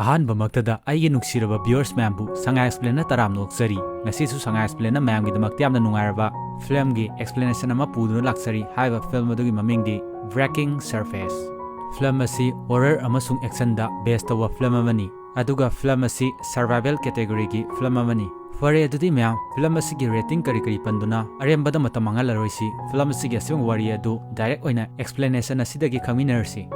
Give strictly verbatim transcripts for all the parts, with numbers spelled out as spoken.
ꯑꯍꯥꯟꯕꯃꯛꯇꯗ ꯑꯩꯒꯤ ꯅꯨꯡꯁꯤꯔꯕ viewers ꯃꯌꯥꯝꯕꯨ ꯁꯉꯥꯏ Explainꯅ ꯇꯔꯥꯝꯅ ꯑꯣꯛꯆꯔꯤ꯫ ꯉꯁꯤꯁꯨ ꯁꯉꯥꯏ Explainꯅ ꯃꯌꯥꯝꯒꯤꯗꯃꯛꯇ ꯌꯥꯝꯅ ꯅꯨꯡꯉꯥꯏꯔꯕ filmꯒꯤ explanation ꯑꯃ ꯄꯨꯗꯨꯅ ꯂꯥꯛꯆꯔꯤ꯫ ꯍꯥꯏꯔꯤꯕ film ꯑꯗꯨꯒꯤ ꯃꯃꯤꯡꯗꯤ Breaking Surface꯫ Film ꯑꯁꯤ horror ꯑꯃꯁꯨꯡ actionꯗ base ꯇꯧꯕ film ꯑꯃꯅꯤ꯫ ꯑꯗꯨꯒ film ꯑꯁꯤ survival categoryꯒꯤ film ꯑꯃꯅꯤ꯫ ꯐꯔꯦ, ꯑꯗꯨꯗꯤ ꯃꯌꯥꯝ, film ꯑꯁꯤꯒꯤ rating ꯀꯔꯤ ꯀꯔꯤ ꯄꯟꯗꯨꯅ ꯑꯔꯦꯝꯕꯗ ꯃꯇꯝ ꯃꯥꯡꯍꯜꯂꯔꯣꯏꯁꯤ꯫ Film ꯑꯁꯤꯒꯤ ꯑꯁꯦꯡꯕ ꯋꯥꯔꯤ ꯑꯗꯨ direct ꯑꯣꯏꯅ explanation ꯑꯁꯤꯗꯒꯤ ꯈꯪꯃꯤꯟꯅꯔꯁꯤ꯫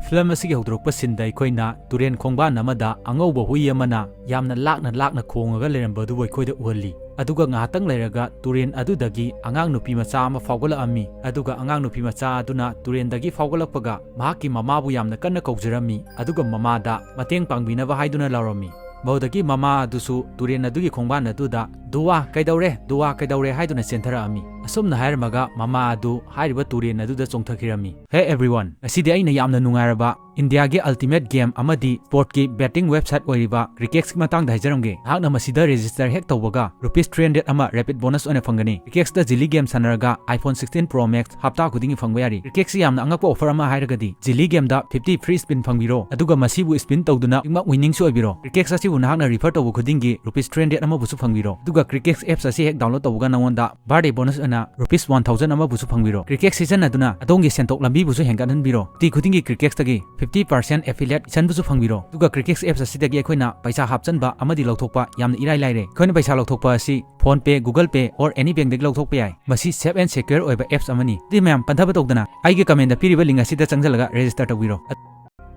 Film ꯑꯁꯤꯒꯤ ꯍꯧꯗꯣꯔꯛꯄ sceneꯗ ꯑꯩꯈꯣꯏꯅ ꯇꯨꯔꯦꯟ ꯈꯣꯡꯕꯥꯟ ꯑꯃꯗ ꯑꯉꯧꯕ ꯍꯨꯏ ꯑꯃꯅ ꯌꯥꯝꯅ ꯂꯥꯛꯅ ꯂꯥꯛꯅ ꯈꯣꯡꯉꯒ ꯂꯩꯔꯝꯕ ꯑꯗꯨꯕꯨ ꯑꯩꯈꯣꯏꯗ ꯎꯍꯜꯂꯤ꯫ ꯑꯗꯨꯒ ꯉꯥꯏꯍꯥꯛꯇꯪ ꯂꯩꯔꯒ ꯇꯨꯔꯦꯟ ꯑꯗꯨꯗꯒꯤ ꯑꯉꯥꯡ ꯅꯨꯄꯤ ꯃꯆꯥ ꯑꯃ ꯐꯥꯎꯒꯠꯂꯛꯑꯝꯃꯤ꯫ ꯑꯗꯨꯒ ꯑꯉꯥꯡ ꯅꯨꯄꯤ ꯃꯆꯥ ꯑꯗꯨꯅ ꯇꯨꯔꯦꯟꯗꯒꯤ ꯐꯥꯎꯒꯠꯂꯛꯄꯒ ꯃꯍꯥꯛꯀꯤ ꯃꯃꯥꯕꯨ ꯌꯥꯝꯅ ꯀꯟꯅ ꯀꯧꯖꯔꯝꯃꯤ꯫ ꯑꯗꯨꯒ ꯃꯃꯥꯗ ꯃꯇꯦꯡ ꯄꯥꯡꯕꯤꯅꯕ ꯍꯥꯏꯗꯨꯅ ꯂꯥꯎꯔꯝꯃꯤ꯫ ꯃꯗꯨꯗꯒꯤ ꯃꯃꯥ ꯑꯗꯨꯁꯨ ꯇꯨꯔꯦꯟ ꯑꯗꯨꯒꯤ ꯈꯣꯡꯕꯥꯟ ꯑꯗꯨꯗ, "ꯗꯨꯋꯥ, ꯀꯩꯗꯧꯔꯦ? ꯗꯨꯋꯥ, ꯀꯩꯗꯧꯔꯦ?" ꯍꯥꯏꯗꯨꯅ ꯆꯦꯟꯊꯔꯛꯑꯝꯃꯤ꯫ ꯑꯁꯨꯝꯅ ꯍꯥꯏꯔꯝꯃꯒ ꯃꯃꯥ ꯑꯗꯨ ꯍꯥꯏꯔꯤꯕ ꯇꯨꯔꯦꯟ ꯑꯗꯨꯗ ꯆꯣꯡꯊꯈꯤꯔꯝꯃꯤ꯫ Hey everyone, ꯉꯁꯤꯗꯤ ꯑꯩꯅ ꯌꯥꯝꯅ ꯅꯨꯡꯉꯥꯏꯔꯕ Indiaꯒꯤ ultimate game ꯑꯃꯗꯤ sportꯀꯤ betting website ꯑꯣꯏꯔꯤꯕ Crickex ꯃꯇꯥꯡꯗ ꯍꯥꯏꯖꯔꯝꯒꯦ꯫ ꯅꯍꯥꯛꯅ ꯃꯁꯤꯗ register ꯍꯦꯛ ꯇꯧꯕꯒ rupees three hundred ꯑꯃ rapid bonus ꯑꯣꯏꯅ ꯐꯪꯒꯅꯤ꯫ Crickex ꯗ Zilly game ꯁꯥꯟꯅꯔꯒ iPhone sixteen Pro Max ꯍꯞꯇꯥ ꯈꯨꯗꯤꯡꯒꯤ ꯐꯪꯕ ꯌꯥꯔꯤ꯫ Crickex ꯁꯤ ꯌꯥꯝꯅ ꯑꯉꯛꯄ offer ꯑꯃ ꯍꯥꯏꯔꯒꯗꯤ Zilly game ꯗ fifty free spin ꯐꯪꯕꯤꯔꯣ, ꯑꯗꯨꯒ ꯃꯁꯤꯕꯨ spin ꯇꯧꯗꯨꯅ ꯈꯨꯗꯤꯡꯃꯛ winning ꯁꯨ ꯑꯣꯏꯕꯤꯔꯣ꯫ Crickex ꯑꯁꯤꯕꯨ ꯅꯍꯥꯛꯅ refer ꯇꯧꯕ ꯈꯨꯗꯤꯡꯒꯤ rupees three hundred ꯑꯃꯕꯨꯁꯨ ꯐꯪꯕꯤꯔꯣ꯫ ꯑꯗꯨꯒ Crickex apps ꯑꯁꯤ ꯍꯦꯛ download ꯇꯧꯕꯒ ꯅꯉꯣꯟꯗ birthday bonus ꯑꯣꯏꯅ rupees one thousand ꯑꯃꯕꯨꯁꯨ ꯐꯪꯕꯤꯔꯣ꯫ Crickex ꯁꯤꯖꯤꯟꯅꯗꯨꯅ ꯑꯗꯣꯝꯒꯤ ꯁꯦꯟꯊꯣꯛ ꯂꯝꯕꯤꯕꯨꯁꯨ ꯍꯦꯟꯒꯠꯍꯟꯕꯤꯔꯣ꯫ ꯁꯨꯇꯤ ꯈꯨꯗꯤꯡꯒꯤ Crickex ꯇꯒꯤ fifty percent affiliate commission ꯕꯨꯁꯨ ꯐꯪꯕꯤꯔꯣ꯫ ꯑꯗꯨꯒ Crickex apps ꯑꯁꯤꯗꯒꯤ ꯑꯩꯈꯣꯏꯅ ꯄꯩꯁꯥ ꯍꯥꯞꯆꯟꯕ ꯑꯃꯗꯤ ꯂꯧꯊꯣꯛꯄ ꯌꯥꯝꯅ ꯏꯔꯥꯏ ꯂꯥꯏꯔꯦ꯫ ꯑꯩꯈꯣꯏꯅ ꯄꯩꯁꯥ ꯂꯧꯊꯣꯛꯄ ꯑꯁꯤ PhonePe, Google Pay or any bank ꯗꯒꯤ ꯂꯧꯊꯣꯛꯄ ꯌꯥꯏ꯫ ꯃꯁꯤ safe and secure ꯑꯣꯏꯕ apps ꯑꯃꯅꯤ꯫ ꯑꯗꯨꯗꯤ ꯃꯌꯥꯝ ꯄꯟꯊꯕ ꯇꯧꯗꯅ ꯑꯩꯒꯤ comment ꯗ ꯄꯤꯔꯤꯕ link ꯑꯁꯤꯗ ꯆꯪꯁꯤꯜꯂꯒ register ꯇꯧꯕꯤꯔꯣ꯫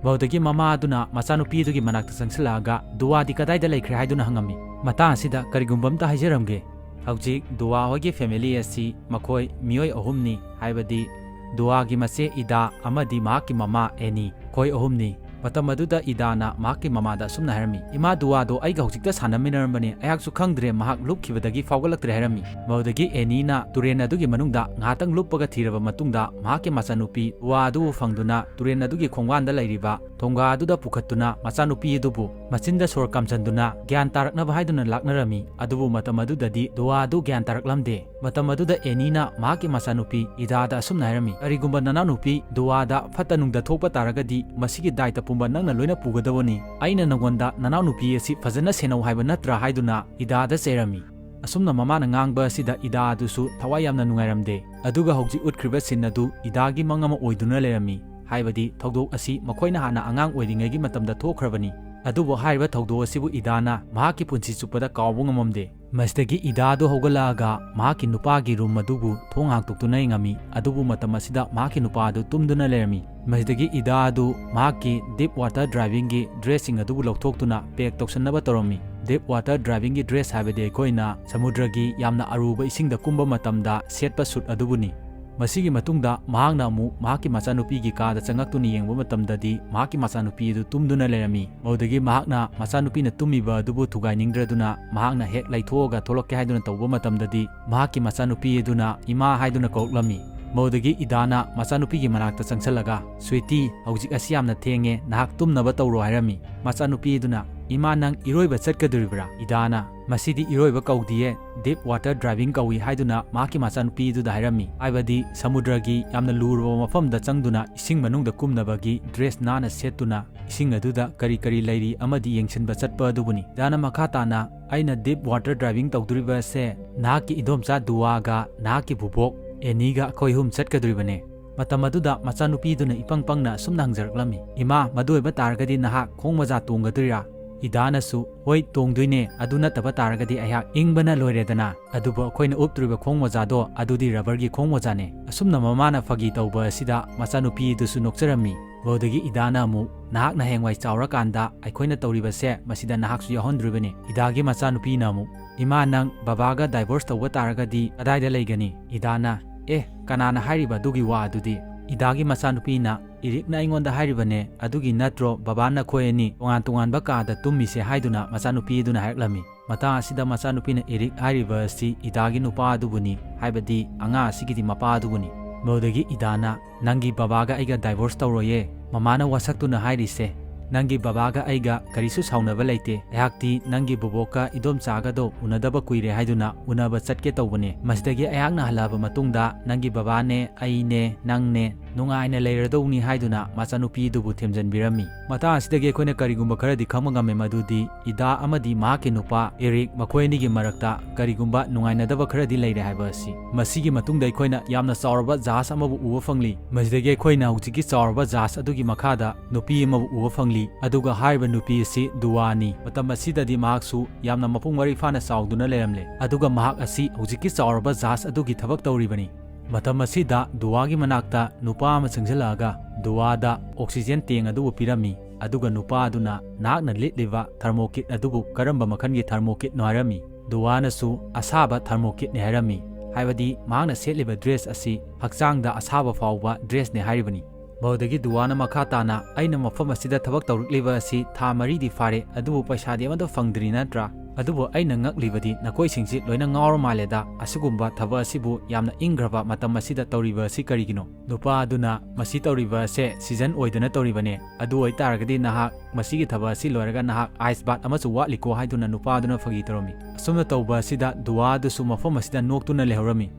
ꯃꯗꯨꯗꯒꯤ ꯃꯃꯥ ꯑꯗꯨꯅ ꯃꯆꯥꯅꯨꯄꯤ ꯑꯗꯨꯒꯤ ꯃꯅꯥꯛꯇ ꯆꯪꯁꯤꯜꯂꯛꯑꯒ, "ꯗꯨꯋꯥꯗꯤ ꯀꯗꯥꯏꯗ ꯂꯩꯈ꯭ꯔꯦ?" ꯍꯥꯏꯗꯨꯅ ꯍꯪꯉꯝꯃꯤ꯫ ꯃꯇꯥꯡ ꯑꯁꯤꯗ ꯀꯔꯤꯒꯨꯝꯕ ꯑꯝꯇ ꯍꯥꯏꯖꯔꯝꯒꯦ꯫ ꯍꯧꯖꯤꯛ ꯗꯨꯋꯥ ꯍꯣꯏꯒꯤ family ꯑꯁꯤ ꯃꯈꯣꯏ ꯃꯤꯑꯣꯏ ꯑꯍꯨꯝꯅꯤ, ꯍꯥꯏꯕꯗꯤ ꯗꯨꯋꯥꯒꯤ ꯃꯆꯦ ꯏꯗꯥ ꯑꯃꯗꯤ ꯃꯍꯥꯛꯀꯤ ꯃꯃꯥ ꯑꯦꯅꯤ, ꯃꯈꯣꯏ ꯑꯍꯨꯝꯅꯤ꯫ ꯃꯇꯝ ꯑꯗꯨꯗ ꯏꯗꯥꯅ ꯃꯍꯥꯛꯀꯤ ꯃꯃꯥꯗ ꯑꯁꯨꯝꯅ ꯍꯥꯏꯔꯝꯃꯤ, "ꯏꯃꯥ, ꯗꯨꯋꯥꯗꯣ ꯑꯩꯒ ꯍꯧꯖꯤꯛꯇ ꯁꯥꯟꯅꯃꯤꯟꯅꯔꯝꯕꯅꯤ, ꯑꯩꯍꯥꯛꯁꯨ ꯈꯪꯗ꯭ꯔꯦ, ꯃꯍꯥꯛ ꯂꯨꯞꯈꯤꯕꯗꯒꯤ ꯐꯥꯎꯒꯠꯂꯛꯇ꯭ꯔꯦ" ꯍꯥꯏꯔꯝꯃꯤ꯫ ꯃꯗꯨꯗꯒꯤ ꯑꯦꯅꯤꯅ ꯇꯨꯔꯦꯟ ꯑꯗꯨꯒꯤ ꯃꯅꯨꯡꯗ ꯉꯥꯏꯍꯥꯛꯇꯪ ꯂꯨꯞꯄꯒ ꯊꯤꯔꯕ ꯃꯇꯨꯡꯗ ꯃꯍꯥꯛꯀꯤ ꯃꯆꯥꯅꯨꯄꯤ ꯗꯨꯋꯥ ꯑꯗꯨꯕꯨ ꯐꯪꯗꯨꯅ ꯇꯨꯔꯦꯟ ꯑꯗꯨꯒꯤ ꯈꯣꯡꯕꯥꯟꯗ ꯂꯩꯔꯤꯕ ꯊꯣꯡꯒꯥ ꯑꯗꯨꯗ ꯄꯨꯈꯠꯇꯨꯅ ꯃꯆꯥꯅꯨꯄꯤ ꯑꯗꯨꯕꯨ ꯃꯆꯤꯟꯗ ꯁꯣꯔ ꯀꯥꯝꯖꯟꯗꯨꯅ ꯒ꯭ꯌꯥꯟ ꯇꯥꯔꯛꯅꯕ ꯍꯥꯏꯗꯨꯅ ꯂꯥꯛꯅꯔꯝꯃꯤ꯫ ꯑꯗꯨꯕꯨ ꯃꯇꯝ ꯑꯗꯨꯗꯗꯤ ꯗꯨꯋꯥ ꯑꯗꯨ ꯒ꯭ꯌꯥꯟ ꯇꯥꯔꯛꯂꯝꯗꯦ꯫ ꯃꯇꯝ ꯑꯗꯨꯗ ꯑꯦꯅꯤꯅ ꯃꯍꯥꯛꯀꯤ ꯃꯆꯥꯅꯨꯄꯤ ꯏꯗꯥꯗ ꯑꯁꯨꯝꯅ ꯍꯥꯏꯔꯝꯃꯤ, "ꯀꯔꯤꯒꯨꯝꯕ ꯅꯅꯥꯎꯅꯨꯄꯤ ꯗꯨꯋꯥꯗ ꯐꯠꯇ ꯅꯨꯡꯗ ꯊꯣꯛꯄ ꯇꯥꯔꯒꯗꯤ ꯃꯁꯤꯒꯤ ꯗꯥꯏꯇ ꯄꯨꯝꯕ ꯅꯪꯅ ꯂꯣꯏꯅ ꯄꯨꯒꯗꯕꯅꯤ꯫ ꯑꯩꯅ ꯅꯉꯣꯟꯗ ꯅꯅꯥꯎꯅꯨꯄꯤ ꯑꯁꯤ ꯐꯖꯅ ꯁꯦꯟꯅꯧ ꯍꯥꯏꯕ ꯅꯠꯇ꯭ꯔꯥ?" ꯍꯥꯏꯗꯨꯅ ꯏꯗꯥꯗ ꯆꯩꯔꯝꯃꯤ꯫ ꯑꯁꯨꯝꯅ ꯃꯃꯥꯅ ꯉꯥꯡꯕ ꯑꯁꯤꯗ ꯏꯗꯥ ꯑꯗꯨꯁꯨ ꯊꯋꯥꯏ ꯌꯥꯝꯅ ꯅꯨꯡꯉꯥꯏꯔꯝꯗꯦ꯫ ꯑꯗꯨꯒ ꯍꯧꯖꯤꯛ ꯎꯠꯈ꯭ꯔꯤꯕ ꯁꯤꯟ ꯑꯗꯨ ꯏꯗꯥꯒꯤ ꯃꯪ ꯑꯃ ꯑꯣꯏꯗꯨꯅ ꯂꯩꯔꯝꯃꯤ꯫ ꯍꯥꯏꯕꯗꯤ ꯊꯧꯗꯣꯛ ꯑꯁꯤ ꯃꯈꯣꯏꯅ ꯍꯥꯟꯅ ꯑꯉꯥꯡ ꯑꯣꯏꯔꯤꯉꯩꯒꯤ ꯃꯇꯝꯗ ꯊꯣꯛꯈ꯭ꯔꯕꯅꯤ꯫ ꯑꯗꯨꯕꯨ ꯍꯥꯏꯔꯤꯕ ꯊꯧꯗꯣꯛ ꯑꯁꯤꯕꯨ ꯏꯗꯥꯅ ꯃꯍꯥꯛꯀꯤ ꯄꯨꯟꯁꯤ ꯆꯨꯞꯄꯗ ꯀꯥꯎꯕ ꯉꯝꯃꯝꯗꯦ꯫ ꯃꯁꯤꯗꯒꯤ ꯏꯗꯥꯗꯨ ꯍꯧꯒꯠꯂꯛꯑꯒ ꯃꯍꯥꯛꯀꯤ ꯅꯨꯄꯥꯒꯤ ꯔꯨꯝ ꯑꯗꯨꯕꯨ ꯊꯣꯡ ꯍꯥꯡꯗꯣꯛꯇꯨꯅ ꯌꯦꯡꯉꯝꯃꯤ꯫ ꯑꯗꯨꯕꯨ ꯃꯇꯝ ꯑꯁꯤꯗ ꯃꯍꯥꯛꯀꯤ ꯅꯨꯄꯥ ꯑꯗꯨ ꯇꯨꯝꯗꯨꯅ ꯂꯩꯔꯝꯃꯤ꯫ ꯃꯁꯤꯗꯒꯤ ꯏꯗꯥ ꯑꯗꯨ ꯃꯍꯥꯛꯀꯤ ꯗꯤꯞ ꯋꯥꯇꯔ ꯗ꯭ꯔꯥꯏꯚꯤꯡꯒꯤ ꯗ꯭ꯔꯦꯁꯁꯤꯡ ꯑꯗꯨꯕꯨ ꯂꯧꯊꯣꯛꯇꯨꯅ ꯄꯦꯛ ꯇꯧꯁꯟꯅꯕ ꯇꯧꯔꯝꯃꯤ꯫ ꯗꯤꯞ ꯋꯥꯇꯔ ꯗ꯭ꯔꯥꯏꯚꯤꯡꯒꯤ ꯗ꯭ꯔꯦꯁ ꯍꯥꯏꯕꯗꯤ ꯑꯩꯈꯣꯏꯅ ꯁꯃꯨꯗ꯭ꯔꯒꯤ ꯌꯥꯝꯅ ꯑꯔꯨꯕ ꯏꯁꯤꯡꯗ ꯀꯨꯝꯕ ꯃꯇꯝꯗ ꯁꯦꯠꯄ ꯁꯨꯠ ꯑꯗꯨꯕꯨꯅꯤ꯫ ꯃꯁꯤꯒꯤ ꯃꯇꯨꯡꯗ ꯃꯍꯥꯛꯅ ꯑꯃꯨꯛ ꯃꯍꯥꯛꯀꯤ ꯃꯆꯥꯅꯨꯄꯤꯒꯤ ꯀꯥꯗ ꯆꯪꯉꯛꯇꯨꯅ ꯌꯦꯡꯕ ꯃꯇꯝꯗꯗꯤ ꯃꯍꯥꯛꯀꯤ ꯃꯆꯥꯅꯨꯄꯤ ꯑꯗꯨ ꯇꯨꯝꯗꯨꯅ ꯂꯩꯔꯝꯃꯤ꯫ ꯃꯗꯨꯗꯒꯤ ꯃꯍꯥꯛꯅ ꯃꯆꯥꯅꯨꯄꯤꯅ ꯇꯨꯝꯃꯤꯕ ꯑꯗꯨꯕꯨ ꯊꯨꯒꯥꯏꯅꯤꯡꯗ꯭ꯔꯗꯨꯅ ꯃꯍꯥꯛꯅ ꯍꯦꯛ ꯂꯩꯊꯣꯛꯑꯒ ꯊꯣꯛꯂꯛꯀꯦ ꯍꯥꯏꯗꯨꯅ ꯇꯧꯕ ꯃꯇꯝꯗꯗꯤ ꯃꯍꯥꯛꯀꯤ ꯃꯆꯥꯅꯨꯄꯤ ꯑꯗꯨꯅ "ꯏꯃꯥ" ꯍꯥꯏꯗꯨꯅ ꯀꯧꯔꯛꯂꯝꯃꯤ꯫ ꯃꯗꯨꯗꯒꯤ ꯏꯗꯥꯅ ꯃꯆꯥꯅꯨꯄꯤꯒꯤ ꯃꯅꯥꯛꯇ ꯆꯪꯁꯜꯂꯒ, "ꯁ꯭ꯋꯤꯇꯤ, ꯍꯧꯖꯤꯛ ꯑꯁꯤ ꯌꯥꯝꯅ ꯊꯦꯡꯉꯦ, ꯅꯍꯥꯛ ꯇꯨꯝꯅꯕ ꯇꯧꯔꯣ" ꯍꯥꯏꯔꯝꯃꯤ꯫ ꯃꯆꯥꯅꯨꯄꯤ ꯑꯗꯨꯅ, "ꯏꯃꯥ, ꯅꯪ ꯏꯔꯣꯏꯕ ꯆꯠꯀꯗꯣꯔꯤꯕ꯭ꯔꯥ?" ꯏꯗꯥꯅ, "ꯃꯁꯤꯗꯤ ꯏꯔꯣꯏꯕ ꯀꯧꯗꯤꯌꯦ, ꯗꯤꯞ ꯋꯥꯇꯔ ꯗ꯭ꯔꯥꯏꯚꯤꯡ ꯀꯧꯏ" ꯍꯥꯏꯗꯨꯅ ꯃꯍꯥꯛꯀꯤ ꯃꯆꯥꯅꯨꯄꯤ ꯑꯗꯨꯗ ꯍꯥꯏꯔꯝꯃꯤ꯫ ꯍꯥꯏꯕꯗꯤ ꯁꯃꯨꯗ꯭ꯔꯒꯤ ꯌꯥꯝꯅ ꯂꯨꯔꯕ ꯃꯐꯝꯗ ꯆꯪꯗꯨꯅ ꯏꯁꯤꯡ ꯃꯅꯨꯡꯗ ꯀꯨꯝꯅꯕꯒꯤ ꯗ꯭ꯔꯦꯁ ꯅꯥꯟꯅ ꯁꯦꯠꯇꯨꯅ ꯏꯁꯤꯡ ꯑꯗꯨꯗ ꯀꯔꯤ ꯀꯔꯤ ꯂꯩꯔꯤ ꯑꯃꯗꯤ ꯌꯦꯡꯁꯤꯟꯕ ꯆꯠꯄ ꯑꯗꯨꯕꯨꯅꯤ꯫ ꯏꯗꯥꯅ ꯃꯈꯥ ꯇꯥꯅ, "ꯑꯩꯅ ꯗꯤꯞ ꯋꯥꯇꯔ ꯗ꯭ꯔꯥꯏꯚꯤꯡ ꯇꯧꯗꯣꯔꯤꯕ ꯑꯁꯦ ꯅꯍꯥꯛꯀꯤ ꯏꯗꯣꯝꯆꯥ ꯗꯨꯋꯥꯒ ꯅꯍꯥꯛꯀꯤ ꯕꯨꯕꯣꯛ ꯑꯦꯅꯤꯒ ꯑꯩꯈꯣꯏ ꯑꯍꯨꯝ ꯆꯠꯀꯗꯣꯔꯤꯕꯅꯦ"꯫ ꯃꯇꯝ ꯑꯗꯨꯗ ꯃꯆꯥꯅꯨꯄꯤꯗꯨꯅ ꯏꯄꯪ ꯄꯪꯅ ꯑꯁꯨꯝꯅ ꯍꯪꯖꯔꯛꯂꯝꯃꯤ, "ꯏꯃꯥ, ꯃꯗꯨ ꯑꯣꯏꯕ ꯇꯥꯔꯒꯗꯤ ꯅꯍꯥꯛ ꯈꯣꯡ ꯃꯣꯖꯥ ꯇꯣꯡꯒꯗꯣꯏꯔꯥ?" ꯏꯗꯥꯅꯁꯨ, "ꯍꯣꯏ, ꯇꯣꯡꯗꯣꯏꯅꯦ, ꯑꯗꯨ ꯅꯠꯇꯕ ꯇꯥꯔꯒꯗꯤ ꯑꯩꯍꯥꯛ ꯏꯪꯕꯅ ꯂꯣꯏꯔꯦꯗꯅ꯫ ꯑꯗꯨꯕꯨ ꯑꯩꯈꯣꯏꯅ ꯎꯞꯇꯣꯔꯤꯕ ꯈꯣꯡ ꯃꯣꯖꯥꯗꯣ, ꯑꯗꯨꯗꯤ ꯔꯕꯔꯒꯤ ꯈꯣꯡ ꯃꯣꯖꯥꯅꯦ"꯫ ꯑꯁꯨꯝꯅ ꯃꯃꯥꯅ ꯐꯥꯒꯤ ꯇꯧꯕ ꯑꯁꯤꯗ ꯃꯆꯥꯅꯨꯄꯤ ꯑꯗꯨꯁꯨ ꯅꯣꯛꯆꯔꯝꯃꯤ꯫ ꯃꯗꯨꯗꯒꯤ ꯏꯗꯥꯅ ꯑꯃꯨꯛ, "ꯅꯍꯥꯛꯅ ꯍꯌꯦꯡꯋꯥꯏ ꯆꯥꯎꯔꯀꯥꯟꯗ ꯑꯩꯈꯣꯏꯅ ꯇꯧꯔꯤꯕꯁꯦ, ꯃꯁꯤꯗ ꯅꯍꯥꯛꯁꯨ ꯌꯥꯎꯍꯟꯗꯣꯔꯤꯕꯅꯤ"꯫ ꯏꯗꯥꯒꯤ ꯃꯆꯥꯅꯨꯄꯤꯅ ꯑꯃꯨꯛ, "ꯏꯃꯥ, ꯅꯪ ꯕꯕꯥꯒ ꯗꯥꯏꯚꯣꯔꯁ ꯇꯧꯕ ꯇꯥꯔꯒꯗꯤ ꯀꯗꯥꯏꯗ ꯂꯩꯒꯅꯤ?" ꯏꯗꯥꯅ, "ꯑꯦ, ꯀꯅꯥꯅ ꯍꯥꯏꯔꯤꯕ ꯑꯗꯨꯒꯤ ꯋꯥ ꯑꯗꯨꯗꯤ?" ꯏꯗꯥꯒꯤ ꯃꯆꯥꯅꯨꯄꯤꯅ, "ꯏꯔꯤꯛꯅ ꯑꯩꯉꯣꯟꯗ ꯍꯥꯏꯔꯤꯕꯅꯦ, ꯑꯗꯨꯒꯤ ꯅꯠꯇ꯭ꯔꯣ ꯕꯕꯥ ꯅꯈꯣꯏ ꯑꯅꯤ ꯇꯣꯉꯥꯟ ꯇꯣꯉꯥꯟꯕ ꯀꯥꯗ ꯇꯨꯝꯃꯤꯁꯦ?" ꯍꯥꯏꯗꯨꯅ ꯃꯆꯥꯅꯨꯄꯤ ꯑꯗꯨꯅ ꯍꯥꯏꯔꯛꯂꯝꯃꯤ꯫ ꯃꯇꯥꯡ ꯑꯁꯤꯗ ꯃꯆꯥꯅꯨꯄꯤꯅ ꯏꯔꯤꯛ ꯍꯥꯏꯔꯤꯕ ꯑꯁꯤ ꯏꯗꯥꯒꯤ ꯅꯨꯄꯥ ꯑꯗꯨꯕꯨꯅꯤ, ꯍꯥꯏꯕꯗꯤ ꯑꯉꯥꯡ ꯑꯁꯤꯒꯤꯗꯤ ꯃꯄꯥ ꯑꯗꯨꯕꯨꯅꯤ꯫ ꯃꯗꯨꯗꯒꯤ ꯏꯗꯥꯅ, "ꯅꯪꯒꯤ ꯕꯕꯥꯒ ꯑꯩꯒ ꯗꯥꯏꯚꯣꯔꯁ ꯇꯧꯔꯣꯏꯌꯦ꯫ ꯃꯃꯥꯅ ꯋꯥꯁꯛꯇꯨꯅ ꯍꯥꯏꯔꯤꯁꯦ, "ꯅꯪꯒꯤ ꯕꯕꯥꯒ ꯑꯩꯒ ꯀꯔꯤꯁꯨ ꯁꯥꯎꯅꯕ ꯂꯩꯇꯦ꯫ ꯑꯩꯍꯥꯛꯇꯤ ꯅꯪꯒꯤ ꯕꯣꯕꯣꯛꯀ ꯏꯗꯣꯝꯆꯥꯒꯗꯣ ꯎꯅꯗꯕ ꯀꯨꯏꯔꯦ ꯍꯥꯏꯗꯨꯅ ꯎꯅꯕ ꯆꯠꯀꯦ ꯇꯧꯕꯅꯦ꯫ ꯃꯁꯤꯗꯒꯤ ꯑꯩꯍꯥꯛꯅ ꯍꯜꯂꯛꯑꯕ ꯃꯇꯨꯡꯗ ꯅꯪꯒꯤ ꯕꯕꯥꯅꯦ, ꯑꯩꯅꯦ, ꯅꯪꯅꯦ ꯅꯨꯡꯉꯥꯏꯅ ꯂꯩꯔꯗꯧꯅꯤ" ꯍꯥꯏꯗꯨꯅ ꯃꯆꯥꯅꯨꯄꯤꯗꯨꯕꯨ ꯊꯦꯝꯖꯤꯟꯕꯤꯔꯝꯃꯤ꯫ ꯃꯇꯥꯡ ꯑꯁꯤꯗꯒꯤ ꯑꯩꯈꯣꯏꯅ ꯀꯔꯤꯒꯨꯝꯕ ꯈꯔꯗꯤ ꯈꯪꯕ ꯉꯝꯃꯦ, ꯃꯗꯨꯗꯤ ꯏꯗꯥ ꯑꯃꯗꯤ ꯃꯍꯥꯛꯀꯤ ꯅꯨꯄꯥ ꯏꯔꯤꯛ, ꯃꯈꯣꯏ ꯑꯅꯤꯒꯤ ꯃꯔꯛꯇ ꯀꯔꯤꯒꯨꯝꯕ ꯅꯨꯡꯉꯥꯏꯅꯗꯕ ꯈꯔꯗꯤ ꯂꯩꯔꯦ ꯍꯥꯏꯕ ꯑꯁꯤ꯫ ꯃꯁꯤꯒꯤ ꯃꯇꯨꯡꯗ ꯑꯩꯈꯣꯏꯅ ꯌꯥꯝꯅ ꯆꯥꯎꯔꯕ ꯖꯍꯥꯖ ꯑꯃꯕꯨ ꯎꯕ ꯐꯪꯂꯤ꯫ ꯃꯁꯤꯗꯒꯤ ꯑꯩꯈꯣꯏꯅ ꯍꯧꯖꯤꯛꯀꯤ ꯆꯥꯎꯔꯕ ꯖꯍꯥꯖ ꯑꯗꯨꯒꯤ ꯃꯈꯥꯗ ꯅꯨꯄꯤ ꯑꯃꯕꯨ ꯎꯕ ꯐꯪꯂꯤ, ꯑꯗꯨꯒ ꯍꯥꯏꯔꯤꯕ ꯅꯨꯄꯤ ꯑꯁꯤ ꯗꯨꯋꯥꯅꯤ꯫ ꯃꯇꯝ ꯑꯁꯤꯗꯗꯤ ꯃꯍꯥꯛꯁꯨ ꯌꯥꯝꯅ ꯃꯄꯨꯡ ꯃꯔꯩ ꯐꯥꯅ ꯆꯥꯎꯗꯨꯅ ꯂꯩꯔꯝꯂꯦ, ꯑꯗꯨꯒ ꯃꯍꯥꯛ ꯑꯁꯤ ꯍꯧꯖꯤꯛꯀꯤ ꯆꯥꯎꯔꯕ ꯖꯍꯥꯖ ꯑꯗꯨꯒꯤ ꯊꯕꯛ ꯇꯧꯔꯤꯕꯅꯤ꯫ ꯃꯇꯝ ꯑꯁꯤꯗ ꯗꯨꯋꯥꯒꯤ ꯃꯅꯥꯛꯇ ꯅꯨꯄꯥ ꯑꯃ ꯆꯪꯁꯤꯜꯂꯛꯑꯒ ꯗꯨꯋꯥꯗ ꯑꯣꯛꯁꯤꯖꯦꯟ ꯇꯦꯡ ꯑꯗꯨꯕꯨ ꯄꯤꯔꯝꯃꯤ, ꯑꯗꯨꯒ ꯅꯨꯄꯥ ꯑꯗꯨꯅ ꯅꯍꯥꯛꯅ ꯂꯤꯠꯂꯤꯕ ꯊꯔꯃꯣꯀꯤꯠ ꯑꯗꯨꯕꯨ ꯀꯔꯝꯕ ꯃꯈꯜꯒꯤ ꯊꯔꯃꯣꯀꯤꯠꯅꯣ ꯍꯥꯏꯔꯝꯃꯤ꯫ ꯗꯨꯋꯥꯅꯁꯨ ꯑꯁꯥꯕ ꯊꯔꯃꯣꯀꯤꯠꯅꯤ ꯍꯥꯏꯔꯝꯃꯤ, ꯍꯥꯏꯕꯗꯤ ꯃꯍꯥꯛꯅ ꯁꯦꯠꯂꯤꯕ ꯗ꯭ꯔꯦꯁ ꯑꯁꯤ ꯍꯛꯆꯥꯡꯗ ꯑꯁꯥꯕ ꯐꯥꯎꯕ ꯗ꯭ꯔꯦꯁꯅꯤ ꯍꯥꯏꯔꯤꯕꯅꯤ꯫ ꯃꯗꯨꯗꯒꯤ ꯗꯨꯋꯥꯅ ꯃꯈꯥ ꯇꯥꯅ, "ꯑꯩꯅ ꯃꯐꯝ ꯑꯁꯤꯗ ꯊꯕꯛ ꯇꯧꯔꯛꯂꯤꯕ ꯑꯁꯤ ꯊꯥ ꯃꯔꯤꯗꯤ ꯐꯥꯔꯦ, ꯑꯗꯨꯕꯨ ꯄꯩꯁꯥꯗꯤ ꯑꯃꯠꯇ ꯐꯪꯗ꯭ꯔꯤ ꯅꯠꯇ꯭ꯔꯥ? ꯑꯗꯨꯕꯨ ꯑꯩꯅ ꯉꯛꯂꯤꯕꯗꯤ ꯅꯈꯣꯏꯁꯤꯡꯁꯤ ꯂꯣꯏꯅ ꯉꯥꯎꯔ ꯃꯥꯜꯂꯦꯗ꯫ ꯑꯁꯤꯒꯨꯝꯕ ꯊꯕꯛ ꯑꯁꯤꯕꯨ ꯌꯥꯝꯅ ꯏꯪꯈ꯭ꯔꯕ ꯃꯇꯝ ꯑꯁꯤꯗ ꯇꯧꯔꯤꯕ ꯑꯁꯤ ꯀꯔꯤꯒꯤꯅꯣ?" ꯅꯨꯄꯥ ꯑꯗꯨꯅ, "ꯃꯁꯤ ꯇꯧꯔꯤꯕ ꯑꯁꯦ ꯁꯤꯖꯟ ꯑꯣꯏꯗꯅ ꯇꯧꯔꯤꯕꯅꯦ꯫ ꯑꯗꯨ ꯑꯣꯏꯇꯥꯔꯒꯗꯤ ꯅꯍꯥꯛ ꯃꯁꯤꯒꯤ ꯊꯕꯛ ꯑꯁꯤ ꯂꯣꯏꯔꯒ ꯅꯍꯥꯛ ꯑꯥꯏꯁ ꯕꯥꯠ ꯑꯃꯁꯨ ꯋꯥꯠꯂꯤꯀꯣ?" ꯍꯥꯏꯗꯨꯅ ꯅꯨꯄꯥ ꯑꯗꯨꯅ ꯐꯥꯒꯤ ꯇꯧꯔꯝꯃꯤ꯫ ꯑꯁꯨꯝꯅ ꯇꯧꯕ ꯑꯁꯤꯗ ꯗꯨꯋꯥ ꯑꯗꯨꯁꯨ ꯃꯐꯝ ꯑꯁꯤꯗ ꯅꯣꯛꯇꯨꯅ ꯂꯩꯍꯧꯔꯝꯃꯤ꯫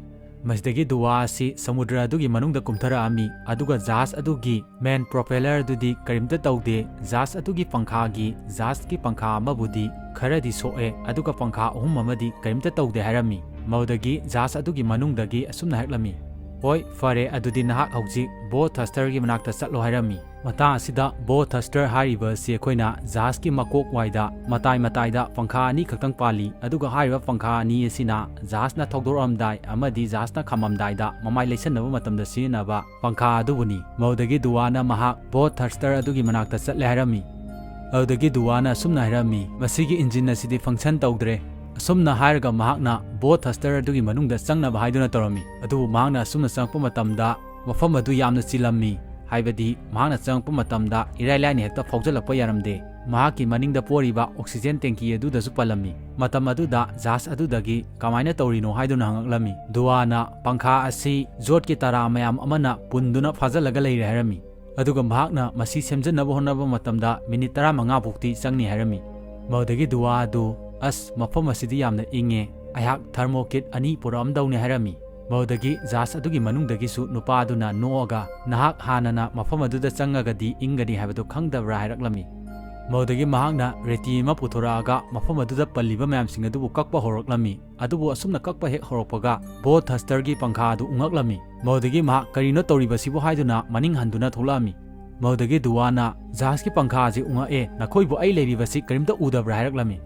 ꯃꯁꯤꯗꯒꯤ ꯗꯨꯋꯥ ꯑꯁꯤ ꯁꯃꯨꯗ꯭ꯔ ꯑꯗꯨꯒꯤ ꯃꯅꯨꯡꯗ ꯀꯨꯝꯊꯔꯛꯑꯝꯃꯤ, ꯑꯗꯨꯒ ꯖꯍꯥꯖ ꯑꯗꯨꯒꯤ ꯃꯦꯟ ꯄ꯭ꯔꯣꯄꯦꯂꯔ ꯑꯗꯨꯗꯤ ꯀꯔꯤꯝꯇ ꯇꯧꯗꯦ꯫ ꯖꯍꯥꯖ ꯑꯗꯨꯒꯤ ꯄꯪꯈꯥꯒꯤ, ꯖꯍꯥꯖꯀꯤ ꯄꯪꯈꯥ ꯑꯃꯕꯨꯗꯤ ꯈꯔꯗꯤ ꯁꯣꯛꯑꯦ, ꯑꯗꯨꯒ ꯄꯪꯈꯥ ꯑꯍꯨꯝ ꯑꯃꯗꯤ ꯀꯔꯤꯝꯇ ꯇꯧꯗꯦ ꯍꯥꯏꯔꯝꯃꯤ꯫ ꯃꯗꯨꯗꯒꯤ ꯖꯍꯥꯖ ꯑꯗꯨꯒꯤ ꯃꯅꯨꯡꯗꯒꯤ ꯑꯁꯨꯝꯅ ꯍꯥꯏꯔꯛꯂꯝꯃꯤ, "ꯍꯣꯏ, ꯐꯔꯦ, ꯑꯗꯨꯗꯤ ꯅꯍꯥꯛ ꯍꯧꯖꯤꯛ ꯕꯣ ꯊꯁꯇꯔꯒꯤ ꯃꯅꯥꯛꯇ ꯆꯠꯂꯣ" ꯍꯥꯏꯔꯝꯃꯤ꯫ ꯃꯇꯥꯡ ꯑꯁꯤꯗ ꯕꯣ ꯊꯁꯇꯔ ꯍꯥꯏꯔꯤꯕ ꯑꯁꯤ ꯑꯩꯈꯣꯏꯅ ꯖꯍꯥꯖꯀꯤ ꯃꯀꯣꯛ ꯋꯥꯏꯗ ꯃꯇꯥꯏ ꯃꯇꯥꯏꯗ ꯄꯪꯈꯥ ꯑꯅꯤ ꯈꯛꯇꯪ ꯄꯥꯜꯂꯤ, ꯑꯗꯨꯒ ꯍꯥꯏꯔꯤꯕ ꯄꯪꯈꯥ ꯑꯅꯤ ꯑꯁꯤꯅ ꯖꯍꯥꯖꯅ ꯊꯧꯗꯣꯔꯛꯑꯝꯗꯥꯏ ꯑꯃꯗꯤ ꯖꯍꯥꯖꯅ ꯈꯥꯝꯃꯝꯗꯥꯏꯗ ꯃꯃꯥꯏ ꯂꯩꯁꯟꯅꯕ ꯃꯇꯝꯗ ꯁꯤꯖꯤꯟꯅꯕ ꯄꯪꯈꯥ ꯑꯗꯨꯕꯨꯅꯤ꯫ ꯃꯗꯨꯗꯒꯤ ꯗꯨꯋꯥꯅ ꯃꯍꯥꯛ ꯕꯣ ꯊꯁꯇꯔ ꯑꯗꯨꯒꯤ ꯃꯅꯥꯛꯇ ꯆꯠꯂꯦ ꯍꯥꯏꯔꯝꯃꯤ꯫ ꯑꯗꯨꯗꯒꯤ ꯗꯨꯋꯥꯅ ꯑꯁꯨꯝꯅ ꯍꯥꯏꯔꯝꯃꯤ, "ꯃꯁꯤꯒꯤ ꯏꯟꯖꯤꯟ ꯑꯁꯤꯗꯤ ꯐꯪꯁꯟ ꯇꯧꯗ꯭ꯔꯦ"꯫ ꯑꯁꯨꯝꯅ ꯍꯥꯏꯔꯒ ꯃꯍꯥꯛꯅ ꯕꯣ ꯊꯁꯇꯔ ꯑꯗꯨꯒꯤ ꯃꯅꯨꯡꯗ ꯆꯪꯅꯕ ꯍꯥꯏꯗꯨꯅ ꯇꯧꯔꯝꯃꯤ꯫ ꯑꯗꯨꯕꯨ ꯃꯍꯥꯛꯅ ꯑꯁꯨꯝꯅ ꯆꯪꯉꯛꯄ ꯃꯇꯝꯗ ꯃꯐꯝ ꯑꯗꯨ ꯌꯥꯝꯅ ꯆꯤꯜꯂꯝꯃꯤ, ꯍꯥꯏꯕꯗꯤ ꯃꯍꯥꯛꯅ ꯆꯪꯉꯛꯄ ꯃꯇꯝꯗ ꯏꯔꯥꯏ ꯂꯥꯏꯅ ꯍꯦꯛꯇ ꯐꯥꯎꯖꯜꯂꯛꯄ ꯌꯥꯔꯝꯗꯦ꯫ ꯃꯍꯥꯛꯀꯤ ꯃꯅꯤꯡꯗ ꯄꯣꯔꯤꯕ ꯑꯣꯛꯁꯤꯖꯦꯟ ꯇꯦꯡꯀꯤ ꯑꯗꯨꯗꯁꯨ ꯄꯜꯂꯝꯃꯤ꯫ ꯃꯇꯝ ꯑꯗꯨꯗ ꯖꯍꯥꯖ ꯑꯗꯨꯗꯒꯤ ꯀꯃꯥꯏꯅ ꯇꯧꯔꯤꯅꯣ ꯍꯥꯏꯗꯨꯅ ꯍꯪꯉꯛꯂꯝꯃꯤ꯫ ꯗꯨꯋꯥꯅ ꯄꯪꯈꯥ ꯑꯁꯤ ꯌꯣꯠꯀꯤ ꯇꯔꯥ ꯃꯌꯥꯝ ꯑꯃꯅ ꯄꯨꯟꯗꯨꯅ ꯐꯥꯖꯤꯜꯂꯒ ꯂꯩꯔꯦ ꯍꯥꯏꯔꯝꯃꯤ꯫ ꯑꯗꯨꯒ ꯃꯍꯥꯛꯅ ꯃꯁꯤ ꯁꯦꯝꯖꯤꯟꯅꯕ ꯍꯣꯠꯅꯕ ꯃꯇꯝꯗ ꯃꯤꯅꯤꯠ ꯇꯔꯥꯃꯉꯥ ꯐꯥꯎꯗꯤ ꯆꯪꯅꯤ ꯍꯥꯏꯔꯝꯃꯤ꯫ ꯃꯗꯨꯗꯒꯤ ꯗꯨꯋꯥ ꯑꯗꯨ, "ꯑꯁ, ꯃꯐꯝ ꯑꯁꯤꯗꯤ ꯌꯥꯝꯅ ꯏꯪꯉꯦ, ꯑꯩꯍꯥꯛ thermo kit ꯑꯅꯤ ꯄꯨꯔꯛꯑꯝꯗꯧꯅꯤ" ꯍꯥꯏꯔꯝꯃꯤ꯫ ꯃꯗꯨꯗꯒꯤ ꯖꯍꯥꯖ ꯑꯗꯨꯒꯤ ꯃꯅꯨꯡꯗꯒꯤꯁꯨ ꯅꯨꯄꯥ ꯑꯗꯨꯅ ꯅꯣꯛꯑꯒ, "ꯅꯍꯥꯛ ꯍꯥꯟꯅꯅ ꯃꯐꯝ ꯑꯗꯨꯗ ꯆꯪꯉꯒꯗꯤ ꯏꯪꯒꯅꯤ ꯍꯥꯏꯕꯗꯨ ꯈꯪꯗꯕ꯭ꯔꯥ?" ꯍꯥꯏꯔꯛꯂꯝꯃꯤ꯫ ꯃꯗꯨꯗꯒꯤ ꯃꯍꯥꯛꯅ ꯔꯦꯇꯤ ꯑꯃ ꯄꯨꯊꯣꯔꯛꯑꯒ ꯃꯐꯝ ꯑꯗꯨꯗ ꯄꯜꯂꯤꯕ ꯃꯌꯥꯝꯁꯤꯡ ꯑꯗꯨꯕꯨ ꯀꯛꯄ ꯍꯧꯔꯛꯂꯝꯃꯤ꯫ ꯑꯗꯨꯕꯨ ꯑꯁꯨꯝꯅ ꯀꯛꯄ ꯍꯦꯛ ꯍꯧꯔꯛꯄꯒ, ꯕꯣꯠ ꯊꯁꯇꯔꯒꯤ ꯄꯪꯈꯥ ꯑꯗꯨ ꯎꯪꯉꯛꯂꯝꯃꯤ꯫ ꯃꯗꯨꯗꯒꯤ ꯃꯍꯥꯛ, "ꯀꯔꯤꯅꯣ ꯇꯧꯔꯤꯕꯁꯤꯕꯨ?" ꯍꯥꯏꯗꯨꯅ ꯃꯅꯤꯡ ꯍꯟꯗꯨꯅ ꯊꯣꯛꯂꯛꯂꯝꯃꯤ꯫ ꯃꯗꯨꯗꯒꯤ ꯗꯨꯋꯥꯅ, "ꯖꯍꯥꯖꯀꯤ ꯄꯪꯈꯥ ꯑꯁꯤ ꯎꯪꯉꯛꯑꯦ, ꯅꯈꯣꯏꯕꯨ ꯑꯩ ꯂꯩꯔꯤꯕꯁꯤ ꯀꯔꯤꯝꯇ ꯎꯗꯕ꯭ꯔꯥ?" ꯍꯥꯏꯔꯛꯂꯝꯃꯤ꯫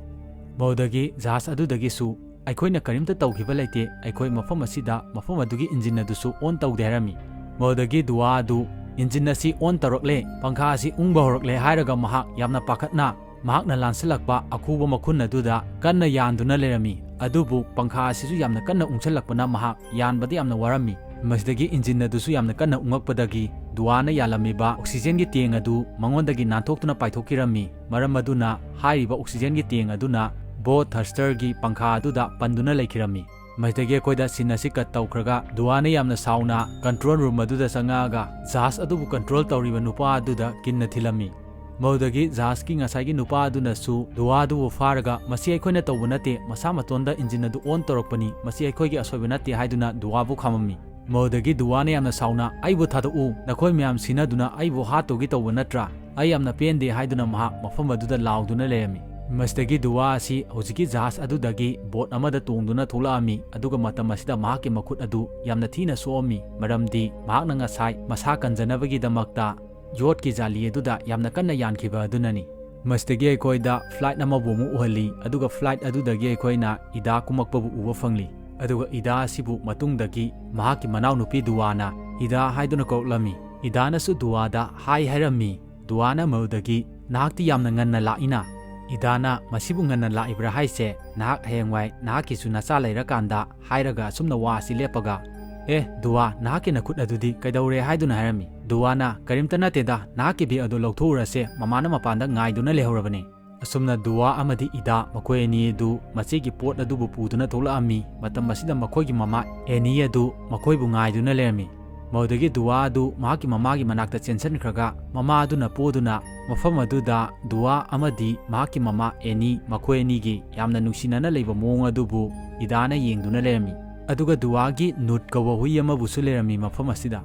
ꯃꯗꯨꯗꯒꯤ ꯖꯍꯥꯖ ꯑꯗꯨꯗꯒꯤꯁꯨ, "ꯑꯩꯈꯣꯏꯅ ꯀꯔꯤꯝꯇ ꯇꯧꯈꯤꯕ ꯂꯩꯇꯦ, ꯑꯩꯈꯣꯏ ꯃꯐꯝ ꯑꯁꯤꯗ ꯃꯐꯝ ꯑꯗꯨꯒꯤ ꯏꯟꯖꯤꯟ ꯑꯗꯨꯁꯨ ꯑꯣꯟ ꯇꯧꯗꯦ" ꯍꯥꯏꯔꯝꯃꯤ꯫ ꯃꯗꯨꯗꯒꯤ ꯗꯨꯋꯥ ꯑꯗꯨ, "ꯏꯟꯖꯤꯟ ꯑꯁꯤ ꯑꯣꯟ ꯇꯧꯔꯛꯂꯦ, ꯄꯪꯈꯥ ꯑꯁꯤ ꯎꯪꯕ ꯍꯧꯔꯛꯂꯦ" ꯍꯥꯏꯔꯒ ꯃꯍꯥꯛ ꯌꯥꯝꯅ ꯄꯥꯈꯠꯅ ꯃꯍꯥꯛꯅ ꯂꯥꯟꯁꯤꯜꯂꯛꯄ ꯑꯈꯨꯕ ꯃꯈꯨꯟ ꯑꯗꯨꯗ ꯀꯟꯅ ꯌꯥꯟꯗꯨꯅ ꯂꯩꯔꯝꯃꯤ꯫ ꯑꯗꯨꯕꯨ ꯄꯪꯈꯥ ꯑꯁꯤꯁꯨ ꯌꯥꯝꯅ ꯀꯟꯅ ꯎꯪꯁꯤꯜꯂꯛꯄꯅ ꯃꯍꯥꯛ ꯌꯥꯟꯕꯗ ꯌꯥꯝꯅ ꯋꯥꯔꯝꯃꯤ꯫ ꯃꯁꯤꯗꯒꯤ ꯏꯟꯖꯤꯟ ꯑꯗꯨꯁꯨ ꯌꯥꯝꯅ ꯀꯟꯅ ꯎꯪꯉꯛꯄꯗꯒꯤ ꯗꯨꯋꯥꯅ ꯌꯥꯜꯂꯝꯃꯤꯕ ꯑꯣꯛꯁꯤꯖꯦꯟꯒꯤ ꯇꯦꯡ ꯑꯗꯨ ꯃꯉꯣꯟꯗꯒꯤ ꯅꯥꯟꯊꯣꯛꯇꯨꯅ ꯄꯥꯏꯊꯣꯛꯈꯤꯔꯝꯃꯤ꯫ ꯃꯔꯝ ꯑꯗꯨꯅ ꯍꯥꯏꯔꯤꯕ ꯑꯣꯛꯁꯤꯖꯦꯟꯒꯤ ꯇꯦꯡ ꯑꯗꯨꯅ ꯕꯣꯠ ꯊꯔꯁꯇꯔꯒꯤ ꯄꯪꯈꯥ ꯑꯗꯨꯗ ꯄꯟꯗꯨꯅ ꯂꯩꯈꯤꯔꯝꯃꯤ꯫ ꯃꯁꯤꯗꯒꯤ ꯑꯩꯈꯣꯏꯗ ꯁꯤꯟ ꯑꯁꯤ ꯀꯠ ꯇꯧꯈ꯭ꯔꯒ, ꯗꯨꯋꯥꯅ ꯌꯥꯝꯅ ꯁꯥꯎꯅ ꯀꯟꯇ꯭ꯔꯣꯜ ꯔꯨꯝ ꯑꯗꯨꯗ ꯆꯪꯉꯛꯑꯒ ꯖꯍꯥꯖ ꯑꯗꯨꯕꯨ ꯀꯟꯇ꯭ꯔꯣꯜ ꯇꯧꯔꯤꯕ ꯅꯨꯄꯥ ꯑꯗꯨꯗ ꯀꯤꯟꯅ ꯊꯤꯜꯂꯝꯃꯤ꯫ ꯃꯗꯨꯗꯒꯤ ꯖꯍꯥꯖꯀꯤ ꯉꯁꯥꯏꯒꯤ ꯅꯨꯄꯥ ꯑꯗꯨꯅꯁꯨ ꯗꯨꯋꯥ ꯑꯗꯨꯕꯨ ꯐꯥꯔꯒ, "ꯃꯁꯤ ꯑꯩꯈꯣꯏꯅ ꯇꯧꯕ ꯅꯠꯇꯦ, ꯃꯁꯥ ꯃꯇꯣꯟꯗ ꯏꯟꯖꯤꯟ ꯑꯗꯨ ꯑꯣꯟ ꯇꯧꯔꯛꯄꯅꯤ, ꯃꯁꯤ ꯑꯩꯈꯣꯏꯒꯤ ꯑꯁꯣꯏꯕ ꯅꯠꯇꯦ" ꯍꯥꯏꯗꯨꯅ ꯗꯨꯋꯥꯕꯨ ꯈꯥꯝꯃꯝꯃꯤ꯫ ꯃꯗꯨꯗꯒꯤ ꯗꯨꯋꯥꯅ ꯌꯥꯝꯅ ꯁꯥꯎꯅ, "ꯑꯩꯕꯨ ꯊꯥꯗꯣꯛꯎ, ꯅꯈꯣꯏ ꯃꯌꯥꯝ ꯁꯤꯅꯗꯨꯅ ꯑꯩꯕꯨ ꯍꯥꯠꯇꯧꯒꯤ ꯇꯧꯕ ꯅꯠꯇ꯭ꯔꯥ? ꯑꯩ ꯌꯥꯝꯅ ꯄꯦꯟꯗꯦ" ꯍꯥꯏꯗꯨꯅ ꯃꯍꯥꯛ ꯃꯐꯝ ꯑꯗꯨꯗ ꯂꯥꯎꯗꯨꯅ ꯂꯩꯔꯝꯃꯤ꯫ ꯃꯁꯤꯗꯒꯤ ꯗꯨꯋꯥ ꯑꯁꯤ ꯍꯧꯖꯤꯛꯀꯤ ꯖꯍꯥꯖ ꯑꯗꯨꯗꯒꯤ ꯕꯣꯠ ꯑꯃꯗ ꯇꯣꯡꯗꯨꯅ ꯊꯣꯛꯂꯛꯂꯝꯃꯤ, ꯑꯗꯨꯒ ꯃꯇꯝ ꯑꯁꯤꯗ ꯃꯍꯥꯛꯀꯤ ꯃꯈꯨꯠ ꯑꯗꯨ ꯌꯥꯝꯅ ꯊꯤꯅ ꯁꯣꯛꯂꯝꯃꯤ, ꯃꯔꯝꯗꯤ ꯃꯍꯥꯛꯅ ꯉꯁꯥꯏ ꯃꯁꯥ ꯀꯟꯖꯅꯕꯒꯤꯗꯃꯛꯇ ꯌꯣꯠꯀꯤ ꯖꯥꯂꯤ ꯑꯗꯨꯗ ꯌꯥꯝꯅ ꯀꯟꯅ ꯌꯥꯟꯈꯤꯕ ꯑꯗꯨꯅꯅꯤ꯫ ꯃꯁꯤꯗꯒꯤ ꯑꯩꯈꯣꯏꯗ ꯐ꯭ꯂꯥꯏꯠ ꯑꯃꯕꯨ ꯑꯃꯨꯛ ꯎꯍꯜꯂꯤ, ꯑꯗꯨꯒ ꯐ꯭ꯂꯥꯏꯠ ꯑꯗꯨꯗꯒꯤ ꯑꯩꯈꯣꯏꯅ ꯏꯗꯥ ꯀꯨꯝꯃꯛꯄꯕꯨ ꯎꯕ ꯐꯪꯂꯤ꯫ ꯑꯗꯨꯒ ꯏꯗꯥ ꯑꯁꯤꯕꯨ ꯃꯇꯨꯡꯗꯒꯤ ꯃꯍꯥꯛꯀꯤ ꯃꯅꯥꯎꯅꯨꯄꯤ ꯗꯨꯋꯥꯅ "ꯏꯗꯥ" ꯍꯥꯏꯗꯨꯅ ꯀꯧꯔꯛꯂꯝꯃꯤ꯫ ꯏꯗꯥꯅꯁꯨ ꯗꯨꯋꯥꯗ "ꯍꯥꯏ" ꯍꯥꯏꯔꯝꯃꯤ꯫ ꯗꯨꯋꯥꯅ ꯃꯗꯨꯗꯒꯤ, "ꯅꯍꯥꯛꯇꯤ ꯌꯥꯝꯅ ꯉꯟꯅ ꯂꯥꯛꯏꯅ?" ꯏꯗꯥꯅ, "ꯃꯁꯤꯕꯨ ꯉꯟꯅ ꯂꯥꯛꯏꯕ꯭ꯔꯥ ꯍꯥꯏꯁꯦ? ꯅꯍꯥꯛ ꯍꯌꯦꯡꯋꯥꯏ ꯅꯍꯥꯛꯀꯤꯁꯨ ꯅꯆꯥ ꯂꯩꯔꯀꯥꯟꯗ ꯍꯥꯏꯔꯒ ꯑꯁꯨꯝꯅ ꯋꯥ ꯑꯁꯤ ꯂꯦꯞꯄꯒ, 'ꯑꯦ, ꯗꯨꯋꯥ, ꯅꯍꯥꯛꯀꯤ ꯅꯈꯨꯠ ꯑꯗꯨꯗꯤ ꯀꯩꯗꯧꯔꯦ?' ꯍꯥꯏꯗꯨꯅ ꯍꯥꯏꯔꯝꯃꯤ꯫ ꯗꯨꯋꯥꯅ, "ꯀꯔꯤꯝꯇ ꯅꯠꯇꯦꯗ, ꯅꯍꯥꯛꯀꯤ ꯕꯦꯒ ꯑꯗꯨ ꯂꯧꯊꯣꯛꯎꯔꯁꯦ, ꯃꯃꯥꯅ ꯃꯄꯥꯟꯗ ꯉꯥꯏꯗꯨꯅ ꯂꯩꯍꯧꯔꯕꯅꯤ"꯫ ꯑꯁꯨꯝꯅ ꯗꯨꯋꯥ ꯑꯃꯗꯤ ꯏꯗꯥ ꯃꯈꯣꯏ ꯑꯅꯤ ꯑꯗꯨ ꯃꯁꯤꯒꯤ ꯄꯣꯠ ꯑꯗꯨꯕꯨ ꯄꯨꯗꯨꯅ ꯊꯣꯛꯂꯛꯂꯝꯃꯤ꯫ ꯃꯇꯝ ꯑꯁꯤꯗ ꯃꯈꯣꯏꯒꯤ ꯃꯃꯥ ꯑꯦꯅꯤ ꯑꯗꯨ ꯃꯈꯣꯏꯕꯨ ꯉꯥꯏꯗꯨꯅ ꯂꯩꯔꯝꯃꯤ꯫ ꯃꯗꯨꯗꯒꯤ ꯗꯨꯋꯥ ꯑꯗꯨ ꯃꯍꯥꯛꯀꯤ ꯃꯃꯥꯒꯤ ꯃꯅꯥꯛꯇ ꯆꯦꯟꯁꯤꯟꯈ꯭ꯔꯒ, ꯃꯃꯥ ꯑꯗꯨꯅ ꯄꯣꯗꯨꯅ ꯃꯐꯝ ꯑꯗꯨꯗ ꯗꯨꯋꯥ ꯑꯃꯗꯤ ꯃꯍꯥꯛꯀꯤ ꯃꯃꯥ ꯑꯦꯅꯤ, ꯃꯈꯣꯏ ꯑꯅꯤꯒꯤ ꯌꯥꯝꯅ ꯅꯨꯡꯁꯤꯅꯅ ꯂꯩꯕ ꯃꯑꯣꯡ ꯑꯗꯨꯕꯨ ꯏꯗꯥꯅ ꯌꯦꯡꯗꯨꯅ ꯂꯩꯔꯝꯃꯤ꯫ ꯑꯗꯨꯒ ꯗꯨꯋꯥꯒꯤ ꯅꯨꯠ ꯀꯧꯕ ꯍꯨꯏ ꯑꯃꯕꯨꯁꯨ ꯂꯩꯔꯝꯃꯤ ꯃꯐꯝ ꯑꯁꯤꯗ꯫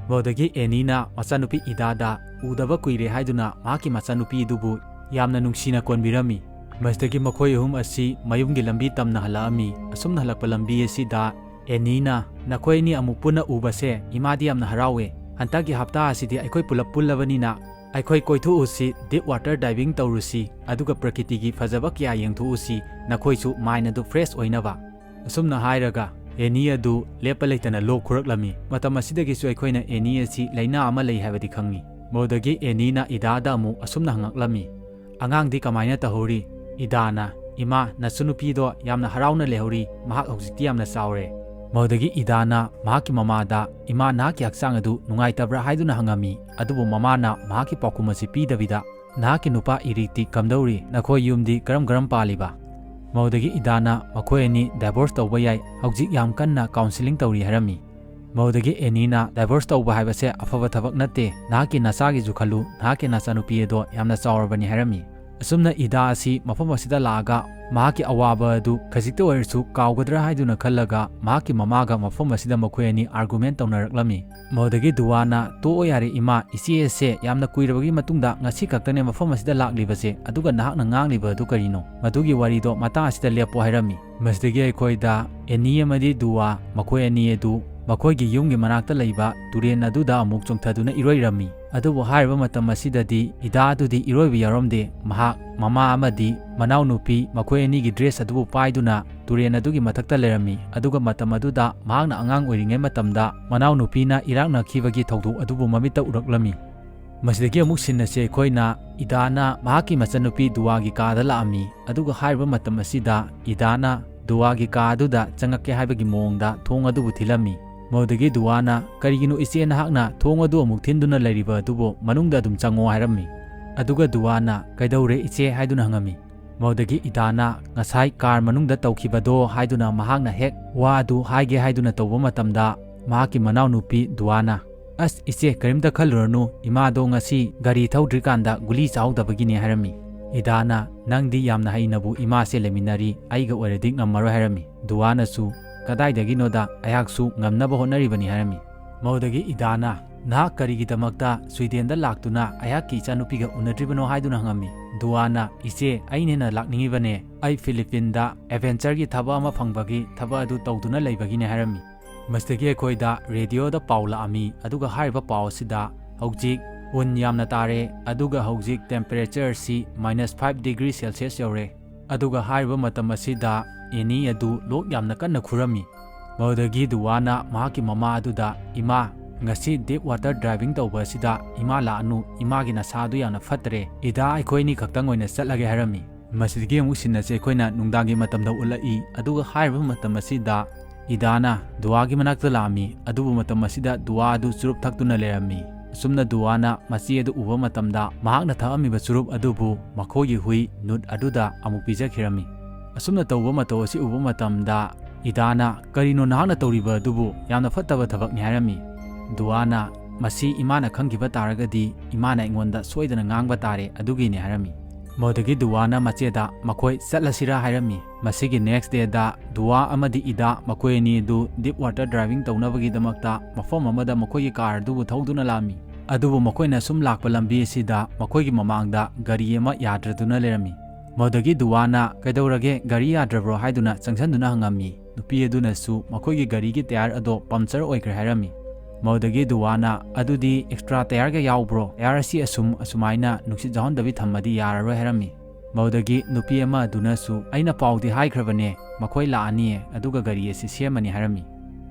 ꯃꯗꯨꯗꯒꯤ ꯑꯦꯅꯤꯅ ꯃꯆꯥꯅꯨꯄꯤ ꯏꯗꯥꯗ ꯎꯗꯕ ꯀꯨꯏꯔꯦ ꯍꯥꯏꯗꯨꯅ ꯃꯍꯥꯛꯀꯤ ꯃꯆꯥꯅꯨꯄꯤ ꯑꯗꯨꯕꯨ ꯌꯥꯝꯅ ꯅꯨꯡꯁꯤꯅ ꯀꯣꯟꯕꯤꯔꯝꯃꯤ꯫ ꯃꯁꯤꯗꯒꯤ ꯃꯈꯣꯏ ꯑꯍꯨꯝ ꯑꯁꯤ ꯃꯌꯨꯝꯒꯤ ꯂꯝꯕꯤ ꯇꯝꯅ ꯍꯜꯂꯛꯑꯝꯃꯤ꯫ ꯑꯁꯨꯝꯅ ꯍꯜꯂꯛꯄ ꯂꯝꯕꯤ ꯑꯁꯤꯗ ꯑꯦꯅꯤꯅ, "ꯅꯈꯣꯏ ꯑꯅꯤ ꯑꯃꯨꯛ ꯄꯨꯟꯅ ꯎꯕꯁꯦ ꯏꯃꯥꯗꯤ ꯌꯥꯝꯅ ꯍꯔꯥꯎꯋꯦ꯫ ꯍꯟꯗꯛꯀꯤ ꯍꯞꯇꯥ ꯑꯁꯤꯗꯤ ꯑꯩꯈꯣꯏ ꯄꯨꯂꯞ ꯄꯨꯜꯂꯕꯅꯤꯅ ꯑꯩꯈꯣꯏ ꯀꯣꯏꯊꯣꯛꯎꯁꯤ, deep water diving ꯇꯧꯔꯨꯁꯤ, ꯑꯗꯨꯒ ꯄ꯭ꯔꯀꯤꯇꯤꯒꯤ ꯐꯖꯕ ꯀꯌꯥ ꯌꯦꯡꯊꯣꯛꯎꯁꯤ, ꯅꯈꯣꯏꯁꯨ mind ꯑꯗꯨ fresh ꯑꯣꯏꯅꯕ"꯫ ꯑꯁꯨꯝꯅ ꯍꯥꯏꯔꯒ ꯑꯦꯅꯤ ꯑꯗꯨ ꯂꯦꯞꯄ ꯂꯩꯇꯅ ꯂꯣꯛ ꯈꯨꯔꯛꯂꯝꯃꯤ꯫ ꯃꯇꯝ ꯑꯁꯤꯗꯒꯤꯁꯨ ꯑꯩꯈꯣꯏꯅ ꯑꯦꯅꯤ ꯑꯁꯤ ꯂꯥꯏꯅꯥ ꯑꯃ ꯂꯩ ꯍꯥꯏꯕꯗꯤ ꯈꯪꯉꯤ꯫ ꯃꯗꯨꯗꯒꯤ ꯑꯦꯅꯤꯅ ꯏꯗꯥꯗ ꯑꯃꯨꯛ ꯑꯁꯨꯝꯅ ꯍꯪꯉꯛꯂꯝꯃꯤ, "ꯑꯉꯥꯡꯗꯤ ꯀꯃꯥꯏꯅ ꯇꯧꯍꯧꯔꯤ?" ꯏꯗꯥꯅ, "ꯏꯃꯥ, ꯅꯁꯨ ꯅꯨꯄꯤꯗꯣ ꯌꯥꯝꯅ ꯍꯔꯥꯎꯅ ꯂꯩꯍꯧꯔꯤ, ꯃꯍꯥꯛ ꯍꯧꯖꯤꯛꯇꯤ ꯌꯥꯝꯅ ꯆꯥꯎꯔꯦ"꯫ ꯃꯗꯨꯗꯒꯤ ꯏꯗꯥꯅ ꯃꯍꯥꯛꯀꯤ ꯃꯃꯥꯗ, "ꯏꯃꯥ, ꯅꯍꯥꯛꯀꯤ ꯍꯛꯆꯥꯡ ꯑꯗꯨ ꯅꯨꯡꯉꯥꯏꯇꯕ꯭ꯔꯥ?" ꯍꯥꯏꯗꯨꯅ ꯍꯪꯉꯝꯃꯤ꯫ ꯑꯗꯨꯕꯨ ꯃꯃꯥꯅ ꯃꯍꯥꯛꯀꯤ ꯄꯥꯎꯈꯨꯝ ꯑꯁꯤ ꯄꯤꯗꯕꯤꯗ, "ꯅꯍꯥꯛꯀꯤ ꯅꯨꯄꯥ ꯏꯔꯤꯛꯇꯤ ꯀꯝꯗꯧꯔꯤ? ꯅꯈꯣꯏ ꯌꯨꯝꯗꯤ ꯀꯔꯝ ꯀꯔꯝ ꯄꯥꯜꯂꯤꯕ?" ꯃꯗꯨꯗꯒꯤ ꯏꯗꯥꯅ, "ꯃꯈꯣꯏ ꯑꯅꯤ divorce ꯇꯧꯕ ꯌꯥꯏ, ꯍꯧꯖꯤꯛ ꯌꯥꯝ ꯀꯟꯅ counselling ꯇꯧꯔꯤ" ꯍꯥꯏꯔꯝꯃꯤ꯫ ꯃꯗꯨꯗꯒꯤ ꯑꯦꯅꯤꯅ, "Divorce ꯇꯧꯕ ꯍꯥꯏꯕꯁꯦ ꯑꯐꯕ ꯊꯕꯛ ꯅꯠꯇꯦ, ꯅꯍꯥꯛꯀꯤ ꯅꯆꯥꯒꯤꯁꯨ ꯈꯜꯂꯨ, ꯅꯍꯥꯛꯀꯤ ꯅꯆꯥꯅꯨꯄꯤ ꯑꯗꯣ ꯌꯥꯝꯅ ꯆꯥꯎꯔꯕꯅꯤ" ꯍꯥꯏꯔꯝꯃꯤ꯫ ꯑꯁꯨꯝꯅ ꯏꯗꯥ ꯑꯁꯤ ꯃꯐꯝ ꯑꯁꯤꯗ ꯂꯥꯛꯑꯒ ꯃꯍꯥꯛꯀꯤ ꯑꯋꯥꯕ ꯑꯗꯨ ꯈꯖꯤꯛꯇ ꯑꯣꯏꯔꯁꯨ ꯀꯥꯎꯒꯗ꯭ꯔꯥ ꯍꯥꯏꯗꯨꯅ ꯈꯜꯂꯒ ꯃꯍꯥꯛꯀꯤ ꯃꯃꯥꯒ ꯃꯐꯝ ꯑꯁꯤꯗ ꯃꯈꯣꯏ ꯑꯅꯤ argument ꯇꯧꯅꯔꯛꯂꯝꯃꯤ꯫ ꯃꯗꯨꯗꯒꯤ ꯗꯨꯋꯥꯅ, "ꯇꯣꯛꯑꯣ ꯌꯥꯔꯦ ꯏꯃꯥ, ꯏꯆꯦ ꯑꯁꯦ ꯌꯥꯝꯅ ꯀꯨꯏꯔꯕꯒꯤ ꯃꯇꯨꯡꯗ ꯉꯁꯤ ꯈꯛꯇꯅꯦ ꯃꯐꯝ ꯑꯁꯤꯗ ꯂꯥꯛꯂꯤꯕꯁꯦ, ꯑꯗꯨꯒ ꯅꯍꯥꯛꯅ ꯉꯥꯡꯂꯤꯕ ꯑꯗꯨ ꯀꯔꯤꯅꯣ? ꯃꯗꯨꯒꯤ ꯋꯥꯔꯤꯗꯣ ꯃꯇꯥꯡ ꯑꯁꯤꯗ ꯂꯦꯞꯄꯣ" ꯍꯥꯏꯔꯝꯃꯤ꯫ ꯃꯁꯤꯗꯒꯤ ꯑꯩꯈꯣꯏꯗ ꯑꯦꯅꯤ ꯑꯃꯗꯤ ꯗꯨꯋꯥ, ꯃꯈꯣꯏ ꯑꯅꯤ ꯑꯗꯨ ꯃꯈꯣꯏꯒꯤ ꯌꯨꯝꯒꯤ ꯃꯅꯥꯛꯇ ꯂꯩꯕ ꯇꯨꯔꯦꯜ ꯑꯗꯨꯗ ꯑꯃꯨꯛ ꯆꯣꯡꯊꯗꯨꯅ ꯏꯔꯣꯏꯔꯝꯃꯤ꯫ ꯑꯗꯨꯕꯨ ꯍꯥꯏꯔꯤꯕ ꯃꯇꯝ ꯑꯁꯤꯗꯗꯤ ꯏꯗꯥ ꯑꯗꯨꯗꯤ ꯏꯔꯣꯏꯕ ꯌꯥꯎꯔꯝꯗꯦ꯫ ꯃꯍꯥꯛ ꯃꯃꯥ ꯑꯃꯗꯤ ꯃꯅꯥꯎꯅꯨꯄꯤ ꯃꯈꯣꯏ ꯑꯅꯤꯒꯤ dress ꯑꯗꯨꯕꯨ ꯄꯥꯏꯗꯨꯅ ꯇꯨꯔꯦꯜ ꯑꯗꯨꯒꯤ ꯃꯊꯛꯇ ꯂꯩꯔꯝꯃꯤ꯫ ꯑꯗꯨꯒ ꯃꯇꯝ ꯑꯗꯨꯗ ꯃꯍꯥꯛꯅ ꯑꯉꯥꯡ ꯑꯣꯏꯔꯤꯉꯩ ꯃꯇꯝꯗ ꯃꯅꯥꯎꯅꯨꯄꯤꯅ ꯏꯔꯥꯛꯅꯈꯤꯕꯒꯤ ꯊꯧꯗꯣꯛ ꯑꯗꯨꯕꯨ ꯃꯃꯤꯠꯇ ꯎꯔꯛꯂꯝꯃꯤ꯫ ꯃꯁꯤꯗꯒꯤ ꯑꯃꯨꯛ scene ꯑꯁꯤ ꯑꯩꯈꯣꯏꯅ ꯏꯗꯥꯅ ꯃꯍꯥꯛꯀꯤ ꯃꯆꯟꯅꯨꯄꯤ ꯗꯨꯋꯥꯒꯤ ꯀꯥꯗ ꯂꯥꯛꯑꯝꯃꯤ꯫ ꯑꯗꯨꯒ ꯍꯥꯏꯔꯤꯕ ꯃꯇꯝ ꯑꯁꯤꯗ ꯏꯗꯥꯅ ꯗꯨꯋꯥꯒꯤ ꯀꯥ ꯑꯗꯨꯗ ꯆꯪꯉꯛꯀꯦ ꯍꯥꯏꯕꯒꯤ ꯃꯑꯣꯡꯗ ꯊꯣꯡ ꯑꯗꯨꯕꯨ ꯊꯤꯜꯂꯝꯃꯤ꯫ ꯃꯗꯨꯗꯒꯤ ꯗꯨꯋꯥꯅ, "ꯀꯔꯤꯒꯤꯅꯣ ꯏꯆꯦ ꯅꯍꯥꯛꯅ ꯊꯣꯡ ꯑꯗꯨ ꯑꯃꯨꯛ ꯊꯤꯟꯗꯨꯅ ꯂꯩꯔꯤꯕ ꯑꯗꯨꯕꯨ? ꯃꯅꯨꯡꯗ ꯑꯗꯨꯝ ꯆꯪꯉꯣ" ꯍꯥꯏꯔꯝꯃꯤ꯫ ꯑꯗꯨꯒ ꯗꯨꯋꯥꯅ, "ꯀꯩꯗꯧꯔꯦ ꯏꯆꯦ?" ꯍꯥꯏꯗꯨꯅ ꯍꯪꯉꯝꯃꯤ꯫ ꯃꯗꯨꯗꯒꯤ ꯏꯗꯥꯅ ꯉꯁꯥꯏ ꯀꯥꯔ ꯃꯅꯨꯡꯗ ꯇꯧꯈꯤꯕꯗꯣ ꯍꯥꯏꯗꯨꯅ ꯃꯍꯥꯛꯅ ꯍꯦꯛ ꯋꯥ ꯑꯗꯨ ꯍꯥꯏꯒꯦ ꯍꯥꯏꯗꯨꯅ ꯇꯧꯕ ꯃꯇꯝꯗ, ꯃꯍꯥꯛꯀꯤ ꯃꯅꯥꯎꯅꯨꯄꯤ ꯗꯨꯋꯥꯅ, "ꯑꯁ ꯏꯆꯦ, ꯀꯔꯤꯝꯇ ꯈꯜꯂꯨꯔꯅꯨ, ꯏꯃꯥꯗꯣ ꯉꯁꯤ ꯒꯥꯔꯤ ꯊꯧꯗ꯭ꯔꯤꯀꯥꯟꯗ ꯒꯨꯂꯤ ꯆꯥꯍꯧꯗꯕꯒꯤꯅꯦ" ꯍꯥꯏꯔꯝꯃꯤ꯫ ꯏꯗꯥꯅ, "ꯅꯪꯗꯤ ꯌꯥꯝꯅ ꯍꯩꯅꯕꯨ ꯏꯃꯥꯁꯦ ꯂꯩꯃꯤꯟꯅꯔꯤ, ꯑꯩꯒ ꯑꯣꯏꯔꯗꯤ ꯉꯝꯃꯔꯣꯏ" ꯍꯥꯏꯔꯝꯃꯤ꯫ ꯗꯨꯋꯥꯅꯁꯨ, "ꯀꯗꯥꯏꯗꯒꯤꯅꯣꯗ, ꯑꯩꯍꯥꯛꯁꯨ ꯉꯝꯅꯕ ꯍꯣꯠꯅꯔꯤꯕꯅꯤ" ꯍꯥꯏꯔꯝꯃꯤ꯫ ꯃꯗꯨꯗꯒꯤ ꯏꯗꯥꯅ, "ꯅꯍꯥꯛ ꯀꯔꯤꯒꯤꯗꯃꯛꯇ ꯁ꯭ꯋꯤꯗꯦꯟꯗ ꯂꯥꯛꯇꯨꯅ ꯑꯩꯍꯥꯛꯀꯤ ꯏꯆꯥꯅꯨꯄꯤꯒ ꯎꯅꯗ꯭ꯔꯤꯕꯅꯣ?" ꯍꯥꯏꯗꯨꯅ ꯍꯪꯉꯝꯃꯤ꯫ ꯗꯨꯋꯥꯅ, "ꯏꯆꯦ, ꯑꯩꯅ ꯍꯦꯟꯅ ꯂꯥꯛꯅꯤꯡꯉꯤꯕꯅꯦ, ꯑꯩ ꯐꯤꯂꯤꯄꯤꯟꯗ ꯑꯦꯗꯚꯦꯟꯆꯔꯒꯤ ꯊꯕꯛ ꯑꯃ ꯐꯪꯕꯒꯤ ꯊꯕꯛ ꯑꯗꯨ ꯇꯧꯗꯨꯅ ꯂꯩꯕꯒꯤꯅꯦ" ꯍꯥꯏꯔꯝꯃꯤ꯫ ꯃꯁꯤꯗꯒꯤ ꯑꯩꯈꯣꯏꯗ ꯔꯦꯗꯤꯑꯣꯗ ꯄꯥꯎ ꯂꯥꯛꯑꯝꯃꯤ, ꯑꯗꯨꯒ ꯍꯥꯏꯔꯤꯕ ꯄꯥꯎ ꯑꯁꯤꯗ ꯍꯧꯖꯤꯛ ꯎꯟ ꯌꯥꯝꯅ ꯇꯥꯔꯦ, ꯑꯗꯨꯒ ꯍꯧꯖꯤꯛ ꯇꯦꯝꯄꯔꯦꯆꯔ ꯑꯁꯤ minus five degree Celsius ꯌꯧꯔꯦ, ꯑꯗꯨꯒ ꯍꯥꯏꯔꯤꯕ ꯃꯇꯝ ꯑꯁꯤꯗ ꯑꯦꯅꯤ ꯑꯗꯨ ꯂꯣꯛ ꯌꯥꯝꯅ ꯀꯟꯅ ꯈꯨꯔꯝꯃꯤ꯫ ꯃꯗꯨꯗꯒꯤ ꯗꯨꯋꯥꯅ ꯃꯍꯥꯛꯀꯤ ꯃꯃꯥ ꯑꯗꯨꯗ, "ꯏꯃꯥ, ꯉꯁꯤ deep water diving ꯇꯧꯕ ꯑꯁꯤꯗ ꯏꯃꯥ ꯂꯥꯛꯑꯅꯨ, ꯏꯃꯥꯒꯤ ꯅꯁꯥ ꯑꯗꯨ ꯌꯥꯝꯅ ꯐꯠꯇ꯭ꯔꯦ, ꯏꯗꯥ ꯑꯩꯈꯣꯏ ꯑꯅꯤ ꯈꯛꯇꯪ ꯑꯣꯏꯅ ꯆꯠꯂꯒꯦ" ꯍꯥꯏꯔꯝꯃꯤ꯫ ꯃꯁꯤꯗꯒꯤ ꯑꯃꯨꯛ ꯁꯤꯟ ꯑꯁꯤ ꯑꯩꯈꯣꯏꯅ ꯅꯨꯡꯗꯥꯡꯒꯤ ꯃꯇꯝꯗ ꯎꯠꯂꯛꯏ, ꯑꯗꯨꯒ ꯍꯥꯏꯔꯤꯕ ꯃꯇꯝ ꯑꯁꯤꯗ ꯏꯗꯥꯅ ꯗꯨꯋꯥꯒꯤ ꯃꯅꯥꯛꯇ ꯂꯥꯛꯑꯝꯃꯤ, ꯑꯗꯨꯕꯨ ꯃꯇꯝ ꯑꯁꯤꯗ ꯗꯨꯋꯥ ꯑꯗꯨ ꯆꯨꯔꯨꯞ ꯊꯛꯇꯨꯅ ꯂꯩꯔꯝꯃꯤ꯫ ꯑꯁꯨꯝꯅ ꯗꯨꯋꯥꯅ ꯃꯆꯦ ꯑꯗꯨ ꯎꯕ ꯃꯇꯝꯗ ꯃꯍꯥꯛꯅ ꯊꯛꯑꯝꯃꯤꯕ ꯆꯨꯔꯨꯞ ꯑꯗꯨꯕꯨ ꯃꯈꯣꯏꯒꯤ ꯍꯨꯏ ꯅꯨꯠ ꯑꯗꯨꯗ ꯑꯃꯨꯛ ꯄꯤꯖꯈꯤꯔꯝꯃꯤ꯫ ꯑꯁꯨꯝꯅ ꯇꯧꯕ ꯃꯇꯧ ꯑꯁꯤ ꯎꯕ ꯃꯇꯝꯗ ꯏꯗꯥꯅ, "ꯀꯔꯤꯅꯣ ꯅꯍꯥꯛꯅ ꯇꯧꯔꯤꯕ ꯑꯗꯨꯕꯨ? ꯌꯥꯝꯅ ꯐꯠꯇꯕ ꯊꯕꯛꯅꯤ" ꯍꯥꯏꯔꯝꯃꯤ꯫ ꯗꯨꯋꯥꯅ, "ꯃꯁꯤ ꯏꯃꯥꯅ ꯈꯪꯈꯤꯕ ꯇꯥꯔꯒꯗꯤ ꯏꯃꯥꯅ ꯑꯩꯉꯣꯟꯗ ꯁꯣꯏꯗꯅ ꯉꯥꯡꯕ ꯇꯥꯔꯦ, ꯑꯗꯨꯒꯤꯅꯤ" ꯍꯥꯏꯔꯝꯃꯤ꯫ ꯃꯗꯨꯗꯒꯤ ꯗꯨꯋꯥꯅ ꯃꯆꯦꯗ ꯃꯈꯣꯏ ꯆꯠꯂꯁꯤꯔꯥ ꯍꯥꯏꯔꯝꯃꯤ꯫ ꯃꯁꯤꯒꯤ next dayꯗ ꯗꯨꯋꯥ ꯑꯃꯗꯤ ꯏꯗꯥ ꯃꯈꯣꯏ ꯑꯅꯤ ꯑꯗꯨ deep water diving ꯇꯧꯅꯕꯒꯤꯗꯃꯛꯇ ꯃꯐꯝ ꯑꯃꯗ ꯃꯈꯣꯏꯒꯤ ꯀꯥꯔ ꯑꯗꯨꯕꯨ ꯊꯧꯗꯨꯅ ꯂꯥꯛꯑꯝꯃꯤ꯫ ꯑꯗꯨꯕꯨ ꯃꯈꯣꯏꯅ ꯁꯨꯝ ꯂꯥꯛꯄ ꯂꯝꯕꯤ ꯑꯁꯤꯗ ꯃꯈꯣꯏꯒꯤ ꯃꯃꯥꯡꯗ ꯒꯥꯔꯤ ꯑꯃ ꯌꯥꯗ꯭ꯔꯗꯨꯅ ꯂꯩꯔꯝꯃꯤ꯫ ꯃꯗꯨꯗꯒꯤ ꯗꯨꯋꯥꯅ, "ꯀꯩꯗꯧꯔꯒꯦ, ꯒꯥꯔꯤ ꯌꯥꯗ꯭ꯔꯕ꯭ꯔꯣ?" ꯍꯥꯏꯗꯨꯅ ꯆꯪꯁꯤꯟꯗꯨꯅ ꯍꯪꯉꯝꯃꯤ꯫ ꯅꯨꯄꯤ ꯑꯗꯨꯅꯁꯨ ꯃꯈꯣꯏꯒꯤ ꯒꯥꯔꯤꯒꯤ ꯇꯌꯥꯔ ꯑꯗꯣ ꯄꯝꯆꯔ ꯑꯣꯏꯈ꯭ꯔꯦ ꯍꯥꯏꯔꯝꯃꯤ꯫ ꯃꯗꯨꯗꯒꯤ ꯗꯨꯋꯥꯅ, "ꯑꯗꯨꯗꯤ extra ꯇꯌꯥꯔꯒ ꯌꯥꯎꯕ꯭ꯔꯣ? ꯇꯌꯥꯔ ꯑꯁꯤ ꯑꯁꯨꯝ ꯑꯁꯨꯃꯥꯏꯅ ꯅꯨꯡꯁꯤꯠ ꯌꯥꯎꯍꯟꯗꯕꯤ ꯊꯝꯃꯗꯤ ꯌꯥꯔꯔꯣꯏ" ꯍꯥꯏꯔꯝꯃꯤ꯫ ꯃꯗꯨꯗꯒꯤ ꯅꯨꯄꯤ ꯑꯃ ꯑꯗꯨꯅꯁꯨ, "ꯑꯩꯅ ꯄꯥꯎꯗꯤ ꯍꯥꯏꯈ꯭ꯔꯕꯅꯦ, ꯃꯈꯣꯏ ꯂꯥꯛꯑꯅꯤꯌꯦ, ꯑꯗꯨꯒ ꯒꯥꯔꯤ ꯑꯁꯤ ꯁꯦꯝꯃꯅꯤ" ꯍꯥꯏꯔꯝꯃꯤ꯫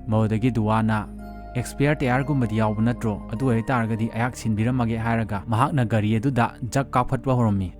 ꯃꯗꯨꯗꯒꯤ ꯗꯨꯋꯥꯅ, "ꯑꯦꯛꯁꯄꯤꯌꯔ ꯇꯌꯥꯔꯒꯨꯝꯕꯗꯤ ꯌꯥꯎꯕ ꯅꯠꯇ꯭ꯔꯣ? ꯑꯗꯨ ꯑꯣꯏꯇꯥꯔꯒꯗꯤ ꯑꯩꯍꯥꯛ ꯁꯤꯟꯕꯤꯔꯝꯃꯒꯦ" ꯍꯥꯏꯔꯒ ꯃꯍꯥꯛꯅ ꯒꯥꯔꯤ ꯑꯗꯨꯗ ꯖꯛ ꯀꯥꯞꯈꯠꯄ ꯍꯧꯔꯝꯃꯤ꯫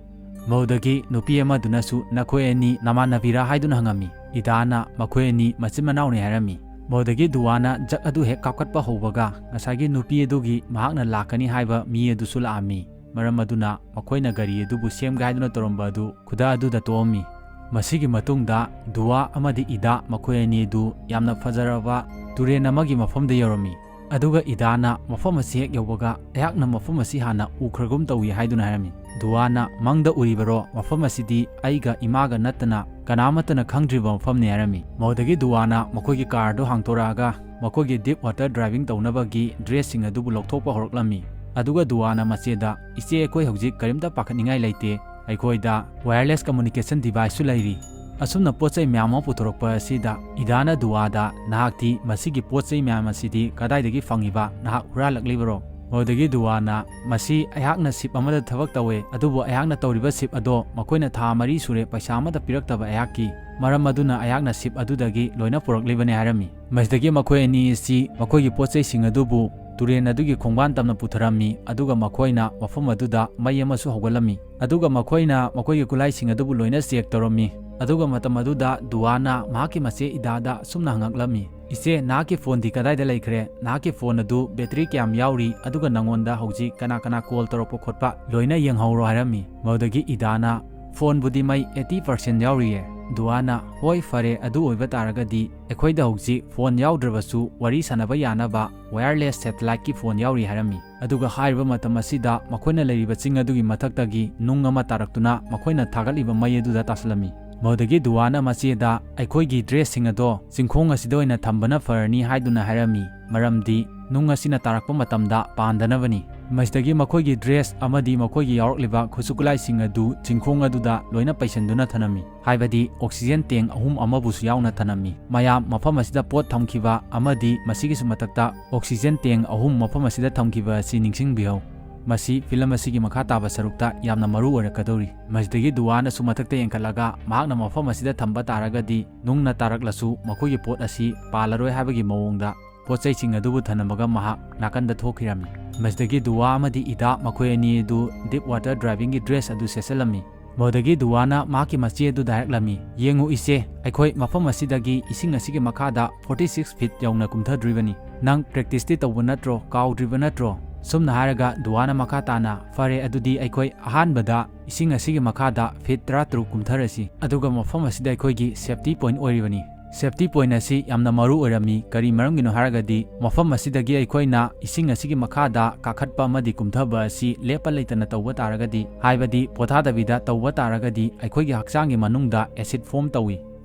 ꯃꯗꯨꯗꯒꯤ ꯅꯨꯄꯤ ꯑꯃꯗꯨꯅꯁꯨ, "ꯅꯈꯣꯏ ꯑꯅꯤ ꯅꯃꯥꯟꯅꯕꯤꯔꯥ?" ꯍꯥꯏꯗꯨꯅ ꯍꯪꯉꯝꯃꯤ꯫ ꯏꯗꯥꯅ, "ꯃꯈꯣꯏ ꯑꯅꯤ ꯃꯆꯤꯟ ꯃꯅꯥꯎꯅꯤ" ꯍꯥꯏꯔꯝꯃꯤ꯫ ꯃꯗꯨꯗꯒꯤ ꯗꯨꯋꯥꯅ ꯖꯛ ꯑꯗꯨ ꯍꯦꯛ ꯀꯥꯞꯈꯠꯄ ꯍꯧꯕꯒ ꯉꯁꯥꯏꯒꯤ ꯅꯨꯄꯤ ꯑꯗꯨꯒꯤ ꯃꯍꯥꯛꯅ ꯂꯥꯛꯀꯅꯤ ꯍꯥꯏꯕ ꯃꯤ ꯑꯗꯨꯁꯨ ꯂꯥꯛꯑꯝꯃꯤ꯫ ꯃꯔꯝ ꯑꯗꯨꯅ ꯃꯈꯣꯏꯅ ꯒꯥꯔꯤ ꯑꯗꯨꯕꯨ ꯁꯦꯝꯒꯦ ꯍꯥꯏꯗꯨꯅ ꯇꯧꯔꯝꯕ ꯑꯗꯨ ꯈꯨꯗꯛ ꯑꯗꯨꯗ ꯇꯣꯛꯑꯝꯃꯤ꯫ ꯃꯁꯤꯒꯤ ꯃꯇꯨꯡꯗ ꯗꯨꯋꯥ ꯑꯃꯗꯤ ꯏꯗꯥ ꯃꯈꯣꯏ ꯑꯅꯤ ꯑꯗꯨ ꯌꯥꯝꯅ ꯐꯖꯔꯕ ꯇꯨꯔꯦꯟ ꯑꯃꯒꯤ ꯃꯐꯝꯗ ꯌꯧꯔꯝꯃꯤ꯫ ꯑꯗꯨꯒ ꯏꯗꯥꯅ ꯃꯐꯝ ꯑꯁꯤ ꯍꯦꯛ ꯌꯧꯕꯒ, "ꯑꯩꯍꯥꯛꯅ ꯃꯐꯝ ꯑꯁꯤ ꯍꯥꯟꯅ ꯎꯈ꯭ꯔꯒꯨꯝ ꯇꯧꯏ" ꯍꯥꯏꯗꯨꯅ ꯍꯥꯏꯔꯝꯃꯤ꯫ ꯗꯨꯋꯥꯅ, "ꯃꯪꯗ ꯎꯔꯤꯕꯔꯣ? ꯃꯐꯝ ꯑꯁꯤꯗꯤ ꯑꯩꯒ ꯏꯃꯥꯒ ꯅꯠꯇꯅ ꯀꯅꯥꯃꯠꯇꯅ ꯈꯪꯗ꯭ꯔꯤꯕ ꯃꯐꯝꯅꯤ" ꯍꯥꯏꯔꯝꯃꯤ꯫ ꯃꯗꯨꯗꯒꯤ ꯗꯨꯋꯥꯅ ꯃꯈꯣꯏꯒꯤ ꯀꯥꯔꯗꯨ ꯍꯥꯡꯗꯣꯔꯛꯑꯒ ꯃꯈꯣꯏꯒꯤ ꯗꯤꯞ ꯋꯥꯇꯔ ꯗ꯭ꯔꯥꯏꯚꯤꯡ ꯇꯧꯅꯕꯒꯤ ꯗ꯭ꯔꯦꯁꯁꯤꯡ ꯑꯗꯨꯕꯨ ꯂꯧꯊꯣꯛꯄ ꯍꯧꯔꯛꯂꯝꯃꯤ꯫ ꯑꯗꯨꯒ ꯗꯨꯋꯥꯅ ꯃꯆꯦꯗ, "ꯏꯆꯦ, ꯑꯩꯈꯣꯏ ꯍꯧꯖꯤꯛ ꯀꯔꯤꯝꯇ ꯄꯥꯈꯠꯅꯤꯡꯉꯥꯏ ꯂꯩꯇꯦ꯫ ꯑꯩꯈꯣꯏꯗ ꯋꯥꯌꯔꯂꯦꯁ ꯀꯝꯃꯨꯅꯤꯀꯦꯁꯟ ꯗꯤꯚꯥꯏꯁꯁꯨ ꯂꯩꯔꯤ꯫" ꯑꯁꯨꯝꯅ ꯄꯣꯠ ꯆꯩ ꯃꯌꯥꯝ ꯑꯃ ꯄꯨꯊꯣꯔꯛꯄ ꯑꯁꯤꯗ ꯏꯗꯥꯅ ꯗꯨꯋꯥꯗ, "ꯅꯍꯥꯛꯇꯤ ꯃꯁꯤꯒꯤ ꯄꯣꯠ ꯆꯩ ꯃꯌꯥꯝ ꯑꯁꯤꯗꯤ ꯀꯗꯥꯏꯗꯒꯤ ꯐꯪꯉꯤꯕ? ꯅꯍꯥꯛ ꯍꯨꯔꯥꯜꯂꯛꯂꯤꯕꯔꯣ?" ꯃꯗꯨꯗꯒꯤ ꯗꯨꯋꯥꯅ, "ꯃꯁꯤ ꯑꯩꯍꯥꯛꯅ ꯁꯤꯞ ꯑꯃꯗ ꯊꯕꯛ ꯇꯧꯋꯦ, ꯑꯗꯨꯕꯨ ꯑꯩꯍꯥꯛꯅ ꯇꯧꯔꯤꯕ ꯁꯤꯞ ꯑꯗꯣ ꯃꯈꯣꯏꯅ ꯊꯥ ꯃꯔꯤ ꯁꯨꯔꯦ ꯄꯩꯁꯥ ꯑꯃꯠꯇ ꯄꯤꯔꯛꯇꯕ ꯑꯩꯍꯥꯛꯀꯤ꯫ ꯃꯔꯝ ꯑꯗꯨꯅ ꯑꯩꯍꯥꯛꯅ ꯁꯤꯞ ꯑꯗꯨꯗꯒꯤ ꯂꯣꯏꯅ ꯄꯨꯔꯛꯂꯤꯕꯅꯤ" ꯍꯥꯏꯔꯝꯃꯤ꯫ ꯃꯁꯤꯗꯒꯤ ꯃꯈꯣꯏ ꯑꯅꯤ ꯑꯁꯤ ꯃꯈꯣꯏꯒꯤ ꯄꯣꯠ ꯆꯩꯁꯤꯡ ꯑꯗꯨꯕꯨ ꯇꯨꯔꯦꯟ ꯑꯗꯨꯒꯤ ꯈꯣꯡꯕꯥꯟ ꯇꯝꯅ ꯄꯨꯊꯔꯝꯃꯤ, ꯑꯗꯨꯒ ꯃꯈꯣꯏꯅ ꯃꯐꯝ ꯑꯗꯨꯗ ꯃꯩ ꯑꯃꯁꯨ ꯍꯧꯒꯠꯂꯝꯃꯤ꯫ ꯑꯗꯨꯒ ꯃꯈꯣꯏꯅ ꯃꯈꯣꯏꯒꯤ ꯈꯨꯠꯂꯥꯏꯁꯤꯡ ꯑꯗꯨꯕꯨ ꯂꯣꯏꯅ ꯆꯦꯛ ꯇꯧꯔꯝꯃꯤ꯫ ꯑꯗꯨꯒ ꯃꯇꯝ ꯑꯗꯨꯗ ꯗꯨꯋꯥꯅ ꯃꯍꯥꯛꯀꯤ ꯃꯆꯦ ꯏꯗꯥꯗ ꯑꯁꯨꯝꯅ ꯍꯪꯉꯛꯂꯝꯃꯤ, "ꯏꯆꯦ, ꯅꯍꯥꯛꯀꯤ ꯐꯣꯟꯗꯤ ꯀꯗꯥꯏꯗ ꯂꯩꯈ꯭ꯔꯦ? ꯅꯍꯥꯛꯀꯤ ꯐꯣꯟ ꯑꯗꯨ ꯕꯦꯇ꯭ꯔꯤ ꯀꯌꯥꯝ ꯌꯥꯎꯔꯤ? ꯑꯗꯨꯒ ꯅꯉꯣꯟꯗ ꯍꯧꯖꯤꯛ ꯀꯅꯥ ꯀꯅꯥ ꯀꯣꯜ ꯇꯧꯔꯛꯄ ꯈꯣꯠꯄ ꯂꯣꯏꯅ ꯌꯦꯡꯍꯧꯔꯣ" ꯍꯥꯏꯔꯝꯃꯤ꯫ ꯃꯗꯨꯗꯒꯤ ꯏꯗꯥꯅ, "ꯐꯣꯟꯕꯨꯗꯤ ꯃꯩ ꯑꯩꯠꯇꯤ ꯄꯥꯔꯁꯦꯟ ꯌꯥꯎꯔꯤꯌꯦ꯫" ꯗꯨꯋꯥꯅ, "ꯍꯣꯏ, ꯐꯔꯦ, ꯑꯗꯨ ꯑꯣꯏꯕ ꯇꯥꯔꯒꯗꯤ ꯑꯩꯈꯣꯏꯗ ꯍꯧꯖꯤꯛ ꯐꯣꯟ ꯌꯥꯎꯗ꯭ꯔꯕꯁꯨ ꯋꯥꯔꯤ ꯁꯥꯟꯅꯕ ꯌꯥꯅꯕ ꯋꯥꯌꯔꯂꯦꯁ ꯁꯦꯇꯦꯂꯥꯏꯠꯀꯤ ꯐꯣꯟ ꯌꯥꯎꯔꯤ" ꯍꯥꯏꯔꯝꯃꯤ꯫ ꯑꯗꯨꯒ ꯍꯥꯏꯔꯤꯕ ꯃꯇꯝ ꯑꯁꯤꯗ ꯃꯈꯣꯏꯅ ꯂꯩꯔꯤꯕ ꯆꯤꯡ ꯑꯗꯨꯒꯤ ꯃꯊꯛꯇꯒꯤ ꯅꯨꯡ ꯑꯃ ꯇꯥꯔꯛꯇꯨꯅ ꯃꯈꯣꯏꯅ ꯊꯥꯒꯠꯂꯤꯕ ꯃꯩ ꯑꯗꯨꯗ ꯇꯥꯁꯤꯜꯂꯝꯃꯤ꯫ ꯃꯗꯨꯗꯒꯤ ꯗꯨꯋꯥꯅ ꯃꯆꯦꯗ, "ꯑꯩꯈꯣꯏꯒꯤ ꯗ꯭ꯔꯦꯁꯁꯤꯡ ꯑꯗꯣ ꯆꯤꯡꯈꯣꯡ ꯑꯁꯤꯗ ꯑꯣꯏꯅ ꯊꯝꯕꯅ ꯐꯔꯅꯤ" ꯍꯥꯏꯗꯨꯅ ꯍꯥꯏꯔꯝꯃꯤ, ꯃꯔꯝꯗꯤ ꯅꯨꯡ ꯑꯁꯤꯅ ꯇꯥꯔꯛꯄ ꯃꯇꯝꯗ ꯄꯥꯟꯗꯅꯕꯅꯤ꯫ ꯃꯁꯤꯗꯒꯤ ꯃꯈꯣꯏꯒꯤ ꯗ꯭ꯔꯦꯁ ꯑꯃꯗꯤ ꯃꯈꯣꯏꯒꯤ ꯌꯥꯎꯔꯛꯂꯤꯕ ꯈꯨꯠꯁꯨ ꯈꯨꯠꯂꯥꯏꯁꯤꯡ ꯑꯗꯨ ꯆꯤꯡꯈꯣꯡ ꯑꯗꯨꯗ ꯂꯣꯏꯅ ꯄꯩꯁꯤꯟꯗꯨꯅ ꯊꯅꯝꯃꯤ꯫ ꯍꯥꯏꯕꯗꯤ ꯑꯣꯛꯁꯤꯖꯦꯟ ꯇꯦꯡ ꯑꯍꯨꯝ ꯑꯃꯕꯨꯁꯨ ꯌꯥꯎꯅ ꯊꯅꯝꯃꯤ꯫ ꯃꯌꯥꯝ, ꯃꯐꯝ ꯑꯁꯤꯗ ꯄꯣꯠ ꯊꯝꯈꯤꯕ ꯑꯃꯗꯤ ꯃꯁꯤꯒꯤꯁꯨ ꯃꯊꯛꯇ ꯑꯣꯛꯁꯤꯖꯦꯟ ꯇꯦꯡ ꯑꯍꯨꯝ ꯃꯐꯝ ꯑꯁꯤꯗ ꯊꯝꯈꯤꯕ ꯑꯁꯤ ꯅꯤꯡꯁꯤꯡꯕꯤꯍꯧ꯫ ꯃꯁꯤ ꯐꯤꯂꯝ ꯑꯁꯤꯒꯤ ꯃꯈꯥ ꯇꯥꯕ ꯁꯔꯨꯛꯇ ꯌꯥꯝꯅ ꯃꯔꯨ ꯑꯣꯏꯔꯛꯀꯗꯧꯔꯤ꯫ ꯃꯁꯤꯗꯒꯤ ꯗꯨꯋꯥꯅꯁꯨ ꯃꯊꯛꯇ ꯌꯦꯡꯈꯠꯂꯒ ꯃꯍꯥꯛꯅ ꯃꯐꯝ ꯑꯁꯤꯗ ꯊꯝꯕ ꯇꯥꯔꯒꯗꯤ ꯅꯨꯡꯅ ꯇꯥꯔꯛꯂꯁꯨ ꯃꯈꯣꯏꯒꯤ ꯄꯣꯠ ꯑꯁꯤ ꯄꯥꯜꯂꯔꯣꯏ ꯍꯥꯏꯕꯒꯤ ꯃꯑꯣꯡꯗ ꯄꯣꯠ ꯆꯩꯁꯤꯡ ꯑꯗꯨꯕꯨ ꯊꯅꯝꯃꯒ ꯃꯍꯥꯛ ꯅꯥꯀꯟꯗ ꯊꯣꯛꯈꯤꯔꯝꯃꯤ꯫ ꯃꯁꯤꯗꯒꯤ ꯗꯨꯋꯥ ꯑꯃꯗꯤ ꯏꯗꯥ ꯃꯈꯣꯏ ꯑꯅꯤ ꯑꯗꯨ ꯗꯤꯞ ꯋꯥꯇꯔ ꯗ꯭ꯔꯥꯏꯚꯤꯡꯒꯤ ꯗ꯭ꯔꯦꯁ ꯑꯗꯨ ꯁꯦꯠꯆꯜꯂꯝꯃꯤ꯫ ꯃꯗꯨꯗꯒꯤ ꯗꯨꯋꯥꯅ ꯃꯍꯥꯛꯀꯤ ꯃꯆꯦ ꯑꯗꯨꯗ ꯍꯥꯏꯔꯛꯂꯝꯃꯤ, "ꯌꯦꯡꯉꯨ ꯏꯆꯦ, ꯑꯩꯈꯣꯏ ꯃꯐꯝ ꯑꯁꯤꯗꯒꯤ ꯏꯁꯤꯡ ꯑꯁꯤꯒꯤ ꯃꯈꯥꯗ ꯐꯣꯔꯇꯤ ꯁꯤꯛꯁ ꯐꯤꯠ ꯌꯧꯅ ꯀꯨꯝꯊꯗ꯭ꯔꯤꯕꯅꯤ꯫ ꯅꯪ ꯄ꯭ꯔꯦꯛꯇꯤꯁꯇꯤ ꯇꯧꯕ ꯅꯠꯇ꯭ꯔꯣ? ꯀꯥꯎꯗ꯭ꯔꯤꯕ ꯅꯠꯇ꯭ꯔꯣ?" ꯁꯨꯝꯅ ꯍꯥꯏꯔꯒ ꯗꯨꯋꯥꯅ ꯃꯈꯥ ꯇꯥꯅ, "ꯐꯔꯦ, ꯑꯗꯨꯗꯤ ꯑꯩꯈꯣꯏ ꯑꯍꯥꯟꯕꯗ ꯏꯁꯤꯡ ꯑꯁꯤꯒꯤ ꯃꯈꯥꯗ ꯐꯤꯠ ꯇꯔꯥꯇꯔꯨꯛ ꯀꯨꯝꯊꯔꯁꯤ, ꯑꯗꯨꯒ ꯃꯐꯝ ꯑꯁꯤꯗ ꯑꯩꯈꯣꯏꯒꯤ ꯁꯦꯐꯇꯤ ꯄꯣꯏꯟꯠ ꯑꯣꯏꯔꯤꯕꯅꯤ꯫ Safety point ꯑꯁꯤ ꯌꯥꯝꯅ ꯃꯔꯨ ꯑꯣꯏꯔꯝꯃꯤ꯫ ꯀꯔꯤ ꯃꯔꯝꯒꯤꯅꯣ ꯍꯥꯏꯔꯒꯗꯤ, ꯃꯐꯝ ꯑꯁꯤꯗꯒꯤ ꯑꯩꯈꯣꯏꯅ ꯏꯁꯤꯡ ꯑꯁꯤꯒꯤ ꯃꯈꯥꯗ ꯀꯥꯈꯠꯄ ꯑꯃꯗꯤ ꯀꯨꯝꯊꯕ ꯑꯁꯤ ꯂꯦꯞꯄ ꯂꯩꯇꯅ ꯇꯧꯕ ꯇꯥꯔꯒꯗꯤ, ꯍꯥꯏꯕꯗꯤ ꯄꯣꯊꯥꯗꯕꯤꯗ ꯇꯧꯕ ꯇꯥꯔꯒꯗꯤ, ꯑꯩꯈꯣꯏꯒꯤ ꯍꯛꯆꯥꯡꯒꯤ ꯃꯅꯨꯡꯗ acid form ꯇꯧꯏ꯫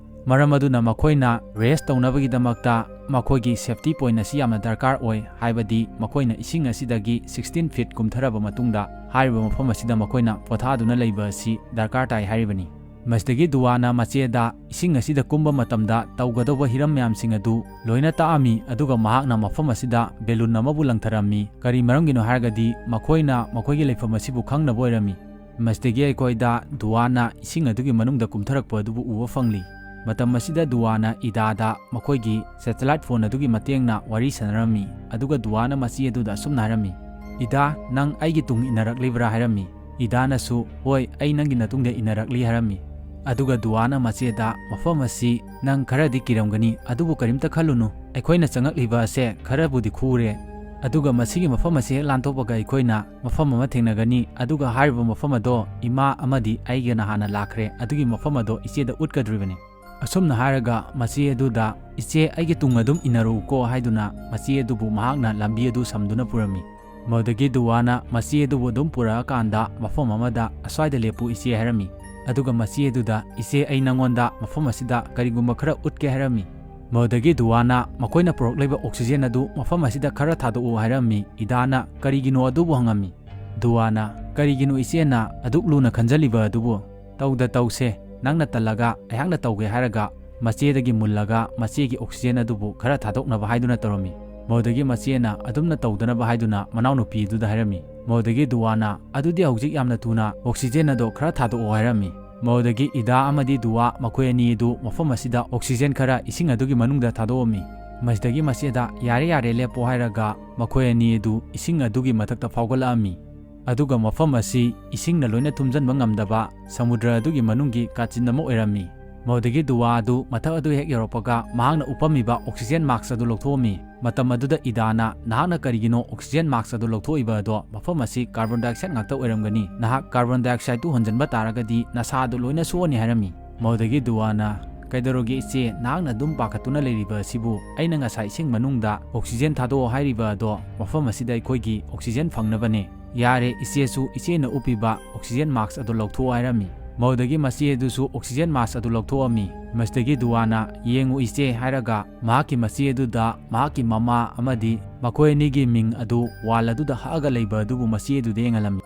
ꯃꯔꯝ ꯑꯗꯨꯅ ꯃꯈꯣꯏꯅ rest ꯇꯧꯅꯕꯒꯤꯗꯃꯛꯇ ꯃꯈꯣꯏꯒꯤ safety point ꯑꯁꯤ ꯌꯥꯝꯅ ꯗꯔꯀꯥꯔ ꯑꯣꯏ, ꯍꯥꯏꯕꯗꯤ ꯃꯈꯣꯏꯅ ꯏꯁꯤꯡ ꯑꯁꯤꯗꯒꯤ sixteen feet ꯀꯨꯝꯊꯔꯕ ꯃꯇꯨꯡꯗ, ꯍꯥꯏꯔꯤꯕ ꯃꯐꯝ ꯑꯁꯤꯗ ꯃꯈꯣꯏꯅ ꯄꯣꯊꯥꯗꯨꯅ ꯂꯩꯕ ꯑꯁꯤ ꯗꯔꯀꯥꯔ ꯇꯥꯏ ꯍꯥꯏꯔꯤꯕꯅꯤ꯫ ꯃꯁꯤꯗꯒꯤ ꯗꯨꯋꯥꯅ ꯃꯆꯦꯗ ꯏꯁꯤꯡ ꯑꯁꯤꯗ ꯀꯨꯝꯕ ꯃꯇꯝꯗ ꯇꯧꯒꯗꯧꯕ ꯍꯤꯔꯝ ꯃꯌꯥꯝꯁꯤꯡ ꯑꯗꯨ ꯂꯣꯏꯅ ꯇꯥꯛꯑꯝꯃꯤ, ꯑꯗꯨꯒ ꯃꯍꯥꯛꯅ ꯃꯐꯝ ꯑꯁꯤꯗ balloon ꯑꯃꯕꯨ ꯂꯪꯊꯔꯝꯃꯤ꯫ ꯀꯔꯤ ꯃꯔꯝꯒꯤꯅꯣ ꯍꯥꯏꯔꯒꯗꯤ, ꯃꯈꯣꯏꯅ ꯃꯈꯣꯏꯒꯤ ꯂꯩꯐꯝ ꯑꯁꯤꯕꯨ ꯈꯪꯅꯕ ꯑꯣꯏꯔꯝꯃꯤ꯫ ꯃꯁꯤꯗꯒꯤ ꯑꯩꯈꯣꯏꯗ ꯗꯨꯋꯥꯅ ꯏꯁꯤꯡ ꯑꯗꯨꯒꯤ ꯃꯅꯨꯡꯗ ꯀꯨꯝꯊꯔꯛꯄ ꯑꯗꯨꯕꯨ ꯎꯕ ꯐꯪꯂꯤ꯫ ꯃꯇꯝ ꯑꯁꯤꯗ ꯗꯨꯋꯥꯅ ꯏꯗꯥꯗ ꯃꯈꯣꯏꯒꯤ satellite phone ꯑꯗꯨꯒꯤ ꯃꯇꯦꯡꯅ ꯋꯥꯔꯤ ꯁꯥꯟꯅꯔꯝꯃꯤ, ꯑꯗꯨꯒ ꯗꯨꯋꯥꯅ ꯃꯆꯦ ꯑꯗꯨꯗ ꯑꯁꯨꯝꯅ ꯍꯥꯏꯔꯝꯃꯤ, "ꯏꯗꯥ, ꯅꯪ ꯑꯩꯒꯤ ꯇꯨꯡ ꯏꯟꯅꯔꯛꯂꯤꯕ꯭ꯔꯥ?" ꯍꯥꯏꯔꯝꯃꯤ꯫ ꯏꯗꯥꯅꯁꯨ, "ꯍꯣꯏ, ꯑꯩ ꯅꯪꯒꯤ ꯅꯇꯨꯡꯗ ꯏꯟꯅꯔꯛꯂꯤ" ꯍꯥꯏꯔꯝꯃꯤ꯫ ꯑꯗꯨꯒ ꯗꯨꯋꯥꯅ ꯃꯆꯦꯗ, "ꯃꯐꯝ ꯑꯁꯤ ꯅꯪ ꯈꯔꯗꯤ ꯀꯤꯔꯝꯒꯅꯤ, ꯑꯗꯨꯕꯨ ꯀꯔꯤꯝꯇ ꯈꯜꯂꯨꯅꯨ꯫ ꯑꯩꯈꯣꯏꯅ ꯆꯪꯂꯛꯂꯤꯕ ꯑꯁꯦ ꯈꯔꯕꯨꯗꯤ ꯈꯨꯔꯦ, ꯑꯗꯨꯒ ꯃꯁꯤꯒꯤ ꯃꯐꯝ ꯑꯁꯤ ꯍꯦꯛ ꯂꯥꯟꯊꯣꯛꯄꯒ ꯑꯩꯈꯣꯏꯅ ꯃꯐꯝ ꯑꯃ ꯊꯦꯡꯅꯒꯅꯤ, ꯑꯗꯨꯒ ꯍꯥꯏꯔꯤꯕ ꯃꯐꯝ ꯑꯗꯣ ꯏꯃꯥ ꯑꯃꯗꯤ ꯑꯩꯒꯅ ꯍꯥꯟꯅ ꯂꯥꯛꯈ꯭ꯔꯦ, ꯑꯗꯨꯒꯤ ꯃꯐꯝ ꯑꯗꯣ ꯏꯆꯦꯗ ꯎꯠꯀꯗꯧꯔꯤꯕꯅꯤ"꯫ ꯑꯁꯨꯝꯅ ꯍꯥꯏꯔꯒ ꯃꯆꯦ ꯑꯗꯨꯗ, "ꯏꯆꯦ, ꯑꯩꯒꯤ ꯇꯨꯡ ꯑꯗꯨꯝ ꯏꯟꯅꯔꯛꯎꯀꯣ" ꯍꯥꯏꯗꯨꯅ ꯃꯆꯦ ꯑꯗꯨꯕꯨ ꯃꯍꯥꯛꯅ ꯂꯝꯕꯤ ꯑꯗꯨ ꯁꯝꯗꯨꯅ ꯄꯨꯔꯝꯃꯤ꯫ ꯃꯗꯨꯗꯒꯤ ꯗꯨꯋꯥꯅ ꯃꯆꯦ ꯑꯗꯨꯕꯨ ꯑꯗꯨꯝ ꯄꯨꯔꯛꯑꯀꯥꯟꯗ ꯃꯐꯝ ꯑꯃꯗ, "ꯑꯁ꯭ꯋꯥꯏꯗ ꯂꯦꯞꯄꯨ ꯏꯆꯦ" ꯍꯥꯏꯔꯝꯃꯤ꯫ ꯑꯗꯨꯒ ꯃꯆꯦ ꯑꯗꯨꯗ, "ꯏꯆꯦ, ꯑꯩ ꯅꯪꯉꯣꯟꯗ ꯃꯐꯝ ꯑꯁꯤꯗ ꯀꯔꯤꯒꯨꯝꯕ ꯈꯔ ꯎꯠꯀꯦ" ꯍꯥꯏꯔꯝꯃꯤ꯫ ꯃꯗꯨꯗꯒꯤ ꯗꯨꯋꯥꯅ ꯃꯈꯣꯏꯅ ꯄꯨꯔꯛꯂꯤꯕ oxygen ꯑꯗꯨ ꯃꯐꯝ ꯑꯁꯤꯗ ꯈꯔ ꯊꯥꯗꯣꯛꯎ ꯍꯥꯏꯔꯝꯃꯤ꯫ ꯏꯗꯥꯅ, "ꯀꯔꯤꯒꯤꯅꯣ?" ꯑꯗꯨꯕꯨ ꯍꯪꯉꯝꯃꯤ꯫ ꯗꯨꯋꯥꯅ, "ꯀꯔꯤꯒꯤꯅꯣ ꯏꯆꯦꯅ ꯑꯗꯨꯛ ꯂꯨꯅ ꯈꯟꯖꯜꯂꯤꯕ ꯑꯗꯨꯕꯨ? ꯇꯧꯗ ꯇꯧꯁꯦ, ꯅꯪꯅ ꯇꯜꯂꯒ ꯑꯩꯍꯥꯛꯅ ꯇꯧꯒꯦ ꯍꯥꯏꯔꯒ" ꯃꯆꯦꯗꯒꯤ ꯃꯨꯜꯂꯒ ꯃꯆꯦꯒꯤ oxygen ꯑꯗꯨꯕꯨ ꯈꯔ ꯊꯥꯗꯣꯛꯅꯕ ꯍꯥꯏꯗꯨꯅ ꯇꯧꯔꯝꯃꯤ꯫ ꯃꯗꯨꯗꯒꯤ ꯃꯆꯦꯅ ꯑꯗꯨꯝꯅ ꯇꯧꯗꯅꯕ ꯍꯥꯏꯗꯨꯅ ꯃꯅꯥꯎꯅꯨꯄꯤ ꯑꯗꯨꯗ ꯍꯥꯏꯔꯝꯃꯤ꯫ ꯃꯗꯨꯗꯒꯤ ꯗꯨꯋꯥꯅ, "ꯑꯗꯨꯗꯤ ꯍꯧꯖꯤꯛ ꯌꯥꯝꯅ ꯊꯨꯅ oxygen ꯑꯗꯣ ꯈꯔ ꯊꯥꯗꯣꯛꯑꯣ" ꯍꯥꯏꯔꯝꯃꯤ꯫ ꯃꯗꯨꯗꯒꯤ ꯏꯗꯥ ꯑꯃꯗꯤ ꯗꯨꯋꯥ ꯃꯈꯣꯏ ꯑꯅꯤ ꯑꯗꯨ ꯃꯐꯝ ꯑꯁꯤꯗ oxygen ꯈꯔ ꯏꯁꯤꯡ ꯑꯗꯨꯒꯤ ꯃꯅꯨꯡꯗ ꯊꯥꯗꯣꯛꯑꯝꯃꯤ꯫ ꯃꯁꯤꯗꯒꯤ ꯃꯆꯦꯗ, "ꯌꯥꯔꯦ, ꯌꯥꯔꯦ, ꯂꯦꯞꯄꯣ" ꯍꯥꯏꯔꯒ ꯃꯈꯣꯏ ꯑꯅꯤ ꯑꯗꯨ ꯏꯁꯤꯡ ꯑꯗꯨꯒꯤ ꯃꯊꯛꯇ ꯐꯥꯎꯒꯠꯂꯛꯑꯝꯃꯤ꯫ ꯑꯗꯨꯒ ꯃꯐꯝ ꯑꯁꯤ ꯏꯁꯤꯡꯅ ꯂꯣꯏꯅ ꯊꯨꯝꯖꯤꯟꯕ ꯉꯝꯗꯕ ꯁꯃꯨꯗ꯭ꯔ ꯑꯗꯨꯒꯤ ꯃꯅꯨꯡꯒꯤ ꯀꯥꯆꯤꯟ ꯑꯃ ꯑꯣꯏꯔꯝꯃꯤ꯫ ꯃꯗꯨꯗꯒꯤ ꯗꯨꯋꯥ ꯑꯗꯨ ꯃꯊꯛ ꯑꯗꯨ ꯍꯦꯛ ꯌꯧꯔꯛꯄꯒ ꯃꯍꯥꯛꯅ ꯎꯞꯄꯝꯃꯤꯕ oxygen mask ꯑꯗꯨ ꯂꯧꯊꯣꯛꯑꯝꯃꯤ꯫ ꯃꯇꯝ ꯑꯗꯨꯗ ꯏꯗꯥꯅ, "ꯅꯍꯥꯛꯅ ꯀꯔꯤꯒꯤꯅꯣ oxygen mask ꯑꯗꯨ ꯂꯧꯊꯣꯛꯏꯕ ꯑꯗꯣ? ꯃꯐꯝ ꯑꯁꯤ carbon dioxide ꯉꯥꯛꯇ ꯑꯣꯏꯔꯝꯒꯅꯤ꯫ ꯅꯍꯥꯛ carbon dioxide ꯇꯨ ꯍꯣꯟꯖꯤꯟꯕ ꯇꯥꯔꯒꯗꯤ ꯅꯁꯥ ꯑꯗꯨ ꯂꯣꯏꯅ ꯁꯣꯛꯑꯅꯤ" ꯍꯥꯏꯔꯝꯃꯤ꯫ ꯃꯗꯨꯗꯒꯤ ꯗꯨꯋꯥꯅ, "ꯀꯩꯗꯧꯔꯒꯦ ꯏꯆꯦ, ꯅꯍꯥꯛꯅ ꯑꯗꯨꯝ ꯄꯥꯈꯠꯇꯨꯅ ꯂꯩꯔꯤꯕ ꯑꯁꯤꯕꯨ? ꯑꯩꯅ ꯉꯁꯥꯏ ꯏꯁꯤꯡ ꯃꯅꯨꯡꯗ oxygen ꯊꯥꯗꯣꯛꯑꯣ ꯍꯥꯏꯔꯤꯕ ꯑꯗꯣ, ꯃꯐꯝ ꯑꯁꯤꯗ ꯑꯩꯈꯣꯏꯒꯤ oxygen ꯐꯪꯅꯕꯅꯦ꯫ ꯌꯥꯔꯦ, ꯏꯆꯦꯁꯨ ꯏꯆꯦꯅ ꯎꯞꯄꯤꯕ oxygen mask ꯑꯗꯨ ꯂꯧꯊꯣꯛꯑꯣ" ꯍꯥꯏꯔꯝꯃꯤ꯫ ꯃꯗꯨꯗꯒꯤ ꯃꯆꯦ ꯑꯗꯨꯁꯨ oxygen mask ꯑꯗꯨ ꯂꯧꯊꯣꯛꯑꯝꯃꯤ꯫ ꯃꯁꯤꯗꯒꯤ ꯗꯨꯋꯥꯅ "ꯌꯦꯡꯉꯨ ꯏꯆꯦ" ꯍꯥꯏꯔꯒ ꯃꯍꯥꯛꯀꯤ ꯃꯆꯦ ꯑꯗꯨꯗ ꯃꯍꯥꯛꯀꯤ ꯃꯃꯥ ꯑꯃꯗꯤ ꯃꯈꯣꯏ ꯑꯅꯤꯒꯤ ꯃꯤꯡ ꯑꯗꯨ wall ꯑꯗꯨꯗ ꯍꯛꯑꯒ ꯂꯩꯕ ꯑꯗꯨꯕꯨ ꯃꯆꯦ ꯑꯗꯨꯗ ꯌꯦꯡꯍꯜꯂꯝꯃꯤ꯫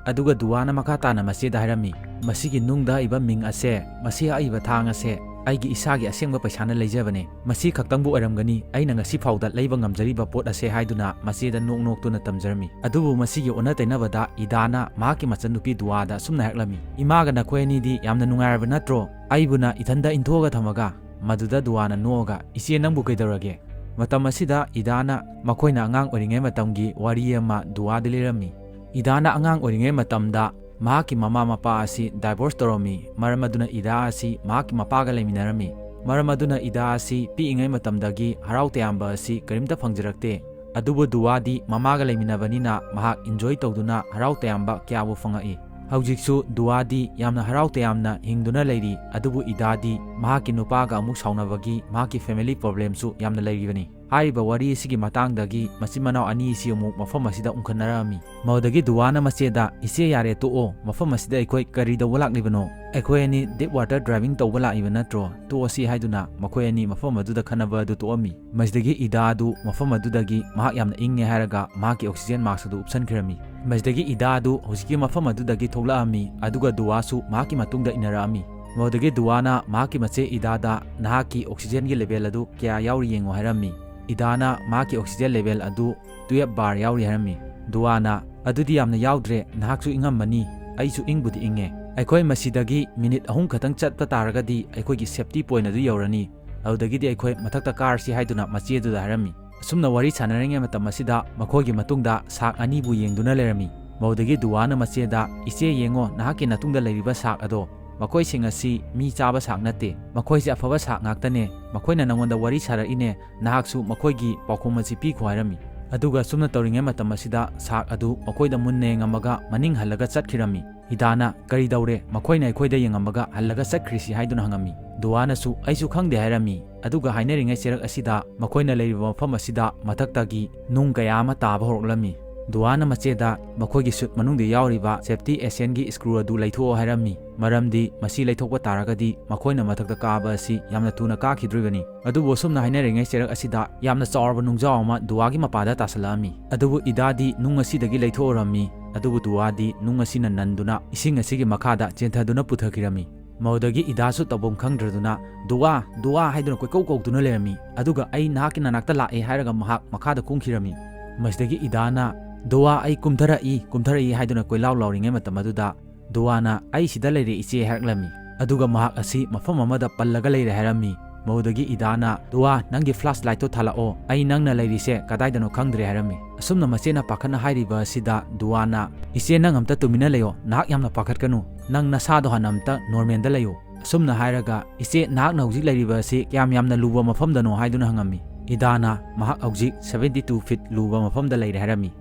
ꯑꯗꯨꯒ ꯗꯨꯋꯥꯅ ꯃꯈꯥ ꯇꯥꯅ ꯃꯆꯦꯗ ꯍꯥꯏꯔꯝꯃꯤ, "ꯃꯁꯤꯒꯤ ꯅꯨꯡꯗ ꯍꯛꯏꯕ ꯃꯤꯡ ꯑꯁꯦ, ꯃꯁꯤ ꯍꯛꯏꯕ ꯊꯥꯡ ꯑꯁꯦ ꯑꯩꯒꯤ ꯏꯁꯥꯒꯤ ꯑꯁꯦꯡꯕ ꯄꯩꯁꯥꯅ ꯂꯩꯖꯕꯅꯦ꯫ ꯃꯁꯤ ꯈꯛꯇꯪꯕꯨ ꯑꯣꯏꯔꯝꯒꯅꯤ ꯑꯩꯅ ꯉꯁꯤ ꯐꯥꯎꯗ ꯂꯩꯕ ꯉꯝꯖꯔꯤꯕ ꯄꯣꯠ ꯑꯁꯦ" ꯍꯥꯏꯗꯨꯅ ꯃꯆꯦꯗ ꯅꯣꯛ ꯅꯣꯛꯇꯨꯅ ꯇꯝꯖꯔꯝꯃꯤ꯫ ꯑꯗꯨꯕꯨ ꯃꯁꯤꯒꯤ ꯑꯣꯟꯅ ꯇꯩꯅꯕꯗ ꯏꯗꯥꯅ ꯃꯍꯥꯛꯀꯤ ꯃꯆꯟꯅꯨꯄꯤ ꯗꯨꯋꯥꯗ ꯑꯁꯨꯝꯅ ꯍꯥꯏꯔꯛꯂꯝꯃꯤ, "ꯏꯃꯥꯒ ꯅꯈꯣꯏ ꯑꯅꯤꯗꯤ ꯌꯥꯝꯅ ꯅꯨꯡꯉꯥꯏꯔꯕ ꯅꯠꯇ꯭ꯔꯣ? ꯑꯩꯕꯨꯅ ꯏꯊꯟꯗ ꯏꯟꯊꯣꯛꯑꯒ ꯊꯝꯃꯒ?" ꯃꯗꯨꯗ ꯗꯨꯋꯥꯅ ꯅꯣꯛꯑꯒ, "ꯏꯆꯦ, ꯅꯪꯕꯨ ꯀꯩꯗꯧꯔꯒꯦ?" ꯃꯇꯝ ꯑꯁꯤꯗ ꯏꯗꯥꯅ ꯃꯈꯣꯏꯅ ꯑꯉꯥꯡ ꯑꯣꯏꯔꯤꯉꯩ ꯃꯇꯝꯒꯤ ꯋꯥꯔꯤ ꯑꯃ ꯗꯨꯋꯥꯗ ꯂꯤꯔꯝꯃꯤ꯫ ꯏꯗꯥꯅ ꯑꯉꯥꯡ ꯑꯣꯏꯔꯤꯉꯩ ꯃꯇꯝꯗ ꯃꯍꯥꯛꯀꯤ ꯃꯃꯥ ꯃꯄꯥ ꯑꯁꯤ divorce ꯇꯧꯔꯝꯃꯤ꯫ ꯃꯔꯝ ꯑꯗꯨꯅ ꯏꯗꯥ ꯑꯁꯤ ꯃꯍꯥꯛꯀꯤ ꯃꯄꯥꯒ ꯂꯩꯃꯤꯟꯅꯔꯝꯃꯤ꯫ ꯃꯔꯝ ꯑꯗꯨꯅ ꯏꯗꯥ ꯑꯁꯤ ꯄꯤꯛꯏꯉꯩ ꯃꯇꯝꯗꯒꯤ ꯍꯔꯥꯎ ꯇꯌꯥꯝꯕ ꯑꯁꯤ ꯀꯔꯤꯝꯇ ꯐꯪꯖꯔꯛꯇꯦ꯫ ꯑꯗꯨꯕꯨ ꯗꯨꯋꯥꯗꯤ ꯃꯃꯥꯒ ꯂꯩꯃꯤꯟꯅꯕꯅꯤꯅ ꯃꯍꯥꯛ enjoy ꯇꯧꯗꯨꯅ ꯍꯔꯥꯎ ꯇꯌꯥꯝꯕ ꯀꯌꯥꯕꯨ ꯐꯪꯉꯛꯏ꯫ ꯍꯧꯖꯤꯛꯁꯨ ꯗꯨꯋꯥꯗꯤ ꯌꯥꯝꯅ ꯍꯔꯥꯎ ꯇꯌꯥꯝꯅ ꯍꯤꯡꯗꯨꯅ ꯂꯩꯔꯤ, ꯑꯗꯨꯕꯨ ꯏꯗꯥꯗꯤ ꯃꯍꯥꯛꯀꯤ ꯅꯨꯄꯥꯒ ꯑꯃꯨꯛ ꯁꯥꯎꯅꯕꯒꯤ ꯃꯍꯥꯛꯀꯤ family problemꯁꯨ ꯌꯥꯝꯅ ꯂꯩꯔꯤꯕꯅꯤ꯫ ꯍꯥꯏꯔꯤꯕ ꯋꯥꯔꯤ ꯑꯁꯤꯒꯤ ꯃꯇꯥꯡꯗꯒꯤ ꯃꯆꯤꯟ ꯃꯅꯥꯎ ꯑꯅꯤ ꯑꯁꯤ ꯑꯃꯨꯛ ꯃꯐꯝ ꯑꯁꯤꯗ ꯎꯪꯈꯠꯅꯔꯛꯑꯝꯃꯤ꯫ ꯃꯗꯨꯗꯒꯤ ꯗꯨꯋꯥꯅ ꯃꯆꯦꯗ, "ꯏꯆꯦ, ꯌꯥꯔꯦ, ꯇꯣꯛꯑꯣ꯫ ꯃꯐꯝ ꯑꯁꯤꯗ ꯑꯩꯈꯣꯏ ꯀꯔꯤ ꯇꯧꯕ ꯂꯥꯛꯂꯤꯕꯅꯣ? ꯑꯩꯈꯣꯏ ꯑꯅꯤ deep water diving ꯇꯧꯕ ꯂꯥꯛꯏꯕ ꯅꯠꯇ꯭ꯔꯣ? ꯇꯣꯛꯑꯁꯤ" ꯍꯥꯏꯗꯨꯅ ꯃꯈꯣꯏ ꯑꯅꯤ ꯃꯐꯝ ꯑꯗꯨꯗ ꯈꯟꯅꯕ ꯑꯗꯨ ꯇꯣꯛꯑꯝꯃꯤ꯫ ꯃꯁꯤꯗꯒꯤ ꯏꯗꯥ ꯑꯗꯨ ꯃꯐꯝ ꯑꯗꯨꯗꯒꯤ ꯃꯍꯥꯛ ꯌꯥꯝꯅ ꯏꯪꯉꯦ ꯍꯥꯏꯔꯒ ꯃꯍꯥꯛꯀꯤ oxygen mask ꯑꯗꯨ ꯎꯞꯁꯟꯈ꯭ꯔꯝꯃꯤ꯫ ꯃꯁꯤꯗꯒꯤ ꯏꯗꯥ ꯑꯗꯨ ꯍꯧꯖꯤꯛꯀꯤ ꯃꯐꯝ ꯑꯗꯨꯗꯒꯤ ꯊꯣꯛꯂꯛꯑꯝꯃꯤ, ꯑꯗꯨꯒ ꯗꯨꯋꯥꯁꯨ ꯃꯍꯥꯛꯀꯤ ꯃꯇꯨꯡꯗ ꯏꯟꯅꯔꯛꯑꯝꯃꯤ꯫ ꯃꯗꯨꯗꯒꯤ ꯗꯨꯋꯥꯅ ꯃꯍꯥꯛꯀꯤ ꯃꯆꯦ ꯏꯗꯥꯗ, "ꯅꯍꯥꯛꯀꯤ oxygenꯒꯤ level ꯑꯗꯨ ꯀꯌꯥ ꯌꯥꯎꯔꯤ ꯌꯦꯡꯉꯨ" ꯍꯥꯏꯔꯝꯃꯤ꯫ ꯏꯗꯥꯅ ꯃꯍꯥꯛꯀꯤ oxygen level ꯑꯗꯨ twelve bar ꯌꯥꯎꯔꯤ ꯍꯥꯏꯔꯝꯃꯤ꯫ ꯗꯨꯋꯥꯅ, "ꯑꯗꯨꯗꯤ ꯌꯥꯝꯅ ꯌꯥꯎꯗ꯭ꯔꯦ, ꯅꯍꯥꯛꯁꯨ ꯏꯪꯉꯝꯃꯅꯤ, ꯑꯩꯁꯨ ꯏꯪꯕꯨꯗꯤ ꯏꯪꯉꯦ꯫ ꯑꯩꯈꯣꯏ ꯃꯁꯤꯗꯒꯤ minute ꯑꯍꯨꯝ ꯈꯛꯇꯪ ꯆꯠꯄ ꯇꯥꯔꯒꯗꯤ ꯑꯩꯈꯣꯏꯒꯤ safety point ꯑꯗꯨ ꯌꯧꯔꯅꯤ꯫ ꯑꯗꯨꯗꯒꯤꯗꯤ ꯑꯩꯈꯣꯏ ꯃꯊꯛꯇ ꯀꯥꯔꯁꯤ" ꯍꯥꯏꯗꯨꯅ ꯃꯆꯦ ꯑꯗꯨꯗ ꯍꯥꯏꯔꯝꯃꯤ꯫ ꯑꯁꯨꯝꯅ ꯋꯥꯔꯤ ꯁꯥꯟꯅꯔꯤꯉꯩ ꯃꯇꯝ ꯑꯁꯤꯗ ꯃꯈꯣꯏꯒꯤ ꯃꯇꯨꯡꯗ shark ꯑꯅꯤꯕꯨ ꯌꯦꯡꯗꯨꯅ ꯂꯩꯔꯝꯃꯤ꯫ ꯃꯗꯨꯗꯒꯤ ꯗꯨꯋꯥꯅ ꯃꯆꯦꯗ, "ꯏꯆꯦ, ꯌꯦꯡꯉꯣ, ꯅꯍꯥꯛꯀꯤ ꯅꯇꯨꯡꯗ ꯂꯩꯔꯤꯕ shark ꯑꯗꯣ꯫ ꯃꯈꯣꯏꯁꯤꯡ ꯑꯁꯤ ꯃꯤ ꯆꯥꯕ shark ꯅꯠꯇꯦ꯫ ꯃꯈꯣꯏꯁꯦ ꯑꯐꯕ shark ꯉꯥꯛꯇꯅꯦ꯫ ꯃꯈꯣꯏꯅ ꯅꯉꯣꯟꯗ ꯋꯥꯔꯤ ꯁꯥꯔꯛꯏꯅꯦ꯫ ꯅꯍꯥꯛꯁꯨ ꯃꯈꯣꯏꯒꯤ ꯄꯥꯎꯈꯨꯝ ꯑꯁꯤ ꯄꯤꯈꯣ" ꯍꯥꯏꯔꯝꯃꯤ꯫ ꯑꯗꯨꯒ ꯑꯁꯨꯝꯅ ꯇꯧꯔꯤꯉꯩ ꯃꯇꯝ ꯑꯁꯤꯗ shark ꯑꯗꯨ ꯃꯈꯣꯏꯗ ꯃꯨꯟꯅ ꯌꯦꯡꯉꯝꯃꯒ ꯃꯅꯤꯡ ꯍꯜꯂꯒ ꯆꯠꯈꯤꯔꯝꯃꯤ꯫ ꯏꯗꯥꯅ "ꯀꯔꯤ ꯇꯧꯔꯦ? ꯃꯈꯣꯏꯅ ꯑꯩꯈꯣꯏꯗ ꯌꯦꯡꯉꯝꯃꯒ ꯍꯜꯂꯒ ꯆꯠꯈ꯭ꯔꯤꯁꯤ" ꯍꯥꯏꯗꯨꯅ ꯍꯪꯉꯝꯃꯤ꯫ ꯗꯨꯋꯥꯅꯁꯨ "ꯑꯩꯁꯨ ꯈꯪꯗꯦ" ꯍꯥꯏꯔꯝꯃꯤ꯫ ꯑꯗꯨꯒ ꯍꯥꯏꯅꯔꯤꯉꯩ ꯆꯦꯔꯛ ꯑꯁꯤꯗ ꯃꯈꯣꯏꯅ ꯂꯩꯔꯤꯕ ꯃꯐꯝ ꯑꯁꯤꯗ ꯃꯊꯛꯇꯒꯤ ꯅꯨꯡ ꯀꯌꯥ ꯑꯃ ꯇꯥꯕ ꯍꯧꯔꯛꯂꯝꯃꯤ꯫ ꯗꯨꯋꯥꯅ ꯃꯆꯦꯗ ꯃꯈꯣꯏꯒꯤ ꯁꯨꯠ ꯃꯅꯨꯡꯗ ꯌꯥꯎꯔꯤꯕ ꯁꯦꯐꯇꯤ ꯑꯦꯁꯦꯟꯒꯤ ꯁ꯭ꯀ꯭ꯔꯨ ꯑꯗꯨ ꯂꯩꯊꯣꯛꯑꯣ ꯍꯥꯏꯔꯝꯃꯤ, ꯃꯔꯝꯗꯤ ꯃꯁꯤ ꯂꯩꯊꯣꯛꯄ ꯇꯥꯔꯒꯗꯤ ꯃꯈꯣꯏꯅ ꯃꯊꯛꯇ ꯀꯥꯕ ꯑꯁꯤ ꯌꯥꯝꯅ ꯊꯨꯅ ꯀꯥꯈꯤꯗꯣꯔꯤꯕꯅꯤ꯫ ꯑꯗꯨꯕꯨ ꯑꯁꯨꯝꯅ ꯍꯥꯏꯅꯔꯤꯉꯩ ꯆꯦꯔꯛ ꯑꯁꯤꯗ ꯌꯥꯝꯅ ꯆꯥꯎꯔꯕ ꯅꯨꯡꯖꯥꯎ ꯑꯃ ꯗꯨꯋꯥꯒꯤ ꯃꯄꯥꯗ ꯇꯥꯁꯜꯂꯛꯑꯝꯃꯤ꯫ ꯑꯗꯨꯕꯨ ꯏꯗꯥꯗꯤ ꯅꯨꯡ ꯑꯁꯤꯗꯒꯤ ꯂꯩꯊꯣꯛꯎꯔꯝꯃꯤ, ꯑꯗꯨꯕꯨ ꯗꯨꯋꯥꯗꯤ ꯅꯨꯡ ꯑꯁꯤꯅ ꯅꯟꯗꯨꯅ ꯏꯁꯤꯡ ꯑꯁꯤꯒꯤ ꯃꯈꯥꯗ ꯆꯦꯟꯊꯗꯨꯅ ꯄꯨꯊꯈꯤꯔꯝꯃꯤ꯫ ꯃꯗꯨꯗꯒꯤ ꯏꯗꯥꯁꯨ ꯇꯧꯐꯝ ꯈꯪꯗ꯭ꯔꯗꯨꯅ "ꯗꯨꯋꯥ, ꯗꯨꯋꯥ" ꯍꯥꯏꯗꯨꯅ ꯀꯣꯏꯀꯧ ꯀꯧꯗꯨꯅ ꯂꯩꯔꯝꯃꯤ꯫ ꯑꯗꯨꯒ "ꯑꯩ ꯅꯍꯥꯛꯀꯤ ꯅꯅꯥꯛꯇ ꯂꯥꯛꯑꯦ" ꯍꯥꯏꯔꯒ ꯃꯍꯥꯛ ꯃꯈꯥꯗ ꯀꯨꯝꯈꯤꯔꯝꯃꯤ꯫ ꯃꯁꯤꯗꯒꯤ ꯏꯗꯥꯅ "ꯗꯨꯋꯥ, ꯑꯩ ꯀꯨꯝꯊꯔꯛꯏ, ꯀꯨꯝꯊꯔꯛꯏ" ꯍꯥꯏꯗꯨꯅ ꯀꯣꯏꯂꯥꯎ ꯂꯥꯎꯔꯤꯉꯩ ꯃꯇꯝ ꯑꯗꯨꯗ ꯗꯨꯋꯥꯅ "ꯑꯩ ꯁꯤꯗ ꯂꯩꯔꯦ ꯏꯆꯦ" ꯍꯥꯏꯔꯛꯂꯝꯃꯤ꯫ ꯑꯗꯨꯒ ꯃꯍꯥꯛ ꯑꯁꯤ ꯃꯐꯝ ꯑꯃꯗ ꯄꯜꯂꯒ ꯂꯩꯔꯦ ꯍꯥꯏꯔꯝꯃꯤ꯫ ꯃꯗꯨꯗꯒꯤ ꯏꯗꯥꯅ "ꯗꯨꯋꯥ, ꯅꯪꯒꯤ ꯐ꯭ꯂꯥꯁ ꯂꯥꯏꯠꯇꯣ ꯊꯥꯜꯂꯛꯑꯣ, ꯑꯩ ꯅꯪꯅ ꯂꯩꯔꯤꯁꯦ ꯀꯗꯥꯏꯗꯅꯣ ꯈꯪꯗ꯭ꯔꯦ" ꯍꯥꯏꯔꯝꯃꯤ꯫ ꯑꯁꯨꯝꯅ ꯃꯆꯦꯅ ꯄꯥꯈꯠꯅ ꯍꯥꯏꯔꯤꯕ ꯑꯁꯤꯗ ꯗꯨꯋꯥꯅ "ꯏꯆꯦ, ꯅꯪ ꯑꯝꯇ ꯇꯨꯃꯤꯟꯅ ꯂꯩꯌꯣ, ꯅꯍꯥꯛ ꯌꯥꯝꯅ ꯄꯥꯈꯠꯀꯅꯨ, ꯅꯪ ꯅꯁꯥꯗꯣ ꯍꯥꯟꯅ ꯑꯝꯇ ꯅꯣꯔꯃꯦꯜꯗ ꯂꯩꯌꯨ꯫ ꯑꯁꯨꯝꯅ ꯍꯥꯏꯔꯒ "ꯏꯆꯦ, ꯅꯍꯥꯛꯅ ꯍꯧꯖꯤꯛ ꯂꯩꯔꯤꯕ ꯑꯁꯤ ꯀꯌꯥꯝ ꯌꯥꯝꯅ ꯂꯨꯕ ꯃꯐꯝꯗꯅꯣ?" ꯍꯥꯏꯗꯨꯅ ꯍꯪꯉꯝꯃꯤ꯫ ꯏꯗꯥꯅ ꯃꯍꯥꯛ ꯍꯧꯖꯤꯛ ꯁꯚꯦꯟꯇꯤ ꯇꯨ ꯐꯤꯠ ꯂꯨꯕ ꯃꯐꯝꯗ ꯂꯩꯔꯦ ꯍꯥꯏꯔꯝꯃꯤ꯫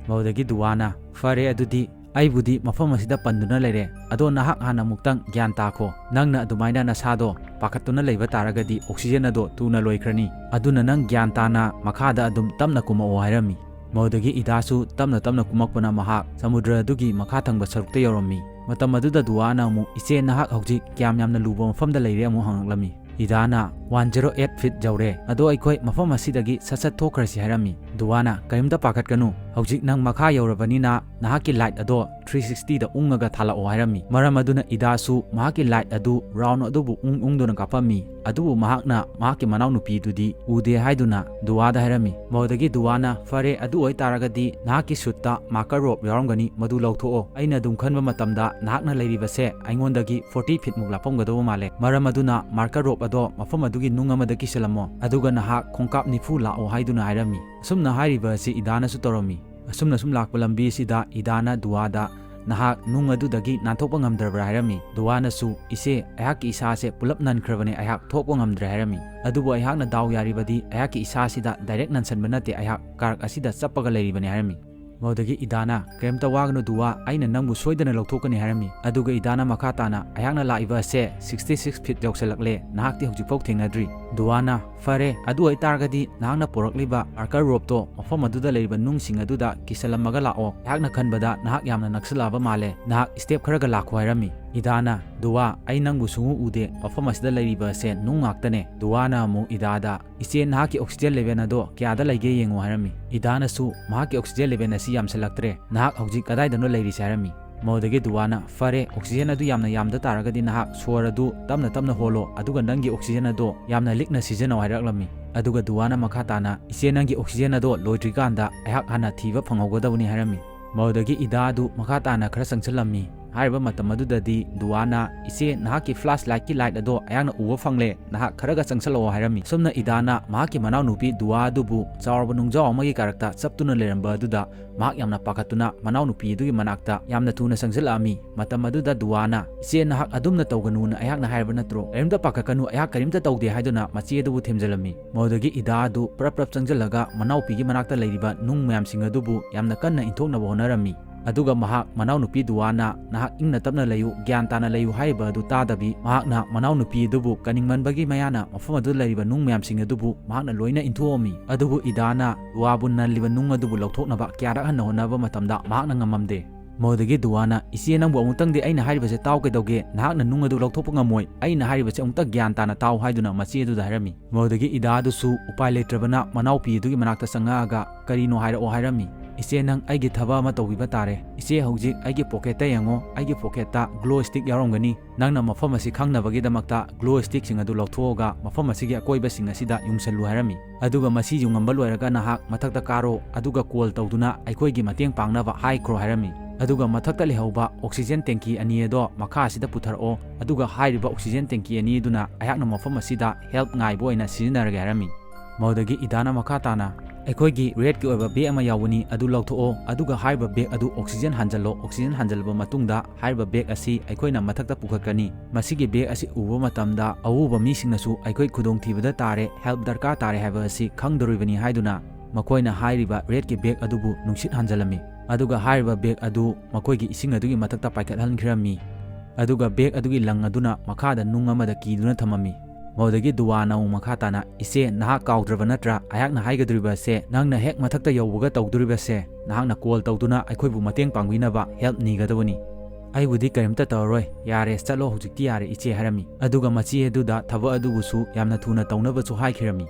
ꯃꯗꯨꯗꯒꯤ ꯗꯨꯋꯥꯅ "ꯐꯔꯦ, ꯑꯗꯨꯗꯤ ꯑꯩꯕꯨꯗꯤ ꯃꯐꯝ ꯑꯁꯤꯗ ꯄꯟꯗꯨꯅ ꯂꯩꯔꯦ, ꯑꯗꯣ ꯅꯍꯥꯛ ꯍꯥꯟꯅ ꯑꯃꯨꯛꯇꯪ ꯒ꯭ꯌꯥꯟ ꯇꯥꯈꯣ꯫ ꯅꯪꯅ ꯑꯗꯨꯃꯥꯏꯅ ꯅꯁꯥꯗꯣ ꯄꯥꯈꯠꯇꯨꯅ ꯂꯩꯕ ꯇꯥꯔꯒꯗꯤ ꯑꯣꯛꯁꯤꯖꯦꯟ ꯑꯗꯣ ꯊꯨꯅ ꯂꯣꯏꯈ꯭ꯔꯅꯤ꯫ ꯑꯗꯨꯅ ꯅꯪ ꯒ꯭ꯌꯥꯟ ꯇꯥꯅ ꯃꯈꯥꯗ ꯑꯗꯨꯝ ꯇꯞꯅ ꯀꯨꯝꯃꯛꯑꯣ" ꯍꯥꯏꯔꯝꯃꯤ꯫ ꯃꯗꯨꯗꯒꯤ ꯏꯗꯥꯁꯨ ꯇꯞꯅ ꯇꯞꯅ ꯀꯨꯝꯃꯛꯄꯅ ꯃꯍꯥꯛ ꯁꯃꯨꯗ꯭ꯔ ꯑꯗꯨꯒꯤ ꯃꯈꯥ ꯊꯪꯕ ꯁꯔꯨꯛꯇ ꯌꯧꯔꯝꯃꯤ꯫ ꯃꯇꯝ ꯑꯗꯨꯗ ꯗꯨꯋꯥꯅ ꯑꯃꯨꯛ "ꯏꯆꯦ, ꯅꯍꯥꯛ ꯍꯧꯖꯤꯛ ꯀꯌꯥꯝ ꯌꯥꯝꯅ ꯂꯨꯕ ꯃꯐꯝꯗ ꯂꯩꯔꯦ?" ꯑꯃꯨꯛ ꯍꯪꯂꯛꯂꯝꯃꯤ꯫ ꯏꯗꯥꯅ "ꯋꯥꯟ ꯖꯦꯔꯣ ꯑꯦꯠ ꯐꯤꯠ ꯌꯧꯔꯦ, ꯑꯗꯣ ꯑꯩꯈꯣꯏ ꯃꯐꯝ ꯑꯁꯤꯗꯒꯤ ꯁꯠ ꯁꯠ ꯊꯣꯛꯈ꯭ꯔꯁꯤ" ꯍꯥꯏꯔꯝꯃꯤ꯫ ꯗꯨꯋꯥꯅ "ꯀꯔꯤꯝꯇ ꯄꯥꯈꯠꯀꯅꯨ, ꯍꯧꯖꯤꯛ ꯅꯪ ꯃꯈꯥ ꯌꯧꯔꯕꯅꯤꯅ ꯅꯍꯥꯛꯀꯤ ꯂꯥꯏꯠ ꯑꯗꯣ ꯊ꯭ꯔꯤ ꯁꯤꯛꯁꯇꯤꯗ ꯎꯪꯉꯒ ꯊꯥꯜꯂꯛꯑꯣ" ꯍꯥꯏꯔꯝꯃꯤ꯫ ꯃꯔꯝ ꯑꯗꯨꯅ ꯏꯗꯥꯁꯨ ꯃꯍꯥꯛꯀꯤ ꯂꯥꯏꯠ ꯑꯗꯨ ꯔꯥꯎꯟ ꯑꯗꯨꯕꯨ ꯎꯪ ꯎꯪꯗꯨꯅ ꯀꯥꯞꯄꯝꯃꯤ꯫ ꯑꯗꯨꯕꯨ ꯃꯍꯥꯛꯅ ꯃꯍꯥꯛꯀꯤ ꯃꯅꯥꯎꯅꯨꯄꯤꯗꯨꯗꯤ ꯎꯗꯦ ꯍꯥꯏꯗꯨꯅ ꯗꯨꯋꯥꯗ ꯍꯥꯏꯔꯝꯃꯤ꯫ ꯃꯗꯨꯗꯒꯤ ꯗꯨꯋꯥꯅ "ꯐꯔꯦ, ꯑꯗꯨ ꯑꯣꯏꯇꯥꯔꯒꯗꯤ ꯅꯍꯥꯛꯀꯤ ꯁꯨꯠꯇ ꯃꯥꯔꯀꯔ ꯔꯣꯞ ꯌꯥꯎꯔꯝꯒꯅꯤ, ꯃꯗꯨ ꯂꯧꯊꯣꯛꯑꯣ꯫ ꯑꯩꯅ ꯑꯗꯨꯝ ꯈꯟꯕ ꯃꯇꯝꯗ ꯅꯍꯥꯛꯅ ꯂꯩꯔꯤꯕꯁꯦ ꯑꯩꯉꯣꯟꯗꯒꯤ ꯐꯣꯔꯇꯤ ꯐꯤꯠꯃꯨꯛ ꯂꯥꯞꯄꯝꯒꯗꯧꯕ ꯃꯥꯜꯂꯦ꯫ ꯃꯔꯝ ꯑꯗꯨꯅ ꯃꯥꯔꯀꯔ ꯔꯣꯞ ꯑꯗꯣ ꯃꯐꯝ ꯑꯗꯨꯒꯤ ꯅꯨꯡ ꯑꯃꯗ ꯀꯤꯁꯤꯜꯂꯝꯃꯣ, ꯑꯗꯨꯒ ꯅꯍꯥꯛ ꯈꯣꯡꯀꯥꯞ ꯅꯤꯐꯨ ꯂꯥꯛꯑꯣ" ꯍꯥꯏꯗꯨꯅ ꯍꯥꯏꯔꯝꯃꯤ꯫ ꯑꯁꯨꯝꯅ ꯍꯥꯏꯔꯤꯕ ꯑꯁꯤ ꯏꯗꯥꯅꯁꯨ ꯇꯧꯔꯝꯃꯤ꯫ ꯑꯁꯨꯝꯅ ꯁꯨꯝ ꯂꯥꯛꯄ ꯂꯝꯕꯤ ꯑꯁꯤꯗ ꯏꯗꯥꯅ ꯗꯨꯋꯥꯗ "ꯅꯍꯥꯛ ꯅꯨꯡ ꯑꯗꯨꯗꯒꯤ ꯅꯥꯟꯊꯣꯛꯄ ꯉꯝꯗ꯭ꯔꯕ꯭ꯔꯥ?" ꯍꯥꯏꯔꯝꯃꯤ꯫ ꯗꯨꯋꯥꯅꯁꯨ "ꯏꯆꯦ, ꯑꯩꯍꯥꯛꯀꯤ ꯏꯁꯥꯁꯦ ꯄꯨꯂꯞ ꯅꯟꯈ꯭ꯔꯕꯅꯦ, ꯑꯩꯍꯥꯛ ꯊꯣꯛꯄ ꯉꯝꯗ꯭ꯔꯦ" ꯍꯥꯏꯔꯝꯃꯤ꯫ "ꯑꯗꯨꯕꯨ ꯑꯩꯍꯥꯛꯅ ꯗꯥꯎ ꯌꯥꯔꯤꯕꯗꯤ ꯑꯩꯍꯥꯛꯀꯤ ꯏꯁꯥꯁꯤꯗ ꯗꯥꯏꯔꯦꯛ ꯅꯟꯁꯟꯕ ꯅꯠꯇꯦ, ꯑꯩꯍꯥꯛ ꯀꯥꯔꯛ ꯑꯁꯤꯗ ꯆꯞꯄꯒ ꯂꯩꯔꯤꯕꯅꯤ" ꯍꯥꯏꯔꯝꯃꯤ꯫ ꯃꯗꯨꯗꯒꯤ ꯏꯗꯥꯅ, "ꯀꯔꯤꯝꯇ ꯋꯥꯒꯅꯨ ꯗꯨꯋꯥ, ꯑꯩꯅ ꯅꯪꯕꯨ ꯁꯣꯏꯗꯅ ꯂꯧꯊꯣꯛꯀꯅꯤ" ꯍꯥꯏꯔꯝꯃꯤ꯫ ꯑꯗꯨꯒ ꯏꯗꯥꯅ ꯃꯈꯥ ꯇꯥꯅ, "ꯑꯩꯍꯥꯛꯅ ꯂꯥꯛꯏꯕ ꯑꯁꯦ sixty six feet ꯌꯧꯁꯜꯂꯛꯂꯦ, ꯅꯍꯥꯛꯇꯤ ꯍꯧꯖꯤꯛꯐꯥꯎ ꯊꯦꯡꯅꯗ꯭ꯔꯤ꯫" ꯗꯨꯋꯥꯅ, "ꯐꯔꯦ, ꯑꯗꯨ ꯑꯣꯏꯇꯥꯔꯒꯗꯤ ꯅꯍꯥꯛꯅ ꯄꯨꯔꯛꯂꯤꯕ marker ropeꯇꯣ ꯃꯐꯝ ꯑꯗꯨꯗ ꯂꯩꯔꯤꯕ ꯅꯨꯡꯁꯤꯡ ꯑꯗꯨꯗ ꯀꯤꯁꯜꯂꯝꯃꯒ ꯂꯥꯛꯑꯣ꯫ ꯑꯩꯍꯥꯛꯅ ꯈꯟꯕꯗ ꯅꯍꯥꯛ ꯌꯥꯝꯅ ꯅꯛꯁꯤꯜꯂꯛꯑꯕ ꯃꯥꯜꯂꯦ, ꯅꯍꯥꯛ step ꯈꯔꯒ ꯂꯥꯛꯈꯣ" ꯍꯥꯏꯔꯝꯃꯤ꯫ ꯏꯗꯥꯅ, "ꯗꯨꯋꯥ, ꯑꯩ ꯅꯪꯕꯨ ꯁꯨꯡꯎ ꯎꯗꯦ, ꯃꯐꯝ ꯑꯁꯤꯗ ꯂꯩꯔꯤꯕ ꯑꯁꯦ ꯅꯨꯡ ꯉꯥꯛꯇꯅꯦ꯫" ꯗꯨꯋꯥꯅ ꯑꯃꯨꯛ ꯏꯗꯥꯗ, "ꯏꯆꯦ, ꯅꯍꯥꯛꯀꯤ oxygen level ꯑꯗꯣ ꯀꯌꯥꯗ ꯂꯩꯒꯦ ꯌꯦꯡꯉꯨ" ꯍꯥꯏꯔꯝꯃꯤ꯫ ꯏꯗꯥꯅꯁꯨ, "ꯃꯍꯥꯛꯀꯤ oxygen level ꯑꯁꯤ ꯌꯥꯝꯁꯤꯜꯂꯛꯇ꯭ꯔꯦ, ꯅꯍꯥꯛ ꯍꯧꯖꯤꯛ ꯀꯗꯥꯏꯗꯅꯣ ꯂꯩꯔꯤꯁꯦ?" ꯍꯥꯏꯔꯝꯃꯤ꯫ ꯃꯗꯨꯗꯒꯤ ꯗꯨꯋꯥꯅ, "ꯐꯔꯦ, oxygen ꯑꯗꯨ ꯌꯥꯝꯅ ꯌꯥꯝꯗ ꯇꯥꯔꯒꯗꯤ ꯅꯍꯥꯛ ꯁꯣꯔ ꯑꯗꯨ ꯇꯞꯅ ꯇꯞꯅ ꯍꯣꯜꯂꯣ, ꯑꯗꯨꯒ ꯅꯪꯒꯤ oxygen ꯑꯗꯣ ꯌꯥꯝꯅ ꯂꯤꯛꯅ ꯁꯤꯖꯤꯟꯅꯧ" ꯍꯥꯏꯔꯛꯂꯝꯃꯤ꯫ ꯑꯗꯨꯒ ꯗꯨꯋꯥꯅ ꯃꯈꯥ ꯇꯥꯅ, "ꯏꯆꯦ, ꯅꯪꯒꯤ oxygen ꯑꯗꯣ ꯂꯣꯏꯗ꯭ꯔꯤꯀꯥꯟꯗ ꯑꯩꯍꯥꯛ ꯍꯥꯟꯅ ꯊꯤꯕ ꯐꯪꯍꯧꯒꯗꯕꯅꯤ" ꯍꯥꯏꯔꯝꯃꯤ꯫ ꯃꯗꯨꯗꯒꯤ ꯏꯗꯥ ꯑꯗꯨ ꯃꯈꯥ ꯇꯥꯅ ꯈꯔ ꯆꯪꯁꯤꯜꯂꯝꯃꯤ꯫ ꯍꯥꯏꯔꯤꯕ ꯃꯇꯝ ꯑꯗꯨꯗꯗꯤ ꯗꯨꯋꯥꯅ, "ꯏꯆꯦ, ꯅꯍꯥꯛꯀꯤ flashlightꯀꯤ light ꯑꯗꯣ ꯑꯩꯍꯥꯛꯅ ꯎꯕ ꯐꯪꯂꯦ, ꯅꯍꯥꯛ ꯈꯔꯒ ꯆꯪꯁꯤꯜꯂꯛꯑꯣ" ꯍꯥꯏꯔꯝꯃꯤ꯫ ꯁꯨꯝꯅ ꯏꯗꯥꯅ ꯃꯍꯥꯛꯀꯤ ꯃꯅꯥꯎꯅꯨꯄꯤ ꯗꯨꯋꯥ ꯑꯗꯨꯕꯨ ꯆꯥꯎꯔꯕ ꯅꯨꯡꯖꯥꯎ ꯑꯃꯒꯤ ꯀꯥꯔꯛꯇ ꯆꯞꯇꯨꯅ ꯂꯩꯔꯝꯕ ꯑꯗꯨꯗ ꯃꯍꯥꯛ ꯌꯥꯝꯅ ꯄꯥꯈꯠꯇꯨꯅ ꯃꯅꯥꯎꯅꯨꯄꯤ ꯑꯗꯨꯒꯤ ꯃꯅꯥꯛꯇ ꯌꯥꯝꯅ ꯊꯨꯅ ꯆꯪꯁꯤꯜꯂꯛꯑꯝꯃꯤ꯫ ꯃꯇꯝ ꯑꯗꯨꯗ ꯗꯨꯋꯥꯅ, "ꯏꯆꯦ, ꯅꯍꯥꯛ ꯑꯗꯨꯝꯅ ꯇꯧꯒꯅꯨꯅ ꯑꯩꯍꯥꯛꯅ ꯍꯥꯏꯔꯕ ꯅꯠꯇ꯭ꯔꯣ? ꯀꯔꯤꯝꯇ ꯄꯥꯈꯠꯀꯅꯨ, ꯑꯩꯍꯥꯛ ꯀꯔꯤꯝꯇ ꯇꯧꯗꯦ" ꯍꯥꯏꯗꯨꯅ ꯃꯆꯦ ꯑꯗꯨꯕꯨ ꯊꯦꯝꯖꯤꯜꯂꯝꯃꯤ꯫ ꯃꯗꯨꯗꯒꯤ ꯏꯗꯥ ꯑꯗꯨ ꯄ꯭ꯔꯞ ꯄ꯭ꯔꯞ ꯆꯪꯁꯤꯜꯂꯒ ꯃꯅꯥꯎꯄꯤꯒꯤ ꯃꯅꯥꯛꯇ ꯂꯩꯔꯤꯕ ꯅꯨꯡ ꯃꯌꯥꯝꯁꯤꯡ ꯑꯗꯨꯕꯨ ꯌꯥꯝꯅ ꯀꯟꯅ ꯏꯟꯊꯣꯛꯅꯕ ꯍꯣꯠꯅꯔꯝꯃꯤ꯫ ꯑꯗꯨꯒ ꯃꯍꯥꯛ ꯃꯅꯥꯎꯅꯨꯄꯤ ꯗꯨꯋꯥꯅ, "ꯅꯍꯥꯛ ꯏꯪꯅ ꯇꯞꯅ ꯂꯩꯌꯨ, ꯒ꯭ꯌꯥꯟ ꯇꯥꯅ ꯂꯩꯌꯨ" ꯍꯥꯏꯔꯤꯕ ꯑꯗꯨ ꯇꯥꯗꯕꯤ, ꯃꯍꯥꯛꯅ ꯃꯅꯥꯎꯅꯨꯄꯤ ꯑꯗꯨꯕꯨ ꯀꯟꯅꯤꯡꯃꯟꯕꯒꯤ ꯃꯌꯥꯅ ꯃꯐꯝ ꯑꯗꯨꯗ ꯂꯩꯔꯤꯕ ꯅꯨꯡ ꯃꯌꯥꯝꯁꯤꯡ ꯑꯗꯨꯕꯨ ꯃꯍꯥꯛꯅ ꯂꯣꯏꯅ ꯏꯟꯊꯣꯛꯑꯝꯃꯤ꯫ ꯑꯗꯨꯕꯨ ꯏꯗꯥꯅ ꯗꯨꯋꯥꯕꯨ ꯅꯜꯂꯤꯕ ꯅꯨꯡ ꯑꯗꯨꯕꯨ ꯂꯧꯊꯣꯛꯅꯕ ꯀꯌꯥꯔꯛ ꯍꯟꯅ ꯍꯣꯠꯅꯕ ꯃꯇꯝꯗ ꯃꯍꯥꯛꯅ ꯉꯝꯃꯝꯗꯦ꯫ ꯃꯗꯨꯗꯒꯤ ꯗꯨꯋꯥꯅ, "ꯏꯆꯦ, ꯅꯪꯕꯨ ꯑꯃꯨꯛꯇꯪꯗꯤ ꯑꯩꯅ ꯍꯥꯏꯔꯤꯕꯁꯦ ꯇꯥꯎ ꯀꯩꯗꯧꯒꯦ? ꯅꯍꯥꯛꯅ ꯅꯨꯡ ꯑꯗꯨ ꯂꯧꯊꯣꯛꯄ ꯉꯝꯃꯣꯏ꯫ ꯑꯩꯅ ꯍꯥꯏꯔꯤꯕꯁꯦ ꯑꯃꯨꯛꯇ ꯒ꯭ꯌꯥꯟ ꯇꯥꯅ ꯇꯥꯎ" ꯍꯥꯏꯗꯨꯅ ꯃꯆꯦ ꯑꯗꯨꯗ ꯍꯥꯏꯔꯝꯃꯤ꯫ ꯃꯗꯨꯗꯒꯤ ꯏꯗꯥꯗꯨꯁꯨ ꯎꯄꯥꯏ ꯂꯩꯇ꯭ꯔꯕꯅ ꯃꯅꯥꯎꯄꯤ ꯑꯗꯨꯒꯤ ꯃꯅꯥꯛꯇ ꯆꯪꯉꯛꯑꯒ, "ꯀꯔꯤꯅꯣ ꯍꯥꯏꯔꯛꯑꯣ" ꯍꯥꯏꯔꯝꯃꯤ꯫ "ꯏꯆꯦ, ꯅꯪ ꯑꯩꯒꯤ ꯊꯕꯛ ꯑꯃ ꯇꯧꯕꯤꯕ ꯇꯥꯔꯦ꯫ ꯏꯆꯦ, ꯍꯧꯖꯤꯛ ꯑꯩꯒꯤ pocketꯇ ꯌꯦꯡꯉꯣ, ꯑꯩꯒꯤ pocketꯇ glow stick ꯌꯥꯎꯔꯝꯒꯅꯤ꯫ ꯅꯪꯅ ꯃꯐꯝ ꯑꯁꯤ ꯈꯪꯅꯕꯒꯤꯗꯃꯛꯇ glow stickꯁꯤꯡ ꯑꯗꯨ ꯂꯧꯊꯣꯛꯑꯒ ꯃꯐꯝ ꯑꯁꯤꯒꯤ ꯑꯀꯣꯏꯕꯁꯤꯡ ꯑꯁꯤꯗ ꯌꯨꯡꯁꯜꯂꯨ" ꯍꯥꯏꯔꯝꯃꯤ꯫ "ꯑꯗꯨꯒ ꯃꯁꯤ ꯌꯨꯡꯉꯝꯕ ꯂꯣꯏꯔꯒ ꯅꯍꯥꯛ ꯃꯊꯛꯇ ꯀꯥꯔꯣ, ꯑꯗꯨꯒ call ꯇꯧꯗꯨꯅ ꯑꯩꯈꯣꯏꯒꯤ ꯃꯇꯦꯡ ꯄꯥꯡꯅꯕ ꯍꯥꯏꯈ꯭ꯔꯣ" ꯍꯥꯏꯔꯝꯃꯤ꯫ "ꯑꯗꯨꯒ ꯃꯊꯛꯇ ꯂꯩꯍꯧꯕ oxygen tanky ꯑꯅꯤ ꯑꯗꯣ ꯃꯈꯥ ꯑꯁꯤꯗ ꯄꯨꯊꯔꯛꯑꯣ, ꯑꯗꯨꯒ ꯍꯥꯏꯔꯤꯕ oxygen tanky ꯑꯅꯤ ꯑꯗꯨꯅ ꯑꯩꯍꯥꯛꯅ ꯃꯐꯝ ꯑꯁꯤꯗ help ꯉꯥꯏꯕ ꯑꯣꯏꯅ ꯁꯤꯖꯤꯟꯅꯔꯒꯦ" ꯍꯥꯏꯔꯝꯃꯤ꯫ ꯃꯗꯨꯗꯒꯤ ꯏꯗꯥꯅ ꯃꯈꯥ ꯇꯥꯅ, "ꯑꯩꯈꯣꯏꯒꯤ rateꯀꯤ ꯑꯣꯏꯕ bag ꯑꯃ ꯌꯥꯎꯕꯅꯤ, ꯑꯗꯨ ꯂꯧꯊꯣꯛꯑꯣ, ꯑꯗꯨꯒ ꯍꯥꯏꯔꯤꯕ bag ꯑꯗꯨ oxygen ꯍꯥꯟꯖꯜꯂꯣ꯫ Oxygen ꯍꯥꯟꯖꯜꯂꯕ ꯃꯇꯨꯡꯗ ꯍꯥꯏꯔꯤꯕ bag ꯑꯁꯤ ꯑꯩꯈꯣꯏꯅ ꯃꯊꯛꯇ ꯄꯨꯈꯠꯀꯅꯤ꯫ ꯃꯁꯤꯒꯤ bag ꯑꯁꯤ ꯎꯕ ꯃꯇꯝꯗ ꯑꯎꯕ ꯃꯤꯁꯤꯡꯅꯁꯨ ꯑꯩꯈꯣꯏ ꯈꯨꯗꯣꯡꯊꯤꯕꯗ ꯇꯥꯔꯦ, help ꯗꯔꯀꯥꯔ ꯇꯥꯔꯦ ꯍꯥꯏꯕ ꯑꯁꯤ ꯈꯪꯗꯣꯔꯤꯕꯅꯤ" ꯍꯥꯏꯗꯨꯅ ꯃꯈꯣꯏꯅ ꯍꯥꯏꯔꯤꯕ ꯔꯦꯗꯀꯤ ꯕꯦꯒ ꯑꯗꯨꯕꯨ ꯅꯨꯡꯁꯤꯠ ꯍꯟꯖꯜꯂꯝꯃꯤ꯫ ꯑꯗꯨꯒ ꯍꯥꯏꯔꯤꯕ ꯕꯦꯒ ꯑꯗꯨ ꯃꯈꯣꯏꯒꯤ ꯏꯁꯤꯡ ꯑꯗꯨꯒꯤ ꯃꯊꯛꯇ ꯄꯥꯏꯈꯠꯍꯟꯈꯤꯔꯝꯃꯤ꯫ ꯑꯗꯨꯒ ꯕꯦꯒ ꯑꯗꯨꯒꯤ ꯂꯪ ꯑꯗꯨꯅ ꯃꯈꯥꯗ ꯅꯨꯡ ꯑꯃꯗ ꯀꯤꯗꯨꯅ ꯊꯝꯃꯝꯃꯤ꯫ ꯃꯗꯨꯗꯒꯤ ꯗꯨꯋꯥꯅ ꯑꯃꯨꯛ ꯃꯈꯥ ꯇꯥꯅ, "ꯏꯆꯦ, ꯅꯍꯥꯛ ꯀꯥꯎꯗ꯭ꯔꯕ ꯅꯠꯇ꯭ꯔꯥ ꯑꯩꯍꯥꯛꯅ ꯍꯥꯏꯒꯗꯧꯔꯤꯕ ꯑꯁꯦ? ꯅꯪꯅ ꯍꯦꯛ ꯃꯊꯛꯇ ꯌꯧꯕꯒ ꯇꯧꯗꯣꯔꯤꯕꯁꯦ, ꯅꯍꯥꯛꯅ ꯀꯣꯜ ꯇꯧꯗꯨꯅ ꯑꯩꯈꯣꯏꯕꯨ ꯃꯇꯦꯡ ꯄꯥꯡꯕꯤꯅꯕ, ꯍꯦꯜꯞ ꯅꯤꯒꯗꯕꯅꯤ꯫" "ꯑꯩꯕꯨꯗꯤ ꯀꯔꯤꯝꯇ ꯇꯧꯔꯔꯣꯏ, ꯌꯥꯔꯦ, ꯆꯠꯂꯣ, ꯍꯧꯖꯤꯛꯇꯤ ꯌꯥꯔꯦ, ꯏꯆꯦ," ꯍꯥꯏꯔꯝꯃꯤ꯫ ꯑꯗꯨꯒ ꯃꯆꯦ ꯑꯗꯨꯗ ꯊꯕꯛ ꯑꯗꯨꯕꯨꯁꯨ ꯌꯥꯝꯅ ꯊꯨꯅ ꯇꯧꯅꯕꯁꯨ ꯍꯥꯏꯈꯤꯔꯝꯃꯤ꯫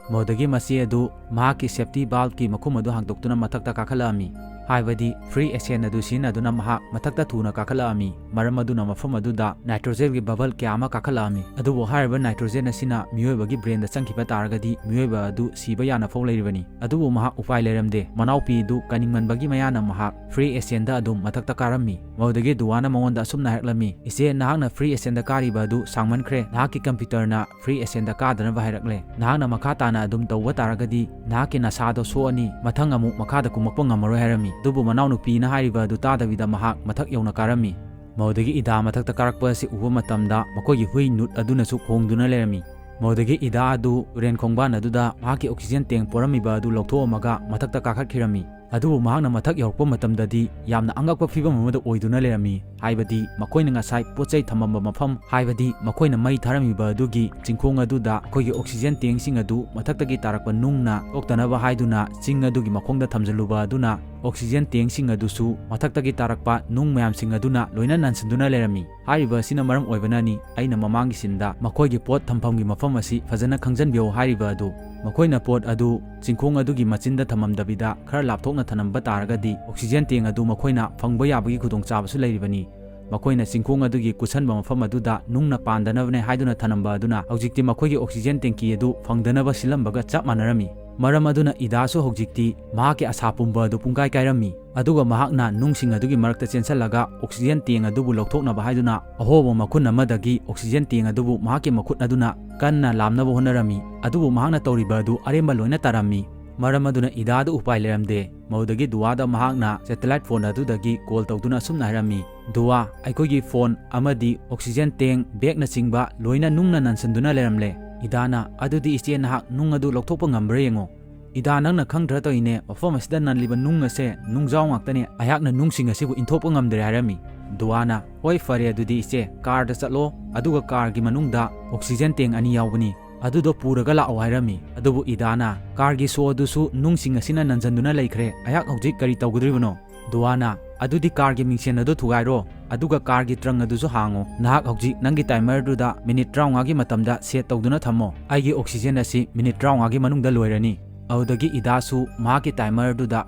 ꯃꯗꯨꯗꯒꯤ ꯃꯆꯦ ꯑꯗꯨ ꯃꯍꯥꯛꯀꯤ ꯁꯦꯐꯇꯤ ꯚꯥꯜꯕꯀꯤ ꯃꯈꯨꯝ ꯑꯗꯨ ꯍꯥꯡꯗꯣꯛꯇꯨꯅ ꯃꯊꯛꯇ ꯀꯥꯈꯠꯂꯛꯂꯝꯃꯤ꯫ ꯍꯥꯏꯕꯗꯤ ꯐ꯭ꯔꯤ ꯑꯦꯁꯦꯟ ꯑꯗꯨ ꯁꯤꯖꯤꯟꯅꯗꯨꯅ ꯃꯍꯥꯛ ꯃꯊꯛꯇ ꯊꯨꯅ ꯀꯥꯈꯠꯂꯛꯂꯝꯃꯤ꯫ ꯃꯔꯝ ꯑꯗꯨꯅ ꯃꯐꯝ ꯑꯗꯨꯗ ꯅꯥꯏꯇ꯭ꯔꯣꯖꯦꯟꯒꯤ ꯕꯕꯜ ꯀꯌꯥ ꯑꯃ ꯀꯥꯈꯠꯂꯛꯂꯝꯃꯤ꯫ ꯑꯗꯨꯕꯨ ꯍꯥꯏꯔꯤꯕ ꯅꯥꯏꯇ꯭ꯔꯣꯖꯦꯟ ꯑꯁꯤꯅ ꯃꯤꯑꯣꯏꯕꯒꯤ ꯕ꯭ꯔꯦꯟꯗ ꯆꯪꯈꯤꯕ ꯇꯥꯔꯒꯗꯤ ꯃꯤꯑꯣꯏꯕ ꯑꯗꯨ ꯁꯤꯕ ꯌꯥꯅ ꯐꯥꯎ ꯂꯩꯔꯤꯕꯅꯤ꯫ ꯑꯗꯨꯕꯨ ꯃꯍꯥꯛ ꯎꯄꯥꯏ ꯂꯩꯔꯝꯗꯦ꯫ ꯃꯅꯥꯎꯄꯤ ꯑꯗꯨ ꯀꯟꯅꯤꯡꯃꯟꯕꯒꯤ ꯃꯌꯥꯅ ꯃꯍꯥꯛ ꯐ꯭ꯔꯤ ꯑꯦꯁꯦꯟꯗ ꯑꯗꯨꯝ ꯃꯊꯛꯇ ꯀꯥꯔꯝꯃꯤ꯫ ꯃꯗꯨꯗꯒꯤ ꯗꯨꯋꯥꯅ ꯃꯉꯣꯟꯗ ꯑꯁꯨꯝꯅ ꯍꯥꯏꯔꯛꯂꯝꯃꯤ, "ꯏꯆꯦ, ꯅꯍꯥꯛꯅ ꯐ꯭ꯔꯤ ꯑꯦꯁꯦꯟꯗ ꯀꯥꯔꯤꯕ ꯑꯗꯨ ꯁꯥꯡꯃꯟꯈ꯭ꯔꯦ꯫ ꯅꯍꯥꯛꯀꯤ ꯀꯝꯄ꯭ꯌꯨꯇꯔꯅ ꯐ꯭ꯔꯤ ꯑꯦꯁꯦꯟꯗ ꯀꯥꯗꯅꯕ ꯍꯥꯏꯔꯛꯂꯦ꯫ ꯅꯍꯥꯛꯅ ꯃꯈꯥ ꯇꯥꯅ ꯑꯗꯨꯝ ꯇꯧꯕ ꯇꯥꯔꯒꯗꯤ ꯅꯍꯥꯛꯀꯤ ꯅꯁꯥꯗꯣ ꯁꯣꯛꯑꯅꯤ, ꯃꯊꯪ ꯑꯃꯨꯛ ꯃꯈꯥꯗ ꯀꯨꯝꯃꯛꯄ ꯉꯝꯃꯔꯣꯏ," ꯍꯥꯏꯔꯝꯃꯤ꯫ ꯑꯗꯨꯕꯨ ꯃꯅꯥꯎꯅꯨꯄꯤꯅ ꯍꯥꯏꯔꯤꯕ ꯑꯗꯨ ꯇꯥꯗꯕꯤꯗ ꯃꯍꯥꯛ ꯃꯊꯛ ꯌꯧꯅ ꯀꯥꯔꯝꯃꯤ꯫ ꯃꯗꯨꯗꯒꯤ ꯏꯗꯥ ꯃꯊꯛꯇ ꯀꯥꯔꯛꯄ ꯑꯁꯤ ꯎꯕ ꯃꯇꯝꯗ ꯃꯈꯣꯏꯒꯤ ꯍꯨꯏ ꯅꯨꯠ ꯑꯗꯨꯅꯁꯨ ꯈꯣꯡꯗꯨꯅ ꯂꯩꯔꯝꯃꯤ꯫ ꯃꯗꯨꯗꯒꯤ ꯏꯗꯥ ꯑꯗꯨ ꯇꯨꯔꯦꯟ ꯈꯣꯡꯕꯥꯟ ꯑꯗꯨꯗ ꯃꯍꯥꯛꯀꯤ ꯑꯣꯛꯁꯤꯖꯦꯟ ꯇꯦꯡ ꯄꯣꯔꯝꯃꯤꯕ ꯑꯗꯨ ꯂꯧꯊꯣꯛꯑꯝꯃꯒ ꯃꯊꯛꯇ ꯀꯥꯈꯠꯈꯤꯔꯝꯃꯤ꯫ ꯑꯗꯨꯕꯨ ꯃꯍꯥꯛꯅ ꯃꯊꯛ ꯌꯧꯔꯛꯄ ꯃꯇꯝꯗꯗꯤ ꯌꯥꯝꯅ ꯑꯉꯛꯄ ꯐꯤꯕꯝ ꯑꯃꯗ ꯑꯣꯏꯗꯨꯅ ꯂꯩꯔꯝꯃꯤ꯫ ꯍꯥꯏꯕꯗꯤ ꯃꯈꯣꯏꯅ ꯉꯁꯥꯏ ꯄꯣꯠ ꯆꯩ ꯊꯝꯃꯝꯕ ꯃꯐꯝ, ꯍꯥꯏꯕꯗꯤ ꯃꯈꯣꯏꯅ ꯃꯩ ꯊꯥꯔꯝꯃꯤꯕ ꯑꯗꯨꯒꯤ ꯆꯤꯡꯈꯣꯡ ꯑꯗꯨꯗ ꯑꯩꯈꯣꯏꯒꯤ ꯑꯣꯛꯁꯤꯖꯦꯟ ꯇꯦꯡꯁꯤꯡ ꯑꯗꯨ ꯃꯊꯛꯇꯒꯤ ꯇꯥꯔꯛꯄ ꯅꯨꯡꯅ ꯁꯣꯛꯇꯅꯕ ꯍꯥꯏꯗꯨꯅ ꯆꯤꯡ ꯑꯗꯨꯒꯤ ꯃꯈꯣꯡꯗ ꯊꯝꯖꯤꯜꯂꯨꯕ ꯑꯗꯨꯅ ꯑꯣꯛꯁꯤꯖꯦꯟ ꯇꯦꯡꯁꯤꯡ ꯑꯗꯨꯁꯨ ꯃꯊꯛꯇꯒꯤ ꯇꯥꯔꯛꯄ ꯅꯨꯡ ꯃꯌꯥꯝꯁꯤꯡ ꯑꯗꯨꯅ ꯂꯣꯏꯅ ꯅꯟꯁꯤꯟꯗꯨꯅ ꯂꯩꯔꯝꯃꯤ꯫ ꯍꯥꯏꯔꯤꯕ ꯑꯁꯤꯅ ꯃꯔꯝ ꯑꯣꯏꯕꯅꯅꯤ ꯑꯩꯅ ꯃꯃꯥꯡꯒꯤ ꯁꯤꯟꯗ ꯃꯈꯣꯏꯒꯤ ꯄꯣꯠ ꯊꯝꯐꯝꯒꯤ ꯃꯐꯝ ꯑꯁꯤ ꯐꯖꯅ ꯈꯪꯖꯟꯕꯤꯌꯨ ꯍꯥꯏꯔꯤꯕ ꯑꯗꯨ꯫ ꯃꯈꯣꯏꯅ ꯄꯣꯠ ꯑꯗꯨ ꯆꯤꯡꯈꯣꯡ ꯑꯗꯨꯒꯤ ꯃꯆꯤꯟꯗ ꯊꯝꯃꯝꯗꯕꯤꯗ ꯈꯔ ꯂꯥꯞꯊꯣꯛꯅ ꯊꯝꯂꯝꯕ ꯇꯥꯔꯒꯗꯤ ꯑꯣꯛꯁꯤꯖꯦꯟ ꯇꯦꯡ ꯑꯗꯨ ꯃꯈꯣꯏꯅ ꯐꯪꯕ ꯌꯥꯕꯒꯤ ꯈꯨꯗꯣꯡꯆꯥꯕꯁꯨ ꯂꯩꯔꯤꯕꯅꯤ꯫ ꯃꯈꯣꯏꯅ ꯆꯤꯡꯈꯣꯡ ꯑꯗꯨꯒꯤ ꯀꯨꯠꯁꯟꯕ ꯃꯐꯝ ꯑꯗꯨꯗ ꯅꯨꯡꯅ ꯄꯥꯟꯗꯅꯕꯅꯦ ꯍꯥꯏꯗꯨꯅ ꯊꯝꯂꯝꯕ ꯑꯗꯨꯅ ꯍꯧꯖꯤꯛꯇꯤ ꯃꯈꯣꯏꯒꯤ ꯑꯣꯛꯁꯤꯖꯦꯟ ꯇꯦꯡꯀꯤ ꯑꯗꯨ ꯐꯪꯗꯅꯕ ꯁꯤꯜꯂꯝꯕꯒ ꯆꯞ ꯃꯥꯟꯅꯔꯝꯃꯤ꯫ ꯃꯔꯝ ꯑꯗꯨꯅ ꯏꯗꯥꯁꯨ ꯍꯧꯖꯤꯛꯇꯤ ꯃꯍꯥꯛꯀꯤ ꯑꯁꯥ ꯄꯨꯝꯕ ꯑꯗꯨ ꯄꯨꯡꯀꯥꯏ ꯀꯥꯏꯔꯝꯃꯤ꯫ ꯑꯗꯨꯒ ꯃꯍꯥꯛꯅ ꯅꯨꯡꯁꯤꯡ ꯑꯗꯨꯒꯤ ꯃꯔꯛꯇ ꯆꯦꯟꯁꯤꯜꯂꯒ ꯑꯣꯛꯁꯤꯖꯦꯟ ꯇꯦꯡ ꯑꯗꯨꯕꯨ ꯂꯧꯊꯣꯛꯅꯕ ꯍꯥꯏꯗꯨꯅ ꯑꯍꯣꯕ ꯃꯈꯨꯟ ꯑꯃꯗꯒꯤ ꯑꯣꯛꯁꯤꯖꯦꯟ ꯇꯦꯡ ꯑꯗꯨꯕꯨ ꯃꯍꯥꯛꯀꯤ ꯃꯈꯨꯠ ꯑꯗꯨꯅ ꯀꯟꯅ ꯂꯥꯝꯅꯕ ꯍꯣꯠꯅꯔꯝꯃꯤ꯫ ꯑꯗꯨꯕꯨ ꯃꯍꯥꯛꯅ ꯇꯧꯔꯤꯕ ꯑꯗꯨ ꯑꯔꯦꯝꯕ ꯂꯣꯏꯅ ꯇꯥꯔꯝꯃꯤ꯫ ꯃꯔꯝ ꯑꯗꯨꯅ ꯏꯗꯥꯗꯨ ꯎꯄꯥꯏ ꯂꯩꯔꯝꯗꯦ꯫ ꯃꯗꯨꯗꯒꯤ ꯗꯨꯋꯥꯗ ꯃꯍꯥꯛꯅ ꯁꯦꯇꯦꯂꯥꯏꯠ ꯐꯣꯟ ꯑꯗꯨꯗꯒꯤ ꯀꯣꯜ ꯇꯧꯗꯨꯅ ꯑꯁꯨꯝꯅ ꯍꯥꯏꯔꯝꯃꯤ, "ꯗꯨꯋꯥ, ꯑꯩꯈꯣꯏꯒꯤ ꯐꯣꯟ ꯑꯃꯗꯤ ꯑꯣꯛꯁꯤꯖꯦꯟ ꯇꯦꯡ, ꯕꯦꯒꯅꯆꯤꯡꯕ ꯂꯣꯏꯅ ꯅꯨꯡꯅ ꯅꯟꯁꯤꯟꯗꯨꯅ ꯂꯩꯔꯝꯂꯦ꯫" ꯏꯗꯥꯅ, "ꯑꯗꯨꯗꯤ ꯏꯆꯦ, ꯅꯍꯥꯛ ꯅꯨꯡ ꯑꯗꯨ ꯂꯧꯊꯣꯛꯄ ꯉꯝꯕ꯭ꯔꯥ ꯌꯦꯡꯉꯣ꯫" "ꯏꯗꯥ, ꯅꯪꯅ ꯈꯪꯗ꯭ꯔ ꯇꯧꯏꯅꯦ, ꯃꯐꯝ ꯑꯁꯤꯗ ꯅꯜꯂꯤꯕ ꯅꯨꯡ ꯑꯁꯦ ꯅꯨꯡꯖꯥꯎ ꯉꯥꯛꯇꯅꯦ, ꯑꯩꯍꯥꯛꯅ ꯅꯨꯡꯁꯤꯡ ꯑꯁꯤꯕꯨ ꯏꯟꯊꯣꯛꯄ ꯉꯝꯗ꯭ꯔꯦ" ꯍꯥꯏꯔꯝꯃꯤ꯫ ꯗꯨꯋꯥꯅ, "ꯍꯣꯏ, ꯐꯔꯦ, ꯑꯗꯨꯗꯤ ꯏꯆꯦ, ꯀꯥꯔꯗ ꯆꯠꯂꯣ, ꯑꯗꯨꯒ ꯀꯥꯔꯒꯤ ꯃꯅꯨꯡꯗ ꯑꯣꯛꯁꯤꯖꯦꯟ ꯇꯦꯡ ꯑꯅꯤ ꯌꯥꯎꯕꯅꯤ, ꯑꯗꯨꯗꯣ ꯄꯨꯔꯒ ꯂꯥꯛꯑꯣ" ꯍꯥꯏꯔꯝꯃꯤ꯫ ꯑꯗꯨꯕꯨ ꯏꯗꯥꯅ, "ꯀꯥꯔꯒꯤ ꯁꯣ ꯑꯗꯨꯁꯨ ꯅꯨꯡꯁꯤꯡ ꯑꯁꯤꯅ ꯅꯟꯖꯟꯗꯨꯅ ꯂꯩꯈ꯭ꯔꯦ, ꯑꯩꯍꯥꯛ ꯍꯧꯖꯤꯛ ꯀꯔꯤ ꯇꯧꯒꯗꯧꯔꯤꯕꯅꯣ?" ꯗꯨꯋꯥꯅ, "ꯑꯗꯨꯗꯤ ꯀꯥꯔꯒꯤ ꯃꯤꯡꯁꯦꯟ ꯑꯗꯨ ꯊꯨꯒꯥꯏꯔꯣ, ꯑꯗꯨꯒ ꯀꯥꯔꯒꯤ ꯇ꯭ꯔꯪ ꯑꯗꯨꯁꯨ ꯍꯥꯡꯉꯣ꯫ ꯅꯍꯥꯛ ꯍꯧꯖꯤꯛ ꯅꯪꯒꯤ ꯇꯥꯏꯃꯔꯗꯨꯗ ꯃꯤꯅꯤꯠ ꯇꯔꯥꯃꯉꯥꯒꯤ ꯃꯇꯝꯗ ꯁꯦꯠ ꯇꯧꯗꯨꯅ ꯊꯝꯃꯣ꯫ ꯑꯩꯒꯤ ꯑꯣꯛꯁꯤꯖꯦꯟ ꯑꯁꯤ ꯃꯤꯅꯤꯠ ꯇꯔꯥꯃꯉꯥꯒꯤ ꯃꯅꯨꯡꯗ ꯂꯣꯏꯔꯅꯤ"꯫ ꯑꯗꯨꯗꯒꯤ ꯏꯗꯥꯁꯨ ꯃꯍꯥꯛꯀꯤ ꯇꯥꯏꯃꯔꯗꯨꯗ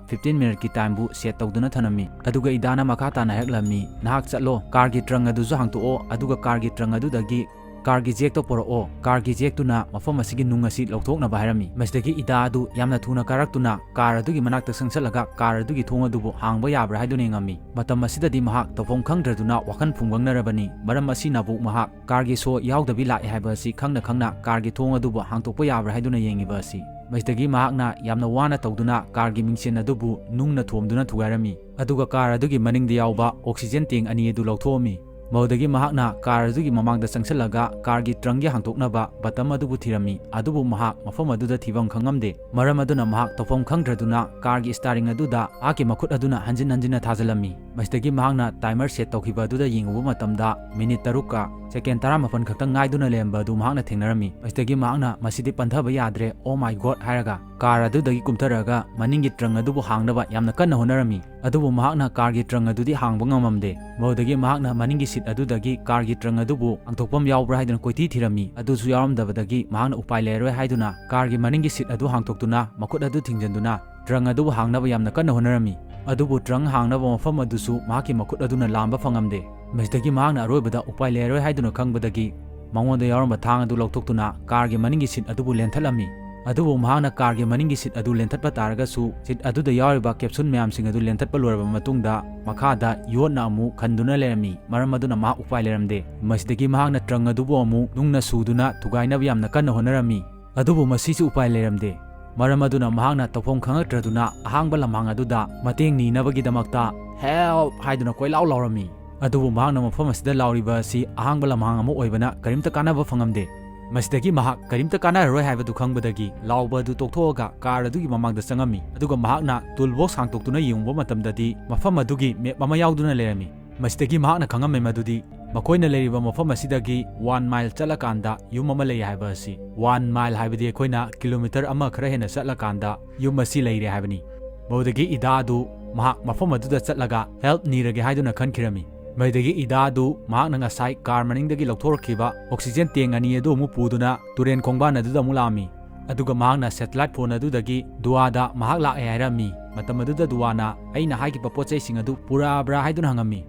ꯐꯤꯐꯇꯤꯟ ꯃꯤꯅꯤꯠꯀꯤ ꯇꯥꯏꯝꯕꯨ ꯁꯦꯠ ꯇꯧꯗꯨꯅ ꯊꯝꯂꯝꯃꯤ꯫ ꯑꯗꯨꯒ ꯏꯗꯥꯅ ꯃꯈꯥ ꯇꯥꯅ ꯍꯥꯏꯔꯛꯂꯝꯃꯤ, "ꯅꯍꯥꯛ ꯆꯠꯂꯣ, ꯀꯥꯔꯒꯤ ꯇ꯭ꯔꯪ ꯑꯗꯨꯁꯨ ꯍꯥꯡꯇꯣꯛꯑꯣ, ꯑꯗꯨꯒ ꯀꯥꯔꯒꯤ ꯇ꯭ꯔꯪ ꯑꯗꯨꯗꯒꯤ ꯀꯥꯔꯒꯤ ꯖꯦꯛꯇꯣ ꯄꯨꯔꯛꯑꯣ꯫ ꯀꯥꯔꯒꯤ ꯖꯦꯛꯇꯨꯅ ꯃꯐꯝ ꯑꯁꯤꯒꯤ ꯅꯨꯡ ꯑꯁꯤ ꯂꯧꯊꯣꯛꯅꯕ" ꯍꯥꯏꯔꯝꯃꯤ꯫ ꯃꯁꯤꯗꯒꯤ ꯏꯗꯥ ꯑꯗꯨ ꯌꯥꯝꯅ ꯊꯨꯅ ꯀꯥꯔꯛꯇꯨꯅ ꯀꯥꯔ ꯑꯗꯨꯒꯤ ꯃꯅꯥꯛꯇ ꯆꯪꯁꯜꯂꯒ ꯀꯥꯔ ꯑꯗꯨꯒꯤ ꯊꯣꯡ ꯑꯗꯨꯕꯨ ꯍꯥꯡꯕ ꯌꯥꯕ꯭ꯔꯥ ꯍꯥꯏꯗꯨꯅ ꯌꯦꯡꯉꯝꯃꯤ꯫ ꯃꯇꯝ ꯑꯁꯤꯗꯗꯤ ꯃꯍꯥꯛ ꯇꯧꯐꯝ ꯈꯪꯗ꯭ꯔꯗꯨꯅ ꯋꯥꯈꯜ ꯐꯨꯝꯒꯪꯅꯔꯕꯅꯤ꯫ ꯃꯔꯝ ꯑꯁꯤꯅꯕꯨ ꯃꯍꯥꯛ ꯀꯥꯔꯒꯤ ꯁꯣ ꯌꯥꯎꯗꯕꯤ ꯂꯥꯛꯑꯦ ꯍꯥꯏꯕ ꯑꯁꯤ ꯈꯪꯅ ꯈꯪꯅ ꯀꯥꯔꯒꯤ ꯊꯣꯡ ꯑꯗꯨꯕꯨ ꯍꯥꯡꯇꯣꯛꯄ ꯌꯥꯕ꯭ꯔꯥ ꯍꯥꯏꯗꯨꯅ ꯌꯦꯡꯉꯤꯕ ꯑꯁꯤ꯫ ꯃꯁꯤꯗꯒꯤ ꯃꯍꯥꯛꯅ ꯌꯥꯝꯅ ꯋꯥꯅ ꯇꯧꯗꯨꯅ ꯀꯥꯔꯒꯤ ꯃꯤꯡꯁꯦꯟ ꯑꯗꯨꯕꯨ ꯅꯨꯡꯅ ꯊꯣꯝꯗꯨꯅ ꯊꯨꯒꯥꯏꯔꯝꯃꯤ꯫ ꯑꯗꯨꯒ ꯀꯥꯔ ꯑꯗꯨꯒꯤ ꯃꯅꯤꯡꯗ ꯌꯥꯎꯕ ꯑꯣꯛꯁꯤꯖꯦꯟ ꯇꯦꯡ ꯑꯅꯤ ꯑꯗꯨ ꯂꯧꯊꯣꯛꯑꯝꯃꯤ꯫ ꯃꯗꯨꯗꯒꯤ ꯃꯍꯥꯛꯅ ꯀꯥꯔ ꯑꯗꯨꯒꯤ ꯃꯃꯥꯡꯗ ꯆꯪꯁꯤꯜꯂꯒ ꯀꯥꯔꯒꯤ ꯇ꯭ꯔꯪꯒꯤ ꯍꯥꯡꯇꯣꯛꯅꯕ ꯕꯇꯝ ꯑꯗꯨꯕꯨ ꯊꯤꯔꯝꯃꯤ꯫ ꯑꯗꯨꯕꯨ ꯃꯍꯥꯛ ꯃꯐꯝ ꯑꯗꯨꯗ ꯊꯤꯐꯝ ꯈꯪꯉꯝꯗꯦ꯫ ꯃꯔꯝ ꯑꯗꯨꯅ ꯃꯍꯥꯛ ꯇꯧꯐꯝ ꯈꯪꯗ꯭ꯔꯗꯨꯅ ꯀꯥꯔꯒꯤ ꯁ꯭ꯇꯥꯔꯤꯡ ꯑꯗꯨꯗ ꯃꯍꯥꯛꯀꯤ ꯃꯈꯨꯠ ꯑꯗꯨꯅ ꯍꯟꯖꯤꯟ ꯍꯟꯖꯤꯟꯅ ꯊꯥꯖꯤꯜꯂꯝꯃꯤ꯫ ꯃꯁꯤꯗꯒꯤ ꯃꯍꯥꯛꯅ ꯇꯥꯏꯃꯔ ꯁꯦꯠ ꯇꯧꯈꯤꯕ ꯑꯗꯨꯗ ꯌꯦꯡꯉꯨꯕ ꯃꯇꯝꯗ ꯃꯤꯅꯤꯠ ꯇꯔꯨꯛꯀ ꯁꯦꯀꯦꯟ ꯇꯔꯥꯃꯥꯄꯟ ꯈꯛꯇꯪ ꯉꯥꯏꯗꯨꯅ ꯂꯩꯔꯝꯕ ꯑꯗꯨ ꯃꯍꯥꯛꯅ ꯊꯦꯡꯅꯔꯝꯃꯤ꯫ ꯃꯁꯤꯗꯒꯤ ꯃꯍꯥꯛꯅ, "ꯃꯁꯤꯗꯤ ꯄꯟꯊꯕ ꯌꯥꯗ꯭ꯔꯦ, oh my God" ꯍꯥꯏꯔꯒ ꯀꯥꯔ ꯑꯗꯨꯗꯒꯤ ꯀꯨꯝꯊꯔꯛꯑꯒ ꯃꯅꯤꯡꯒꯤ ꯇ꯭ꯔꯪ ꯑꯗꯨꯕꯨ ꯍꯥꯡꯅꯕ ꯌꯥꯝꯅ ꯀꯟꯅ ꯍꯣꯠꯅꯔꯝꯃꯤ꯫ ꯑꯗꯨꯕꯨ ꯃꯍꯥꯛꯅ ꯀꯥꯔꯒꯤ ꯇ꯭ꯔꯪ ꯑꯗꯨꯗꯤ ꯍꯥꯡꯕ ꯉꯝꯃꯝꯗꯦ꯫ ꯃꯗꯨꯗꯒꯤ ꯃꯍꯥꯛꯅ ꯃꯅꯤꯡꯒꯤ ꯁꯤꯠ ꯑꯗꯨꯗꯒꯤ ꯀꯥꯔꯒꯤ ꯇ꯭ꯔꯪ ꯑꯗꯨꯕꯨ ꯍꯥꯡꯗꯣꯛꯐꯝ ꯌꯥꯎꯕ꯭ꯔꯥ ꯍꯥꯏꯗꯨꯅ ꯀꯣꯏꯊꯤ ꯊꯤꯔꯝꯃꯤ꯫ ꯑꯗꯨꯁꯨ ꯌꯥꯎꯔꯝꯗꯕꯗꯒꯤ ꯃꯍꯥꯛꯅ ꯎꯄꯥꯏ ꯂꯩꯔꯔꯣꯏ ꯍꯥꯏꯗꯨꯅ ꯀꯥꯔꯒꯤ ꯃꯅꯤꯡꯒꯤ ꯁꯤꯠ ꯑꯗꯨ ꯍꯥꯡꯗꯣꯛꯇꯨꯅ ꯃꯈꯨꯠ ꯑꯗꯨ ꯊꯤꯡꯖꯤꯟꯗꯨꯅ ꯇ꯭ꯔꯪ ꯑꯗꯨꯕꯨ ꯍꯥꯡꯅꯕ ꯌꯥꯝꯅ ꯀꯟꯅ ꯍꯣꯠꯅꯔꯝꯃꯤ꯫ ꯑꯗꯨꯕꯨ ꯇ꯭ꯔꯪ ꯍꯥꯡꯅꯕ ꯃꯐꯝ ꯑꯗꯨꯁꯨ ꯃꯍꯥꯛꯀꯤ ꯃꯈꯨꯠ ꯑꯗꯨꯅ ꯂꯥꯝꯕ ꯐꯪꯉꯝꯗꯦ꯫ ꯃꯁꯤꯗꯒꯤ ꯃꯍꯥꯛꯅ ꯑꯔꯣꯏꯕꯗ ꯎꯄꯥꯏ ꯂꯩꯔꯔꯣꯏ ꯍꯥꯏꯗꯨꯅ ꯈꯪꯕꯗꯒꯤ ꯃꯉꯣꯟꯗ ꯌꯥꯎꯔꯝꯕ ꯊꯥꯡ ꯑꯗꯨ ꯂꯧꯊꯣꯛꯇꯨꯅ ꯀꯥꯔꯒꯤ ꯃꯅꯤꯡꯒꯤ ꯁꯤꯠ ꯑꯗꯨꯕꯨ ꯂꯦꯟꯊꯠꯂꯝꯃꯤ꯫ ꯑꯗꯨꯕꯨ ꯃꯍꯥꯛꯅ ꯀꯥꯔꯒꯤ ꯃꯅꯤꯡꯒꯤ ꯁꯤꯠ ꯑꯗꯨ ꯂꯦꯟꯊꯠꯄ ꯇꯥꯔꯒꯁꯨ, ꯁꯤꯠ ꯑꯗꯨꯗ ꯌꯥꯎꯔꯤꯕ ꯀꯦꯞꯁꯨꯜ ꯃꯌꯥꯝꯁꯤꯡ ꯑꯗꯨ ꯂꯦꯟꯊꯠꯄ ꯂꯣꯏꯔꯕ ꯃꯇꯨꯡꯗ, ꯃꯈꯥꯗ ꯌꯣꯠꯅ ꯑꯃꯨꯛ ꯈꯟꯗꯨꯅ ꯂꯩꯔꯝꯃꯤ꯫ ꯃꯔꯝ ꯑꯗꯨꯅ ꯃꯍꯥꯛ ꯎꯄꯥꯏ ꯂꯩꯔꯝꯗꯦ꯫ ꯃꯁꯤꯗꯒꯤ ꯃꯍꯥꯛꯅ ꯇ꯭ꯔꯪ ꯑꯗꯨꯕꯨ ꯑꯃꯨꯛ ꯅꯨꯡꯅ ꯁꯨꯗꯨꯅ ꯊꯨꯒꯥꯏꯅꯕ ꯌꯥꯝꯅ ꯀꯟꯅ ꯍꯣꯠꯅꯔꯝꯃꯤ꯫ ꯑꯗꯨꯕꯨ ꯃꯁꯤꯁꯨ ꯎꯄꯥꯏ ꯂꯩꯔꯝꯗꯦ꯫ ꯃꯔꯝ ꯑꯗꯨꯅ ꯃꯍꯥꯛꯅ ꯇꯧꯐꯝ ꯈꯪꯉꯛꯇ꯭ꯔꯗꯨꯅ ꯑꯍꯥꯡꯕ ꯂꯝꯍꯥꯡ ꯑꯗꯨꯗ ꯃꯇꯦꯡ ꯅꯤꯅꯕꯒꯤꯗꯃꯛꯇ "Help!" ꯍꯥꯏꯗꯨꯅ ꯀꯣꯏꯂꯥꯎ ꯂꯥꯎꯔꯝꯃꯤ꯫ ꯑꯗꯨꯕꯨ ꯃꯍꯥꯛꯅ ꯃꯐꯝ ꯑꯁꯤꯗ ꯂꯥꯎꯔꯤꯕ ꯑꯁꯤ ꯑꯍꯥꯡꯕ ꯂꯝꯍꯥꯡ ꯑꯃ ꯑꯣꯏꯕꯅ ꯀꯔꯤꯝꯇ ꯀꯥꯟꯅꯕ ꯐꯪꯉꯝꯗꯦ꯫ ꯃꯁꯤꯗꯒꯤ ꯃꯍꯥꯛ ꯀꯔꯤꯝꯇ ꯀꯥꯟꯅꯔꯔꯣꯏ ꯍꯥꯏꯕꯗꯨ ꯈꯪꯕꯗꯒꯤ ꯂꯥꯎꯕ ꯑꯗꯨ ꯇꯣꯛꯊꯣꯛꯑꯒ ꯀꯥꯔ ꯑꯗꯨꯒꯤ ꯃꯃꯥꯡꯗ ꯆꯪꯉꯝꯃꯤ, ꯑꯗꯨꯒ ꯃꯍꯥꯛꯅ ꯇꯨꯜ ꯕꯣꯛꯁ ꯍꯥꯡꯇꯣꯛꯇꯨꯅ ꯌꯦꯡꯉꯨꯕ ꯃꯇꯝꯗꯗꯤ ꯃꯐꯝ ꯑꯗꯨꯒꯤ ꯃꯦꯞ ꯑꯃ ꯌꯥꯎꯗꯨꯅ ꯂꯩꯔꯝꯃꯤ꯫ ꯃꯁꯤꯗꯒꯤ ꯃꯍꯥꯛꯅ ꯈꯪꯉꯝꯃꯦ ꯃꯗꯨꯗꯤ ꯃꯈꯣꯏꯅ ꯂꯩꯔꯤꯕ ꯃꯐꯝ ꯑꯁꯤꯗꯒꯤ ꯋꯥꯟ ꯃꯥꯏꯜ ꯆꯠꯂꯀꯥꯟꯗ ꯌꯨꯝ ꯑꯃ ꯂꯩ ꯍꯥꯏꯕ ꯑꯁꯤ꯫ ꯋꯥꯟ ꯃꯥꯏꯜ ꯍꯥꯏꯕꯗꯤ ꯑꯩꯈꯣꯏꯅ ꯀꯤꯂꯣꯃꯤꯇꯔ ꯑꯃ ꯈꯔ ꯍꯦꯟꯅ ꯆꯠꯂꯀꯥꯟꯗ ꯌꯨꯝ ꯑꯁꯤ ꯂꯩꯔꯦ ꯍꯥꯏꯕꯅꯤ꯫ ꯃꯗꯨꯗꯒꯤ ꯏꯗꯥ ꯑꯗꯨ ꯃꯍꯥꯛ ꯃꯐꯝ ꯑꯗꯨꯗ ꯆꯠꯂꯒ ꯍꯦꯜꯞ ꯅꯤꯔꯒꯦ ꯍꯥꯏꯗꯨꯅ ꯈꯟꯈꯤꯔꯝꯃꯤ꯫ ꯃꯗꯨꯗꯒꯤ ꯏꯗꯥ ꯑꯗꯨ ꯃꯍꯥꯛꯅ ꯉꯁꯥꯏ ꯀꯥꯔ ꯃꯅꯤꯡꯗꯒꯤ ꯂꯧꯊꯣꯔꯛꯈꯤꯕ ꯑꯣꯛꯁꯤꯖꯦꯟ ꯇꯦꯡ ꯑꯅꯤ ꯑꯗꯨ ꯑꯃꯨꯛ ꯄꯨꯗꯨꯅ ꯇꯨꯔꯦꯟ ꯈꯣꯡꯕꯥꯟ ꯑꯗꯨꯗ ꯑꯃꯨꯛ ꯂꯥꯛꯑꯝꯃꯤ꯫ ꯑꯗꯨꯒ ꯃꯍꯥꯛꯅ ꯁꯦꯇꯦꯂꯥꯏꯠ ꯐꯣꯟ ꯑꯗꯨꯗꯒꯤ ꯗꯨꯋꯥꯗ ꯃꯍꯥꯛ ꯂꯥꯛꯑꯦ ꯍꯥꯏꯔꯝꯃꯤ꯫ ꯃꯇꯝ ꯑꯗꯨꯗ ꯗꯨꯋꯥꯅ ꯑꯩꯅ ꯍꯥꯏꯈꯤꯕ ꯄꯣꯠ ꯆꯩꯁꯤꯡ ꯑꯗꯨ ꯄꯨꯔꯛꯑꯕ꯭ꯔꯥ ꯍꯥꯏꯗꯨꯅ ꯍꯪꯉꯝꯃꯤ꯫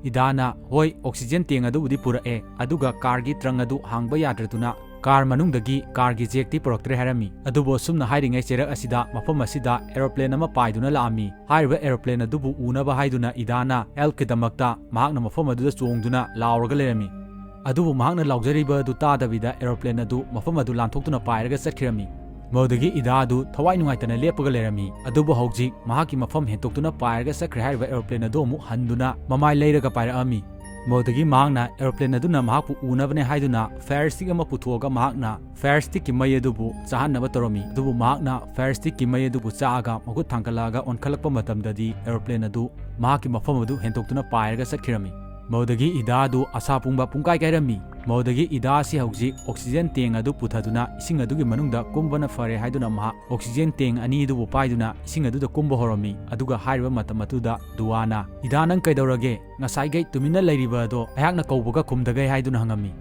ꯏꯗꯥꯅ, "ꯍꯣꯏ, ꯑꯣꯛꯁꯤꯖꯦꯟ ꯇꯦꯡ ꯑꯗꯨꯕꯨꯗꯤ ꯄꯨꯔꯛꯑꯦ, ꯑꯗꯨꯒ ꯀꯥꯔꯒꯤ ꯇ꯭ꯔꯪ ꯑꯗꯨ ꯍꯥꯡꯕ ꯌꯥꯗ꯭ꯔꯗꯨꯅ ꯀꯥꯔ ꯃꯅꯨꯡꯗꯒꯤ ꯀꯥꯔꯒꯤ ꯖꯦꯛꯇꯤ ꯄꯨꯔꯛꯇ꯭ꯔꯦ" ꯍꯥꯏꯔꯝꯃꯤ꯫ ꯑꯗꯨꯕꯨ ꯑꯁꯨꯝꯅ ꯍꯥꯏꯔꯤꯉꯩ ꯆꯩꯔꯛ ꯑꯁꯤꯗ ꯃꯐꯝ ꯑꯁꯤꯗ ꯑꯦꯔꯣꯄ꯭ꯂꯦꯟ ꯑꯃ ꯄꯥꯏꯗꯨꯅ ꯂꯥꯛꯑꯝꯃꯤ꯫ ꯍꯥꯏꯔꯤꯕ ꯑꯦꯔꯣꯄ꯭ꯂꯦꯟ ꯑꯗꯨꯕꯨ ꯎꯅꯕ ꯍꯥꯏꯗꯨꯅ ꯏꯗꯥꯅ ꯍꯦꯜꯞꯀꯤꯗꯃꯛꯇ ꯃꯍꯥꯛꯅ ꯃꯐꯝ ꯑꯗꯨꯗ ꯆꯣꯡꯗꯨꯅ ꯂꯥꯎꯔꯒ ꯂꯩꯔꯝꯃꯤ꯫ ꯑꯗꯨꯕꯨ ꯃꯍꯥꯛꯅ ꯂꯥꯎꯖꯔꯤꯕ ꯑꯗꯨ ꯇꯥꯗꯕꯤꯗ ꯑꯦꯔꯣꯄ꯭ꯂꯦꯟ ꯑꯗꯨ ꯃꯐꯝ ꯑꯗꯨ ꯂꯥꯟꯊꯣꯛꯇꯨꯅ ꯄꯥꯏꯔꯒ ꯆꯠꯈꯤꯔꯝꯃꯤ꯫ ꯃꯗꯨꯗꯒꯤ ꯏꯗꯥ ꯑꯗꯨ ꯊꯋꯥꯏ ꯅꯨꯡꯉꯥꯏꯇꯅ ꯂꯦꯞꯄꯒ ꯂꯩꯔꯝꯃꯤ꯫ ꯑꯗꯨꯕꯨ ꯍꯧꯖꯤꯛ ꯃꯍꯥꯛꯀꯤ ꯃꯐꯝ ꯍꯦꯟꯇꯣꯛꯇꯨꯅ ꯄꯥꯏꯔꯒ ꯆꯠꯈ꯭ꯔꯦ ꯍꯥꯏꯔꯤꯕ ꯑꯦꯔꯣꯄ꯭ꯂꯦꯟ ꯑꯗꯨ ꯑꯃꯨꯛ ꯍꯟꯗꯨꯅ ꯃꯃꯥꯏ ꯂꯩꯔꯒ ꯄꯥꯏꯔꯛꯑꯝꯃꯤ꯫ ꯃꯗꯨꯗꯒꯤ ꯃꯍꯥꯛꯅ ꯑꯦꯔꯣꯄ꯭ꯂꯦꯟ ꯑꯗꯨꯅ ꯃꯍꯥꯛꯄꯨ ꯎꯅꯕꯅꯦ ꯍꯥꯏꯗꯨꯅ ꯐꯥꯌꯔ ꯁ꯭ꯇꯤꯛ ꯑꯃ ꯄꯨꯊꯣꯛꯑꯒ ꯃꯍꯥꯛꯅ ꯐꯥꯌꯔ ꯁ꯭ꯇꯤꯛꯀꯤ ꯃꯩ ꯑꯗꯨꯕꯨ ꯆꯥꯍꯟꯅꯕ ꯇꯧꯔꯝꯃꯤ꯫ ꯑꯗꯨꯕꯨ ꯃꯍꯥꯛꯅ ꯐꯥꯌꯔ ꯁ꯭ꯇꯤꯛꯀꯤ ꯃꯩ ꯑꯗꯨꯕꯨ ꯆꯥꯛꯑꯒ ꯃꯈꯨꯠ ꯊꯥꯡꯒꯠꯂꯛꯑꯒ ꯑꯣꯟꯈꯠꯂꯛꯄ ꯃꯇꯝꯗꯗꯤ ꯑꯦꯔꯣꯄ꯭ꯂꯦꯟ ꯑꯗꯨ ꯃꯍꯥꯛꯀꯤ ꯃꯐꯝ ꯑꯗꯨ ꯍꯦꯟꯇꯣꯛꯇꯨꯅ ꯄꯥꯏꯔꯒ ꯆꯠꯈꯤꯔꯝꯃꯤ꯫ ꯃꯗꯨꯗꯒꯤ ꯏꯗꯥ ꯑꯗꯨ ꯑꯁꯥ ꯄꯨꯡꯕ ꯄꯨꯡꯀꯥꯏ ꯀꯥꯏꯔꯝꯃꯤ꯫ ꯃꯗꯨꯗꯒꯤ ꯏꯗꯥ ꯑꯁꯤ ꯍꯧꯖꯤꯛ ꯑꯣꯛꯁꯤꯖꯦꯟ ꯇꯦꯡ ꯑꯗꯨ ꯄꯨꯊꯗꯨꯅ ꯏꯁꯤꯡ ꯑꯗꯨꯒꯤ ꯃꯅꯨꯡꯗ ꯀꯨꯝꯕꯅ ꯐꯔꯦ ꯍꯥꯏꯗꯨꯅ ꯃꯍꯥꯛ ꯑꯣꯛꯁꯤꯖꯦꯟ ꯇꯦꯡ ꯑꯅꯤ ꯑꯗꯨꯕꯨ ꯄꯥꯏꯗꯨꯅ ꯏꯁꯤꯡ ꯑꯗꯨꯗ ꯀꯨꯝꯕ ꯍꯧꯔꯝꯃꯤ꯫ ꯑꯗꯨꯒ ꯍꯥꯏꯔꯤꯕ ꯃꯇꯝ ꯑꯗꯨꯗ ꯗꯨꯋꯥꯅ, "ꯏꯗꯥ, ꯅꯪ ꯀꯩꯗꯧꯔꯒꯦ? ꯉꯁꯥꯏꯈꯩ ꯇꯨꯃꯤꯟꯅ ꯂꯩꯔꯤꯕ ꯑꯗꯣ ꯑꯩꯍꯥꯛꯅ ꯀꯧꯕꯒ ꯈꯨꯝꯗꯒꯩ" ꯍꯥꯏꯗꯨꯅ ꯍꯪꯉꯝꯃꯤ꯫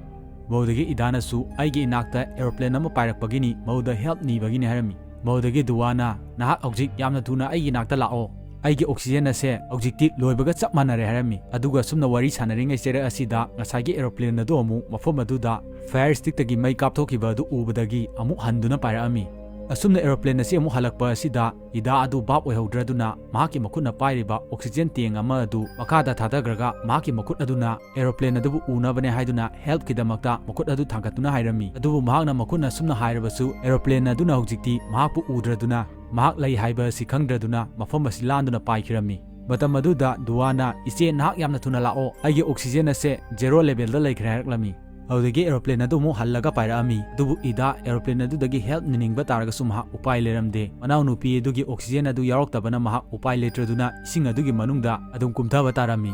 ꯃꯗꯨꯗꯒꯤ ꯏꯗꯥꯅꯁꯨ, "ꯑꯩꯒꯤ ꯏꯅꯥꯛꯇ ꯑꯦꯔꯣꯄ꯭ꯂꯦꯟ ꯑꯃ ꯄꯥꯏꯔꯛꯄꯒꯤꯅꯤ, ꯃꯗꯨꯗ ꯍꯦꯜꯞ ꯅꯤꯕꯒꯤꯅꯤ" ꯍꯥꯏꯔꯝꯃꯤ꯫ ꯃꯗꯨꯗꯒꯤ ꯗꯨꯋꯥꯅ, "ꯅꯍꯥꯛ ꯍꯧꯖꯤꯛ ꯌꯥꯝꯅ ꯊꯨꯅ ꯑꯩꯒꯤ ꯏꯅꯥꯛꯇ ꯂꯥꯛꯑꯣ, ꯑꯩꯒꯤ ꯑꯣꯛꯁꯤꯖꯦꯟ ꯑꯁꯦ ꯍꯧꯖꯤꯛꯇꯤ ꯂꯣꯏꯕꯒ ꯆꯞ ꯃꯥꯟꯅꯔꯦ" ꯍꯥꯏꯔꯝꯃꯤ꯫ ꯑꯗꯨꯒ ꯑꯁꯨꯝꯅ ꯋꯥꯔꯤ ꯁꯥꯟꯅꯔꯤꯉꯩ ꯆꯩꯔꯛ ꯑꯁꯤꯗ ꯉꯁꯥꯏꯒꯤ ꯑꯦꯔꯣꯄ꯭ꯂꯦꯟ ꯑꯗꯨ ꯑꯃꯨꯛ ꯃꯐꯝ ꯑꯗꯨꯗ ꯐꯥꯌꯔ ꯁ꯭ꯇꯤꯛꯇꯒꯤ ꯃꯩ ꯀꯥꯞꯊꯣꯛꯈꯤꯕ ꯑꯗꯨ ꯎꯕꯗꯒꯤ ꯑꯃꯨꯛ ꯍꯟꯗꯨꯅ ꯄꯥꯏꯔꯛꯑꯝꯃꯤ꯫ ꯑꯁꯨꯝꯅ ꯑꯦꯔꯣꯄ꯭ꯂꯦꯟ ꯑꯁꯤ ꯑꯃꯨꯛ ꯍꯜꯂꯛꯄ ꯑꯁꯤꯗ ꯏꯗꯥ ꯑꯗꯨ ꯚꯥꯞ ꯑꯣꯏꯍꯧꯗ꯭ꯔꯗꯨꯅ ꯃꯍꯥꯛꯀꯤ ꯃꯈꯨꯠꯅ ꯄꯥꯏꯔꯤꯕ ꯑꯣꯛꯁꯤꯖꯦꯟ ꯇꯦꯡ ꯑꯃ ꯑꯗꯨ ꯃꯈꯥꯗ ꯊꯥꯗꯈ꯭ꯔꯒ ꯃꯍꯥꯛꯀꯤ ꯃꯈꯨꯠ ꯑꯗꯨꯅ ꯑꯦꯔꯣꯄ꯭ꯂꯦꯟ ꯑꯗꯨꯕꯨ ꯎꯅꯕꯅꯦ ꯍꯥꯏꯗꯨꯅ ꯍꯦꯜꯞꯀꯤꯗꯃꯛꯇ ꯃꯈꯨꯠ ꯑꯗꯨ ꯊꯥꯡꯒꯠꯇꯨꯅ ꯍꯥꯏꯔꯝꯃꯤ꯫ ꯑꯗꯨꯕꯨ ꯃꯍꯥꯛꯅ ꯃꯈꯨꯠꯅ ꯑꯁꯨꯝꯅ ꯍꯥꯏꯔꯕꯁꯨ ꯑꯦꯔꯣꯄ꯭ꯂꯦꯟ ꯑꯗꯨꯅ ꯍꯧꯖꯤꯛꯇꯤ ꯃꯍꯥꯛꯄꯨ ꯎꯗ꯭ꯔꯗꯨꯅ ꯃꯍꯥꯛ ꯂꯩ ꯍꯥꯏꯕ ꯑꯁꯤ ꯈꯪꯗ꯭ꯔꯗꯨꯅ ꯃꯐꯝ ꯑꯁꯤ ꯂꯥꯟꯗꯨꯅ ꯄꯥꯏꯈꯤꯔꯝꯃꯤ꯫ ꯃꯇꯝ ꯑꯗꯨꯗ ꯗꯨꯋꯥꯅ, "ꯏꯆꯦ, ꯅꯍꯥꯛ ꯌꯥꯝꯅ ꯊꯨꯅ ꯂꯥꯛꯑꯣ, ꯑꯩꯒꯤ ꯑꯣꯛꯁꯤꯖꯦꯟ ꯑꯁꯦ ꯖꯦꯔꯣ ꯂꯦꯚꯦꯜꯗ ꯂꯩꯈ꯭ꯔꯦ" ꯍꯥꯏꯔꯛꯂꯝꯃꯤ꯫ ꯃꯗꯨꯗꯒꯤ aeroplane ꯑꯗꯨ ꯑꯃꯨꯛ ꯍꯜꯂꯒ ꯄꯥꯏꯔꯛꯑꯝꯃꯤ꯫ ꯑꯗꯨꯕꯨ ꯏꯗꯥ aeroplane ꯑꯗꯨꯗꯒꯤ help ꯅꯤꯅꯤꯡꯕ ꯇꯥꯔꯒꯁꯨ ꯃꯍꯥꯛ ꯎꯄꯥꯏ ꯂꯩꯔꯝꯗꯦ꯫ ꯃꯅꯥꯎꯅꯨꯄꯤ ꯑꯗꯨꯒꯤ oxygen ꯑꯗꯨ ꯌꯥꯎꯔꯛꯇꯕꯅ ꯃꯍꯥꯛ ꯎꯄꯥꯏ ꯂꯩꯇ꯭ꯔꯗꯨꯅ ꯏꯁꯤꯡ ꯑꯗꯨꯒꯤ ꯃꯅꯨꯡꯗ ꯑꯗꯨꯝ ꯀꯨꯝꯊꯕ ꯇꯥꯔꯝꯃꯤ꯫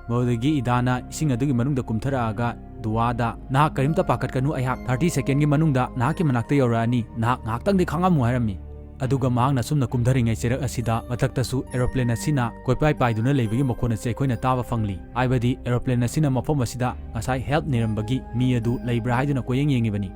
ꯃꯗꯨꯗꯒꯤ ꯏꯗꯥꯅ ꯏꯁꯤꯡ ꯑꯗꯨꯒꯤ ꯃꯅꯨꯡꯗ ꯀꯨꯝꯊꯔꯛꯑꯒ ꯗꯨꯋꯥꯗ, "ꯅꯍꯥꯛ ꯀꯔꯤꯝꯇ ꯄꯥꯈꯠꯀꯅꯨ, ꯑꯩꯍꯥꯛ thirty secondꯒꯤ ꯃꯅꯨꯡꯗ ꯅꯍꯥꯛꯀꯤ ꯃꯅꯥꯛꯇ ꯌꯧꯔꯛꯑꯅꯤ, ꯅꯍꯥꯛ ꯉꯥꯏꯍꯥꯛꯇꯪꯗꯤ ꯈꯥꯡꯉꯝꯃꯨ" ꯍꯥꯏꯔꯝꯃꯤ꯫ ꯑꯗꯨꯒ ꯃꯍꯥꯛꯅ ꯑꯁꯨꯝꯅ ꯀꯨꯝꯊꯔꯤꯉꯩ ꯆꯩꯔꯛ ꯑꯁꯤꯗ ꯃꯊꯛꯇꯁꯨ aeroplane ꯑꯁꯤꯅ ꯀꯣꯏꯄꯥꯏ ꯄꯥꯏꯗꯨꯅ ꯂꯩꯕꯒꯤ ꯃꯈꯣꯟ ꯑꯁꯤ ꯑꯩꯈꯣꯏꯅ ꯇꯥꯕ ꯐꯪꯂꯤ꯫ ꯍꯥꯏꯕꯗꯤ aeroplane ꯑꯁꯤꯅ ꯃꯐꯝ ꯑꯁꯤꯗ ꯉꯁꯥꯏ help ꯅꯤꯔꯝꯕꯒꯤ ꯃꯤ ꯑꯗꯨ ꯂꯩꯕ꯭ꯔꯥ ꯍꯥꯏꯗꯨꯅ ꯀꯣꯏꯌꯦꯡ ꯌꯦꯡꯉꯤꯕꯅꯤ꯫